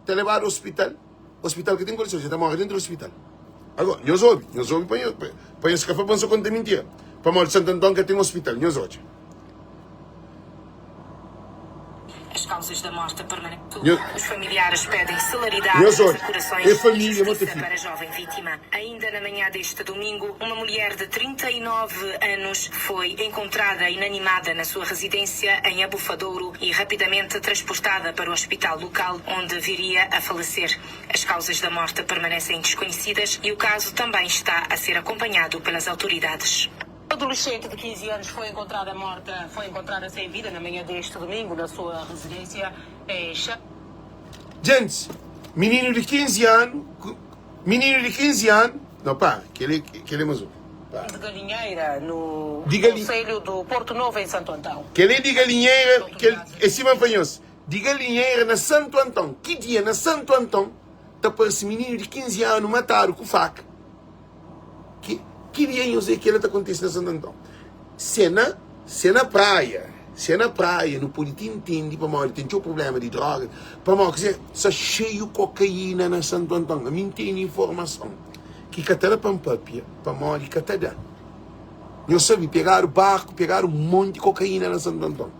ta lebadu ospital. Ospital ka ten kondison, dja ta móre déntu di ospital. Agora, nhos obi, nhos obi pa nhos, pa nhos ka fla pa N sta konta mintira. Pamodi Santu Anton ka ten ospital, nhos odja. As causas da morte permanecem. Nhos. Os familiares pedem celeridade Nhos nas odja, apurações é e família mo ta justiça fika. para a jovem vítima. Ainda na manhã deste domingo, uma mulher de 39 anos foi encontrada inanimada na sua residência em Abufadouro e rapidamente transportada para o hospital local, onde viria a falecer. As causas da morte permanecem desconhecidas e o caso também está a ser acompanhado pelas autoridades. Adolescente de 15 anos foi encontrada morta, foi encontrada sem vida na manhã deste domingo na sua residência em Cha. Gentis, mininu di 15 anu, mininu di 15 anu, no para, kel-li, kel-li é más un, para. De Galinheira, no Di Gali. concelho do Porto Novo, em Santo Antão. Kel-li é di Galinheira, kel, é sima N fla nhos, di Galinheira na Santo Antão. Ki dia na Santo Antão ta parse mininu di 15 anu matadu ku faka? Ki, ki dia nhos é kela ta kontise na Santo Antão? Se é na, se é na praia, se é na praia, nu pode ti intende pamodi ten txeu problema di droga, pamodi kuzê, sta xeiu kokaína na Santo Antão. Ami N tene informason ki ka ta da pa N papia, pamodi ka ta da. Nhos sabe, pegadu barku, pegadu un monti kokaína na Santo Antão.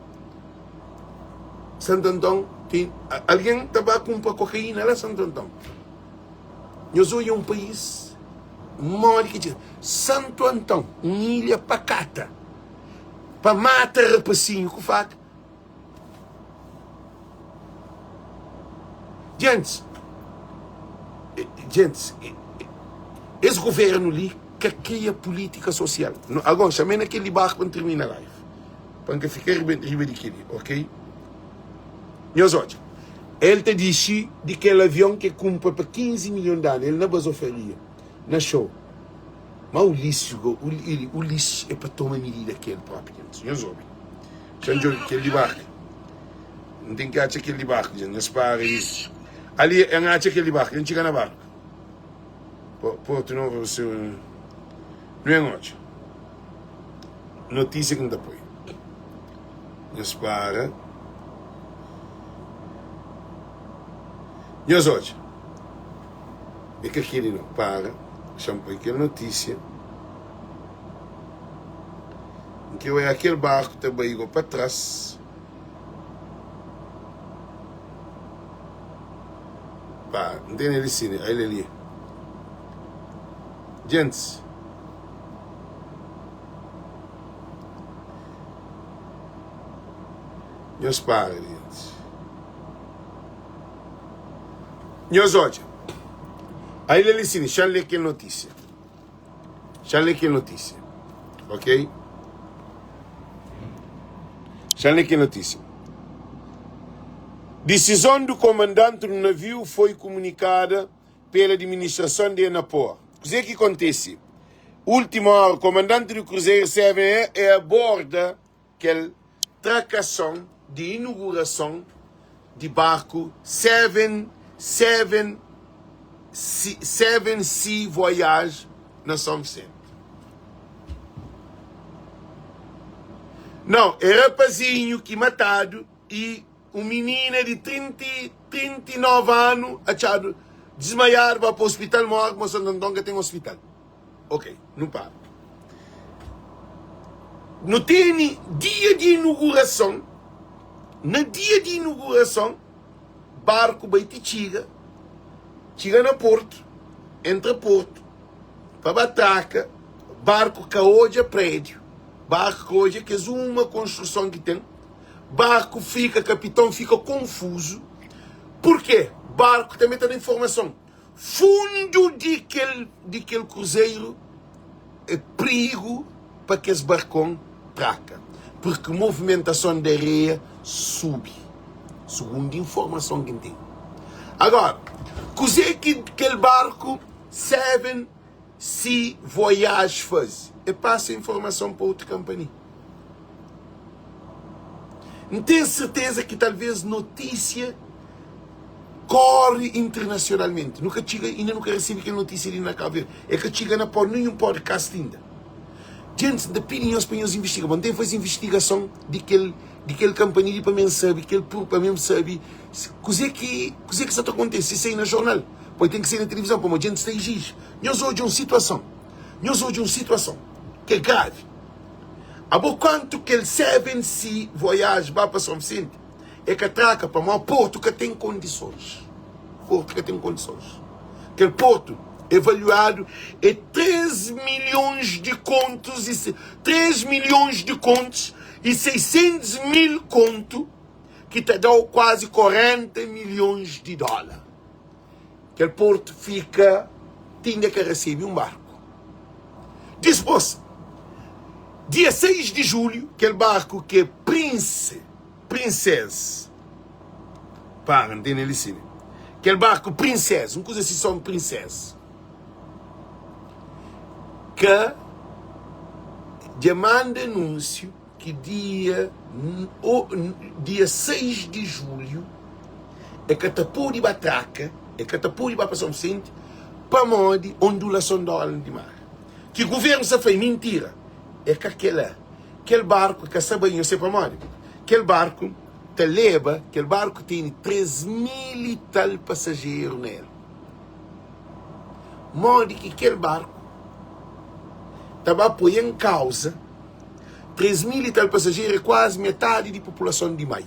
Santo Antão ten, algen ta ba kunpra kokaína la Santo Antão. Nhos odja un país modi ki txiga. Santu Anton, un ilha pakata, pa mata rapasinhu ku faka. Gentis, gentis, es governu li ka kria pulítika sosial. Agon, xamé na kel li barku pa N tirmina live, pa N ka fika riba di kel li, ok? Nhos odja, el ta dixi di kel avion ki el kunpra pa 15 milhon di anu, el na bazofaria, na xou. Má Ulisses go, Ulisses é pa toma midida ki el própi gentis. Nhos obi. Xa-m djobe kel di barku. N ten ki atxa kel di barku, dja. Nhos para li. Ali, N atxa kel di barku. Dja N txiga na barku. Porto Novo, seu. Nu en odja. Notísia ki N ta poi. Nhos para. Nhos odja. É ka kel-li nau. Para. Xa-m poi kel notísia. N kre oiá kel barku ta bai go pa tras. Para. N tene li sine. Ai li. Djentis. Nhos para djentis. Nhos odja. Ai li sine. Xa-m lé kel notísia. Xa-m lé kel notísia. Ok? Xa-m lé kel notísia. Decisão do comandante do navio foi comunicada pela administração de Enapor. Kuzê ki kontise? Última hora, comandante do cruzeiro Seven E aborda kel trakason di inugurason di barku Seven Seven Seven Sea Voyage na São Vicente. Não, é rapazinho ki matadu i un minina di 30 39 anu atxadu dismaiadu ba pa hospital morre, ma Santo Antão ka ten hospital. Ok, nu para. Nu tene dia di inugurason. Na dia di inugurason, barku bai ti txiga, txiga na portu, entra portu, pa ba traka, barku ka odja prédiu, barku ka odja kes uma konstruson ki ten, barku fika, kapiton fika konfuzu. Purkê? Barku tanbe ta da informason. Fundu di kel di kel kruzeru é prigu pa kes barkon traka, purki movimentason di areia subi, sugundu informason ki N ten. Agora, kuzê ki kel barku Seven Sea Voyage faze? É pasa informason pa otu kanpani. N ten serteza ki talvês notísia kóre internasionalmenti. Nu ka txiga, inda nu ka resebe kel notísia li na Kabu Verdi. E ka txiga na pod, ninhun podcast inda. Djentis, N ta pidi nhos pa nhos invistiga. Bon, N ten faze invistigason di kel, di kel kanpani li pa mi N sabe kel pur, pa mi N sabe kuzê ki, kuzê ki sa ta kontise. Si sai na jornal, poi ten ki sai na tilivizon, pamodi djentis ta iziji. Nhos odja un situason, nhos odja un situason ki é gravi. Abo kantu kel 7 sea voyage ba pa São Vicente e ka traka pamó porto ka tem kondisons porto ka tem kondisons kel porto evaluado é 3 milhões de contos e 3 milhões de contos e 600 mil conto ki ta dau quase 40 milhões de dólar Kel portu fika tinha ka resebe un barku. Dispôs, dia 6 di julhu, kel barku ki é Prince, Princess, para, N tene li sine, kel barku Princess, un kuza si son Princess, ka dja manda anúnsiu ki dia dia 6 di julhu e ka ta pode ba traka, e ka ta pode ba pa São Vicente pamodi ondulason di ola di mar. Ki guvernu sa fla é mintira, é ka kela. Kel barku ka sa bai, nho se pamodi? Kel barku ta leba, kel barku tene 3 mil i tal pasajeru na el. Modi ki kel barku ta ba poi en kauza 3 mil i tal pasajeru é kuazi metadi di populason di Mai.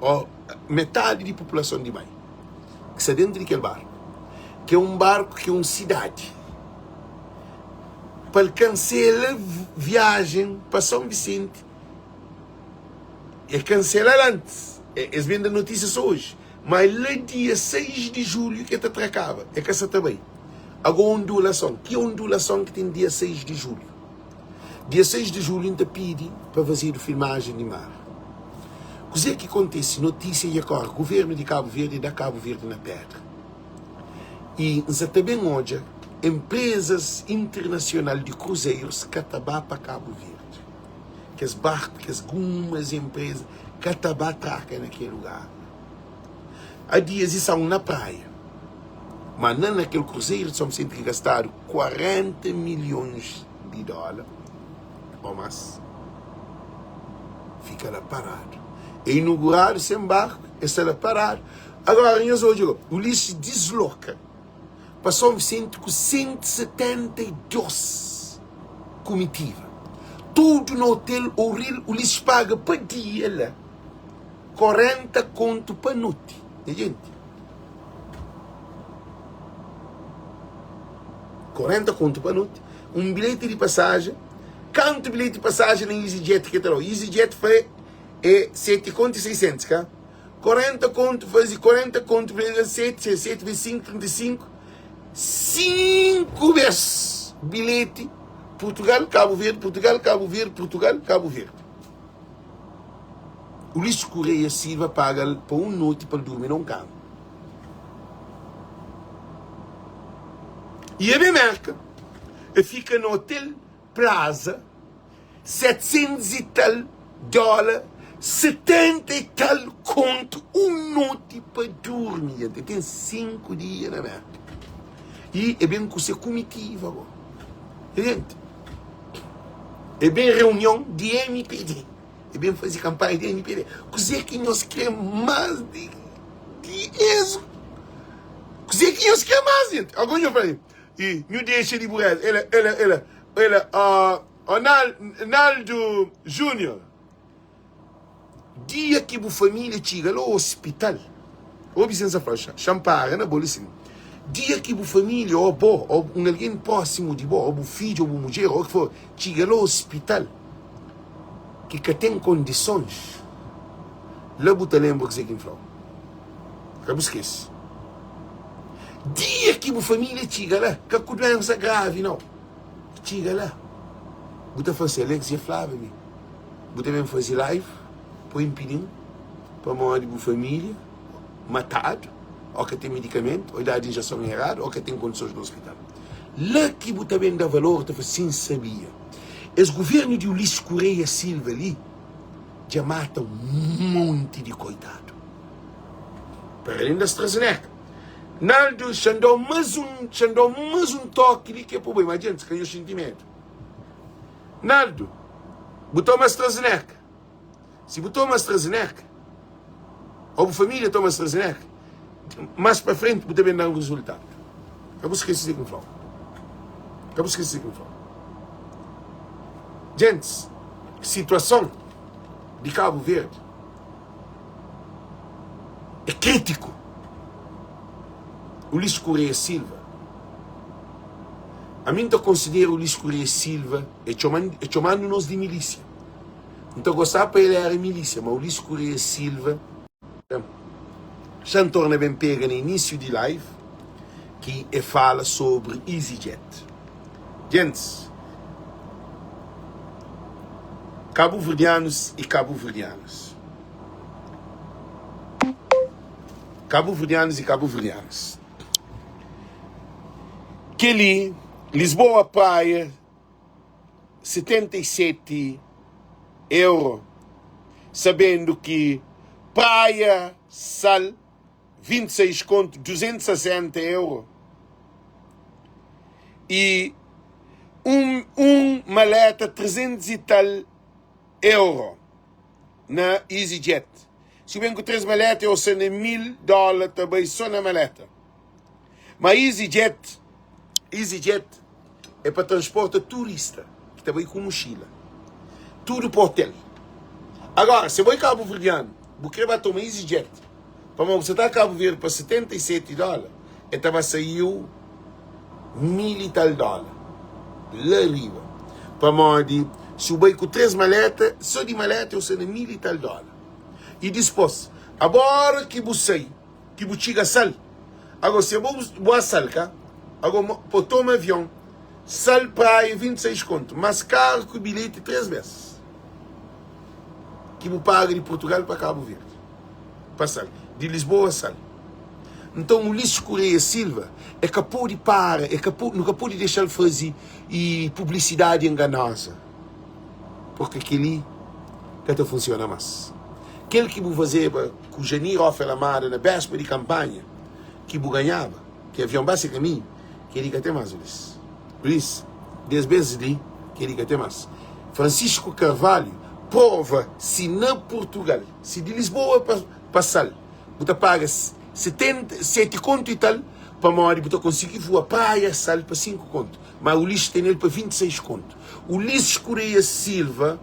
Ó, metadi di populason di Mai ki sta dentu di kel barku, ki é un barku ki é un sidadi, pa el kansela viajen pa São Vicente, el kansela-l antis, es ben da notísia sô oji, má é la dia 6 di julhu ki el ta trakaba, el ka sa ta bai. Agó ondulason, ki ondulason ki ten dia 6 di julhu? Dia 6 di julhu N ta pidi pa fazedu filmajen di mar. Kuzê ki kontise? Notísia dja kóre, Guvernu di Kabu Verdi da Kabu Verdi na pédra. I N sa ta ben odja enprezas internasional di kruzerus ka ta ba pa Kabu Verdi. Kes barku, kes gumas enpreza ka ta ba traka na kel lugar. Há dias i são na praia. Ma na na kel kruzeru di São Vicente ki gastadu 40 milhões di dóla. ô más fika la paradu. É inuguradu sen barku, el sta la paradu. Agora nhos odja go, Ulisses disloka pa São Vicente ku 172 kumitiva. Tudu na hotel Ouril, Ulisses paga pa dia la 40 kontu pa noti. Nha jenti, 40 kontu pa noti, un bilheti di pasajen, kantu bilheti di pasajen na EasyJet ke ta dau? EasyJet fla é 7 kontu i 600, ka? 40 kontu faze 40 kontu vezes 7, 7 vezes 5, 35, 5 bes bilheti Portugal, Cabo Verde, Portugal, Cabo Verde, Portugal, Cabo Verde. Ulisses Correia Silva paga-l pa un noti pa el durmi na un kama. I e ben Merka, e fika na Hotel Plaza, 700 i tal dóla, 70 i tal kontu un noti pa durmi. Jenti, e ten 5 dia na Merka. I e ben ku se kumitiva go. Jenti, e ben reunion di MPD. E ben faze kanpanha di MPD. Kuzê ki nhos krê más di, di es? Kuzê ki nhos krê más, jenti? Algun nhos fla, i nhu dexa di bureza. Ela, ela, ela, ela, ó, ó, Naldo Júnior. Dia ki bu família txiga la ospital, obi sen sa fla, xa-m para na bo li sin. Dia ki bu família ô bo, ô un algen prósimu di bo, ô bu fidju, ô bu mudjer, ô ki for, txiga la ospital ki ka ten kondisons, la bu ta lenbra kuzê ki N fla-u. Ka bu skese. Dia ki bu família txiga la, ka ku duénsa gravi nau, txiga la, bu ta fla si, Alex dja flaba mi. Bu ta ben faze live pa inpidi-m pamodi bu família matadu ô ka ten medikamentu ô dadu injeson eradu ô ka ten kondisons na ospital. La ki bu ta ben da valor, ta fla sin sabia. Es guvernu di Ulisses Correia Silva li dja mata un monti di koitadu. Para alén di AstraZeneca. Naldo xa N da-u más un, xa N da-u más un toki li ki é pa bu bai. Má djentis, ka nhos xinti medu. Naldo, bu toma AstraZeneca? Si bu toma AstraZeneca, ou bu família toma AstraZeneca, más pa frenti bu ta ben da-m rezultadu. Ka bu skese di ki N fla-u. Ka bu skese di ki N fla-u. Gentis, situason di Kabu Verdi é krítiku. Ulisses Correia Silva, Ami N ta konsidera Ulisses Correia Silva, e txoma-n, e txomanu nos di milísia. N ta gostaba pa el éra milísia, ma Ulisses Correia Silva. Xa N torna ben pega na inísiu di live ki e fala sobri EasyJet. Gentis, kabuverdianus i kabuverdianas, kabuverdianus i kabuverdianas, kel-li, Lisboa Praia, 77 euro, sabendu ki Praia Sal, 26 kontu, 260 euro, i un, un maleta 300 i tal euro na EasyJet. Si ben ku 3 maleta, eu sa na 1000 dóla ta bai só na maleta. Ma EasyJet, EasyJet é pa transporta turista ki ta bai ku muxila. Tudu pa hotel. Agora, se bo é kabuverdianu, bu kre ba toma EasyJet, pamodi bu sa ta Kabu Verdi pa 77 dóla, e ta ba saiu mil i tal dóla la riba. Pamodi si bu bai ku 3 maleta, só di maleta eu sa na mil i tal dóla. I dispôs, agora ki bu sai, ki bu txiga sal ago se bo bu a sal ka ago po toma avion sal praia 26 kontu mas karu ki bilheti 3 bes ki bu paga di Portugal pa Cabo Verde pa sal di Lisboa sal nton Ulisses Correia Silva é ka podi para é ka podi nu ka podi dexal fazi e publicidade enganosa Porque kel-li ka ta funsiona más. Kel ki bu fazeba ku Janir Ofer Amada na béspa di kanpanha ki bu ganhaba, ki avion ba se kaminhu, kel-li ka ten más, Ulis. Ulis, des bes li, kel-li ka ten más. Francisco Carvalho prova si na Portugal, si di Lisboa pa pa Sal bu ta paga 70, 7 kontu i tal, pamodi bu ta konsigi voa Praia Sal pa 5 kontu, ma Ulisses tenel pa 26 kontu. Ulisses Correia Silva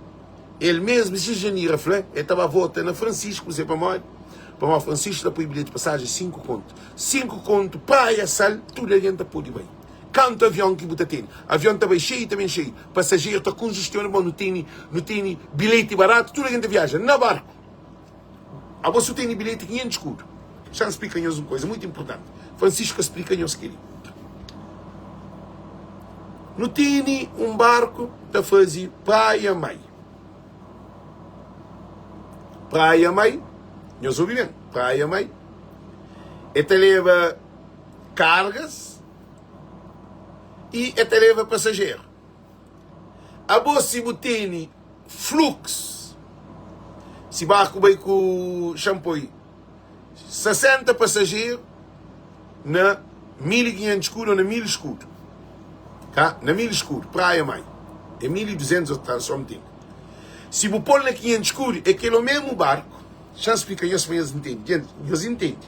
el mesmu si Janira fla el ta ba vota na Francisco, se pamodi? Pamodi Francisco ta poi bilheti pasajen 5 kontu, 5 kontu Praia Sal tudu algen ta podi bai. Kantu avion ki bu ta tene? Avion ta bai xeiu ta ben xeiu, pasajeru ta konjestiona, bon nu tene nu tene bilheti baratu, tudu algen ta viaja na barku. Abo su tene bilheti 500 skudu. Xa-m splika nhos un kuza mutu inpurtanti. Francisco ka splika nhos kel-li. Nu tene un barku ta faze Praia Mai. Praia Mai, nhos obi ben, Praia Mai, e ta leba kargas i e ta leba pasajeru. Abo si bu tene fluks, si barku bai ku xanpoi 60 pasajeru na 1500 skudu ou na 1000 skudu, ka? Na 1000 skudu, Praia Mai é 1200 ou tal something. Si bu pol na 500 skudu é kel omemu barku. Xa-m splika nhos pa nhos ntende. Djenti, nhos ntende?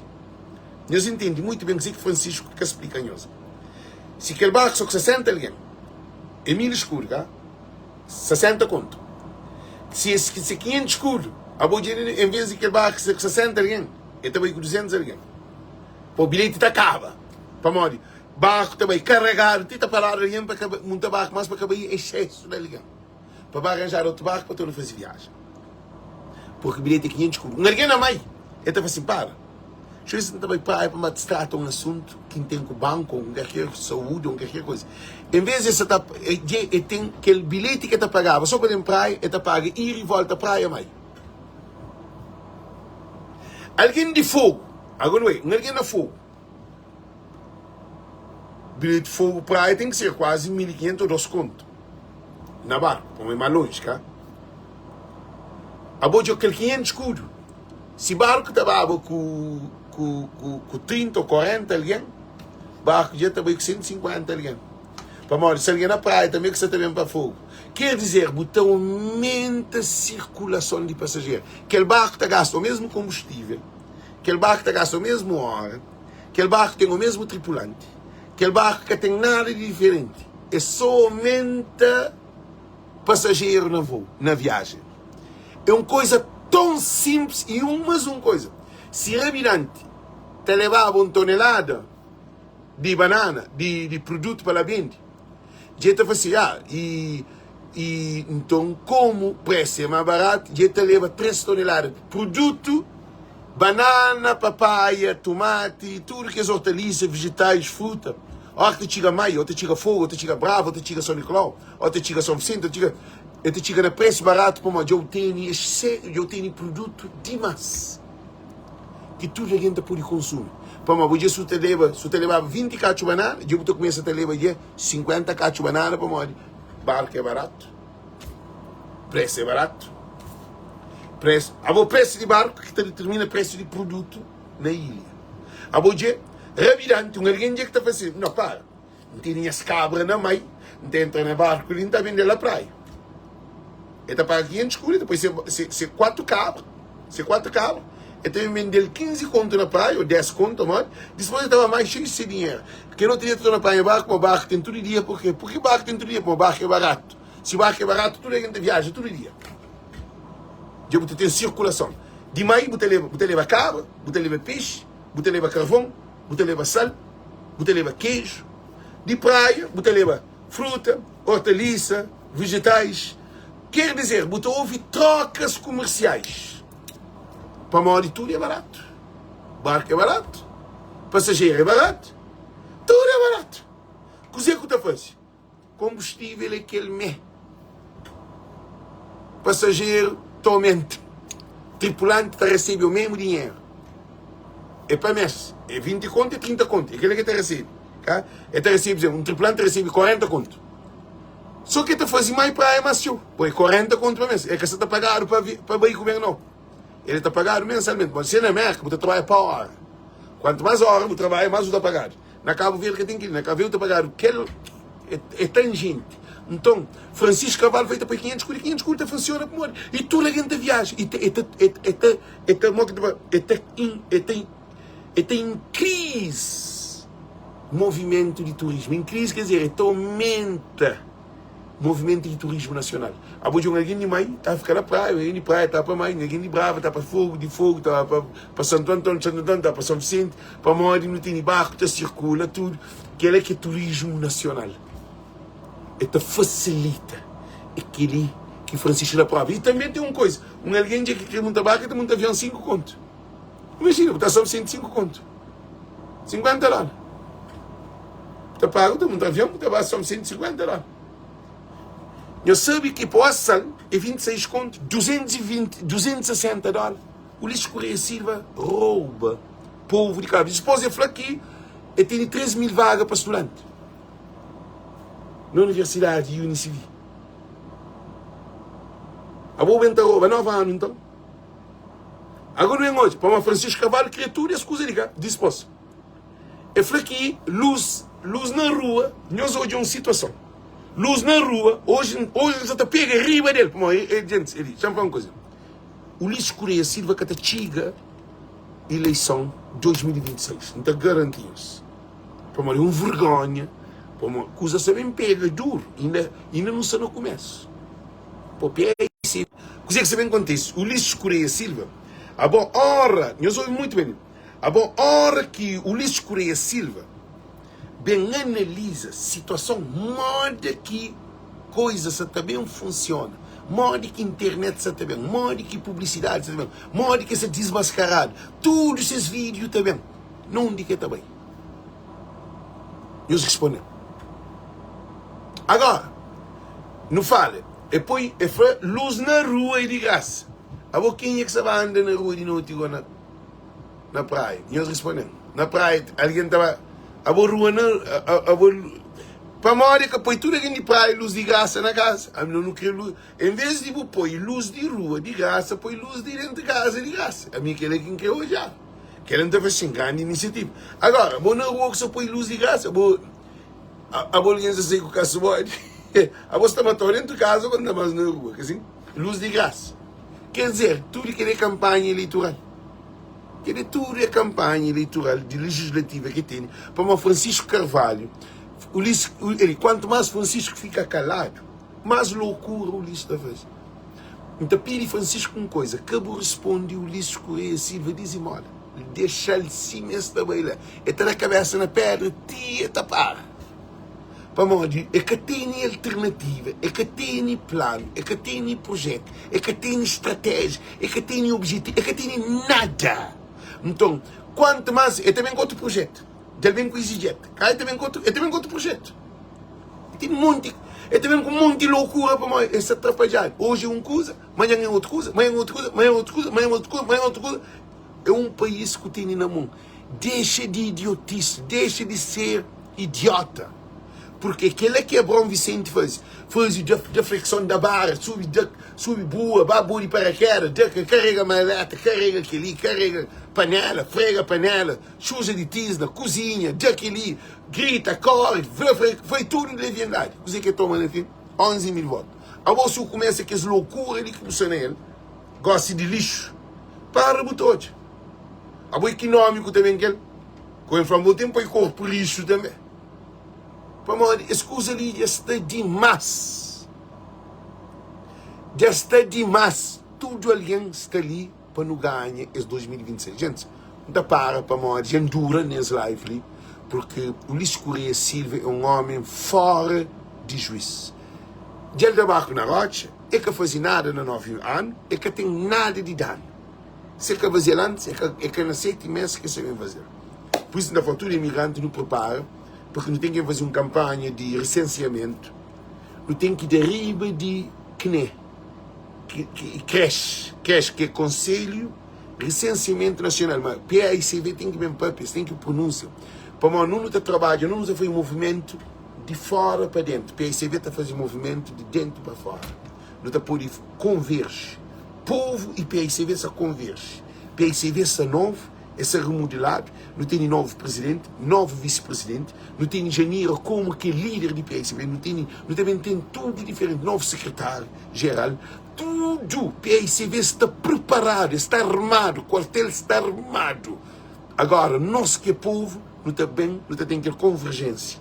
Nhos intende mutu ben kuzê ki Francisco ka splika nhos. Si kel barku so ku 60 algen, é 1000 eskudu, ka? 60 kontu. Si es si 500 eskudu, abo dja en vez di kel barku ser ku 60 algen, el ta bai ku 200 algen. Po bilheti ta kaba. Pamodi barku ta bai karegadu ti ta paradu algen pa ka munta barku mas pa ka bai exsesu di algen. Pa ba ranjadu otu barku pa torna faze viajen. Porque bilheti é 500 eskudu. Un algen na mai, el ta fla sin, para. Txeu bes N ta bai praia pa N ba trata un asuntu ki N ten ku banku ô un kalker saúdi ô un kalker koza. En bes di el sa ta dje el ten kel bilheti ki el ta pagaba so pa ben praia, el ta paga ida i volta praia mai. Algen di Fogu, agora nu bai, un algen na Fogu, bilheti Fogu praia ten ki ser kuazi 1500 ô 2 kontu na barku, pamodi é más lonji, ka? Abo dja kel 500 skudu. Si barku ta baba ku ku ku ku 30 ou 40 algen, barku dja ta bai ku 150 algen. Pamodi si algen na praia tanbe ki sa ta ben pa Fogu. Ker dizer, bu ta aumenta sirkulason di pasajeru. Kel barku ta gasta o mesmu konbustivel, kel barku ta gasta o mesmu ora, kel barku ten o mesmu tripulanti, kel barku ka ten nada di diferenti. É so aumenta pasajeru na vou, na viajen. É un koisa ton sinplis i un mas un koisa. Si rabidanti ta lebaba un tonelada di banana, di, di produtu pa la bendi, dja el ta fla si, ah, i, i nton komu presu é ma baratu, dja el ta leba 3 tonelada di produtu, banana, papaia, tumati, tudu kes ortalisa, vejetais, fruta. Ora ki ta txiga Maio, ta txiga Fogo, ta txiga Brava, ta txiga Son Nicolau, ô ta txiga Son Vicente, ta txiga, el ta txiga na presu baratu pamodi dja u tene exse, dja u tene produtu dimas ki tudu algen ta pode konsumi. Pamodi bo dja su ta leba, su ta lebaba 20 katxu banana, dja bu ta kumesa ta leba dja 50 katxu banana pamodi barku é baratu, presu é baratu, presu, abo presu di barku ki ta determina presu di produtu na ilha. Abo dja rabidanti un algen dja ki ta fla si, no para. N tene nhas kabra na mai, N ta entra na barku li, N ta bende-l la praia. El ta paga 500 skudu, el ta poi se, se, se 4 kabra, se 4 kabra, el ta ben bende-l 15 kontu na praia, ou 10 kontu, modi, dispôs el ta ba mai xeiu se dinheru. Kel otu dia el ta torna panha barku, ma barku ten tudu dia, purke? Purki barku ten tudu dia? Pamodi barku é baratu. Si barku é baratu, tudu algen ta viaja tudu dia. Dja bu ta ten sirkulason. Di mai bu ta leba, bu ta leba kabra, bu ta leba pexi, bu ta leba karvon, bu ta leba sal, bu ta leba keju di praia, bu ta leba fruta, ortalisa, vejetais. Ker dizer, bu ta ovi trokas kumersiais pamodi tudu é baratu. Barku é baratu, pasajeru é baratu, tudu é baratu. Kuzê ku ta faze? Konbustível é kel mé. Pasajeru ta omenta. Tripulanti ta resebe omemu dinheru. É pa mês. É 20 kontu, é 30 kontu. É kel-la ki el ta resebe. Ka? El ta resebe, un tripulante ta resebe 40 kontu. Sô ki el ta faze mai praia más txeu. Poi 40 kontu pa mês. El ka sa ta pagadu pa, pa bai ku ben, nau. El ta pagadu mensalmenti. Mas se na Mérka, bu ta trabadja pa óra. Kuantu más óra bu trabadja, más bu ta pagadu. Na Kabu Verdi ka ten kel-li. Na Kabu Verdi ta pagadu kel é, é tangente. Nton, Francisco Carvalho vai ta poi 500 kudu, 500 kudu ta funciona pamodi e tudu algen ta viaja e ta e ta e ta e ta mo ki ta fla e ta e ta e ta increase movimentu di turismu. Increase quer dizer e ta aumenta movimentu di turismu nasional. Abo dja un algen di mai ta fika na praia, un algen di praia ta pa mai, un algen di Brava ta pa Fogo, di Fogo ta pa pa Santu Anton, di Santu Anton ta pa São Vicente, pamodi nu tene barku ta sirkula tudu. Kela ki é turismu nasional. E ta fasilita. É keli ki Francisco da prova. E tanbe ten un koisa, un algen dja ki kre munta barku, el ta munta avion 5 kontu. Imajina, bu ta São Vicente 5 kontu. 50 dóla. Bu ta paga, bu ta munta avion, bu ta ba São Vicente 50 dóla. Nhos sabe ki pa Sal é 26 kontu, 220, 260 dóla. Ulisses Correia Silva rouba povu di Cabo. Dipôs el fla ki el tene 3 mil vaga pa studanti na universidadi di Unicv. Abo ben ta rouba 9 anu nton. Agora nu ben odja, pamodi Francisco Carvalho kria tudu es kuza li ka? Dispôs el fla ki luz, luz na rua, nhos odja un situason. Luz na rua, oji, oji nu sa ta pega riba del, pamodi el, gentis, el, xa-m fla un kuza. Ulisses Correia Silva ka ta txiga ileison 2026, N ta garanti nhos. Pamodi é un vergonha, pamodi kuza sta ben pega duru, inda inda nu sta na kumesu. Pô PAIC, kuzê ki sta ben kontise? Ulisses Correia Silva, abo ora, nhos obi muitu ben, abo ora ki Ulisses Correia Silva ben analiza situason modi ki koisa sa ta ben funsiona, modi ki internet sa ta ben, modi ki publisidadi sa ta ben, modi ki es ta dismaskaradu, tudu ses vídiu ta ben, na undi ki el ta bai? Nhos responde-m. Agora, nu fala, e poi, e fla lus na rua é di grasa. Abo kenha ki sa ba anda na rua di noti go na na praia? Nhos responde-m. Na praia, algen ta ba, abo rua na, abo, pamodi e ka poi tudu algen di praia lus di grasa na kasa? Ami no, nu kre lus, en ves di bu poi lus di rua di grasa, poi lus di dentu kasa di grasa. Ami kela ki N kre odja. Kela N ta fla sin, grandi inisiativa. Agora, bo na rua ku sa poi lus di grasa, bo, abo algen sa sai ku kasu bodi, abo sta matau dentu kasa, bo nta mas na rua, ka sin? Lus di grasa. Ker dizer, tudu kela é kanpanha eleitoral. Kel-li tudu é kanpanha eleitoral di legislativa ki tene. Pamodi Francisco Carvalho, Ulisses, el, kuantu más Francisco fika kaladu, más lokura Ulisses ta faze. N ta pidi Francisco un koza, ka bu responde Ulisses Correia Silva dizimola. Dexa-l sima es ta bai la. El ta da kabesa na pedra ti el ta para. Pamodi e ka tene alternativa, e ka tene planu, e ka tene projetu, e ka tene stratéjia, e ka tene objetivu, e ka tene nada. Nton, kuantu más e ta ben ku otu projetu, dja el ben ku EasyJet, ka e ta ben ku otu, e ta ben ku otu projetu. E ten monti, e ta ben ku monti lokura pamodi e sta trapadjadu. Oji é un kuza, manhan é otu kuza, manhan é otu kuza, manhan é otu kuza, manhan é otu kuza, manhan é otu kuza. É un país ku tene na mon. Dexa di idiotice, dexa di ser idiota. Porque kela ki Abraão Vicente faze, faze da, da flexão da barra, subi, da, subi bua, ba bua di paraquedas, da, carrega maleta, carrega keli, carrega panela, frega panela, suja di tisna, cozinha, da keli, grita, corre, vra, vra, foi tudo de leviandade. Kuze ke toma na fim? 11 mil votos. Abo se u começa kes loucura li ki bu sta na el, gosi di lixo, para bu ta odja. Abo e ki nomi ku ta ben kel? Ku el fla-m, bo ten poi korpu rixu tanbe. Pamodi es kuza li dja sta dimás. Dja sta dimás. Tudu algen sta li pa nu ganha es 2026. Gentis, N ta para pamodi dja N dura nes live li, purki Ulisses Correia Silva é un omi fora di juís. Dja el da barku na rotxa, e ka faze nada na 9 anu, e ka ten nada di danu. Se ka fazel antis, e ka, e ka na seti mes ke sa ben fazel. Pur isu, N ta fla tudu imigranti, nu pripara, purki nu ten ki faze un kanpanha di risensiamentu. Nu ten ki da riba di kne, ki, ki, kresh, kresh ki é Konselhu Risensiamentu Nasional. Ma PAICV ten ki ben papia, es ten ki prununsia. Pamodi nu nu ta trabadja, nu nu ta faze movimentu di fora pa dentu. PAICV ta faze movimentu di dentu pa fora. Nu ta pode konverge. Povu i PICV sa konverge. PICV sa novu. E sta remodeladu, nu tene novu prizidenti, novu visi-prizidenti, nu tene Janira komu ki é lider di PSB, nu tene, nu ta ben ten tudu diferenti, novu sekretáriu jeral, tudu PSB sta priparadu, es sta armadu, kuartel sta armadu. Agora, nos ki é povu, nu ta ben, nu ta ten kel konverjénsia.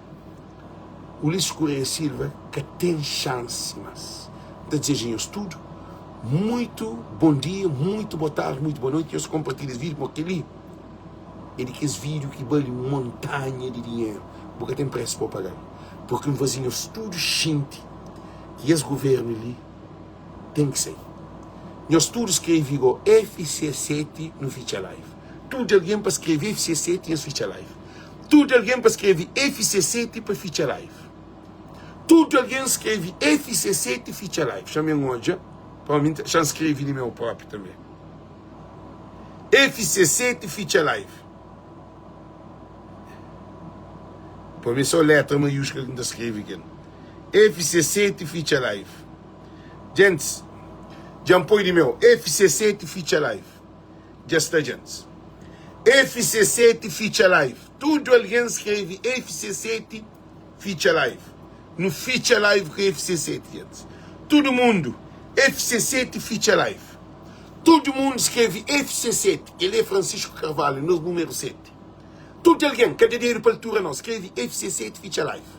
Ulisses Correia Silva ka ten xansi más. N ta dizeja nhos tudu muitu bon dia, muitu bo tardi, muitu bo noiti. Nhos konpartilha es vídiu pamodi kel-li é di kes vídiu ki bali montanha di dinheru. Bu ka ten présu pa bu paga-l. Purki N faze nhos tudu xinti ki es govérnu li ten ki sai. Nhos tudu skrebe go FC7 nu fitxa live. Tudu algen pa skrebe FC7 nhos fitxa live. Tudu algen pa skrebe FC7 pa fitxa live. Tudu algen skrebe FC7 fitxa live. Xa mi odja pa mi xa skrebe di meu propi tanbe. FC7 fitxa live. Pa mi so letra maiúscula ki N ta skrebe kel. FC7 fitxa live. Djentis, dja N poi di meu. FC7 fitxa live. Dja sta djentis. FC7 fitxa live. Tudu algen skrebe FC7 fitxa live. Nu fitxa live ku FC7 djentis. Tudu mundu FC7 fitxa live. Tudu mundu skrebe FC7. Kel-li é Francisco Carvalho, nos númeru 7. Tudu algen, ka da dedu pa altura nau, skrebe FC7 fitxa live.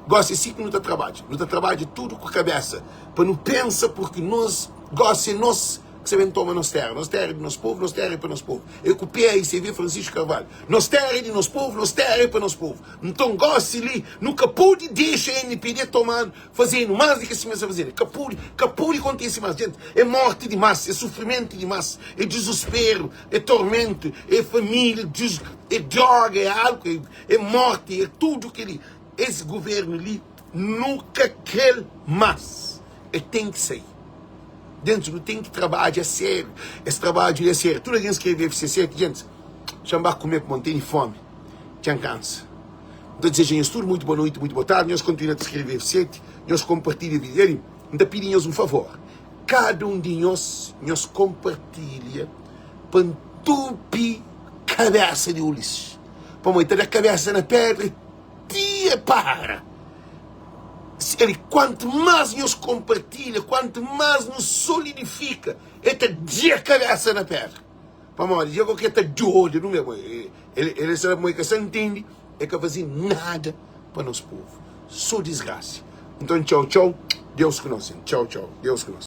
Gosi é si ki nu ta trabadja. Nu ta trabadja tudu ku kabesa pa nu pensa purki nos gosi é nos ki sta ben toma nos tera. Nos tera é di nos povu, nos tera é pa nos povu. É ku PAICV Francisco Carvalho. Nos tera é di nos povu, nos tera é pa nos povu. Nton gosi li nu ka pode dexa MPD toma-nu, faze-nu más di ki sima es sta faze-nu. Ka pode, ka pode kontise más. Jenti, é morti dimás, é sufrimentu dimás, é dizusperu, é tormentu, é família, é droga, é álcool, é morti, é tudu kel-li. Es governo li nu ka krel mas e tem ki sai djents nu tem ki trabadja a sério es trabadju li a sério tudo algen skrebe FCC djents txan ba kume pamodi n tene fomi txan kansa n ta dizeja nhos tudo muito boa noite muito boa tarde nhos kontinua ta skrebe FC nhos konpartilha video ali n ta pidi nhos un favor kada un di nhos nhos konpartilha pa ntupi kabesa di Ulisses. Pamodi ta da kabesa na pedra ti e para. El, kuantu más nhos konpartilha, kuantu más nu solidifika, el ta da kabesa na pedra. Pamodi dja ku ke ta doda nu mesmu, el el sta la pamodi ka sta ntende, el ka faze nada pa nos povu, so disgrasa. Nton txau txau, Deus ku nos. Txau txau, Deus ku nos.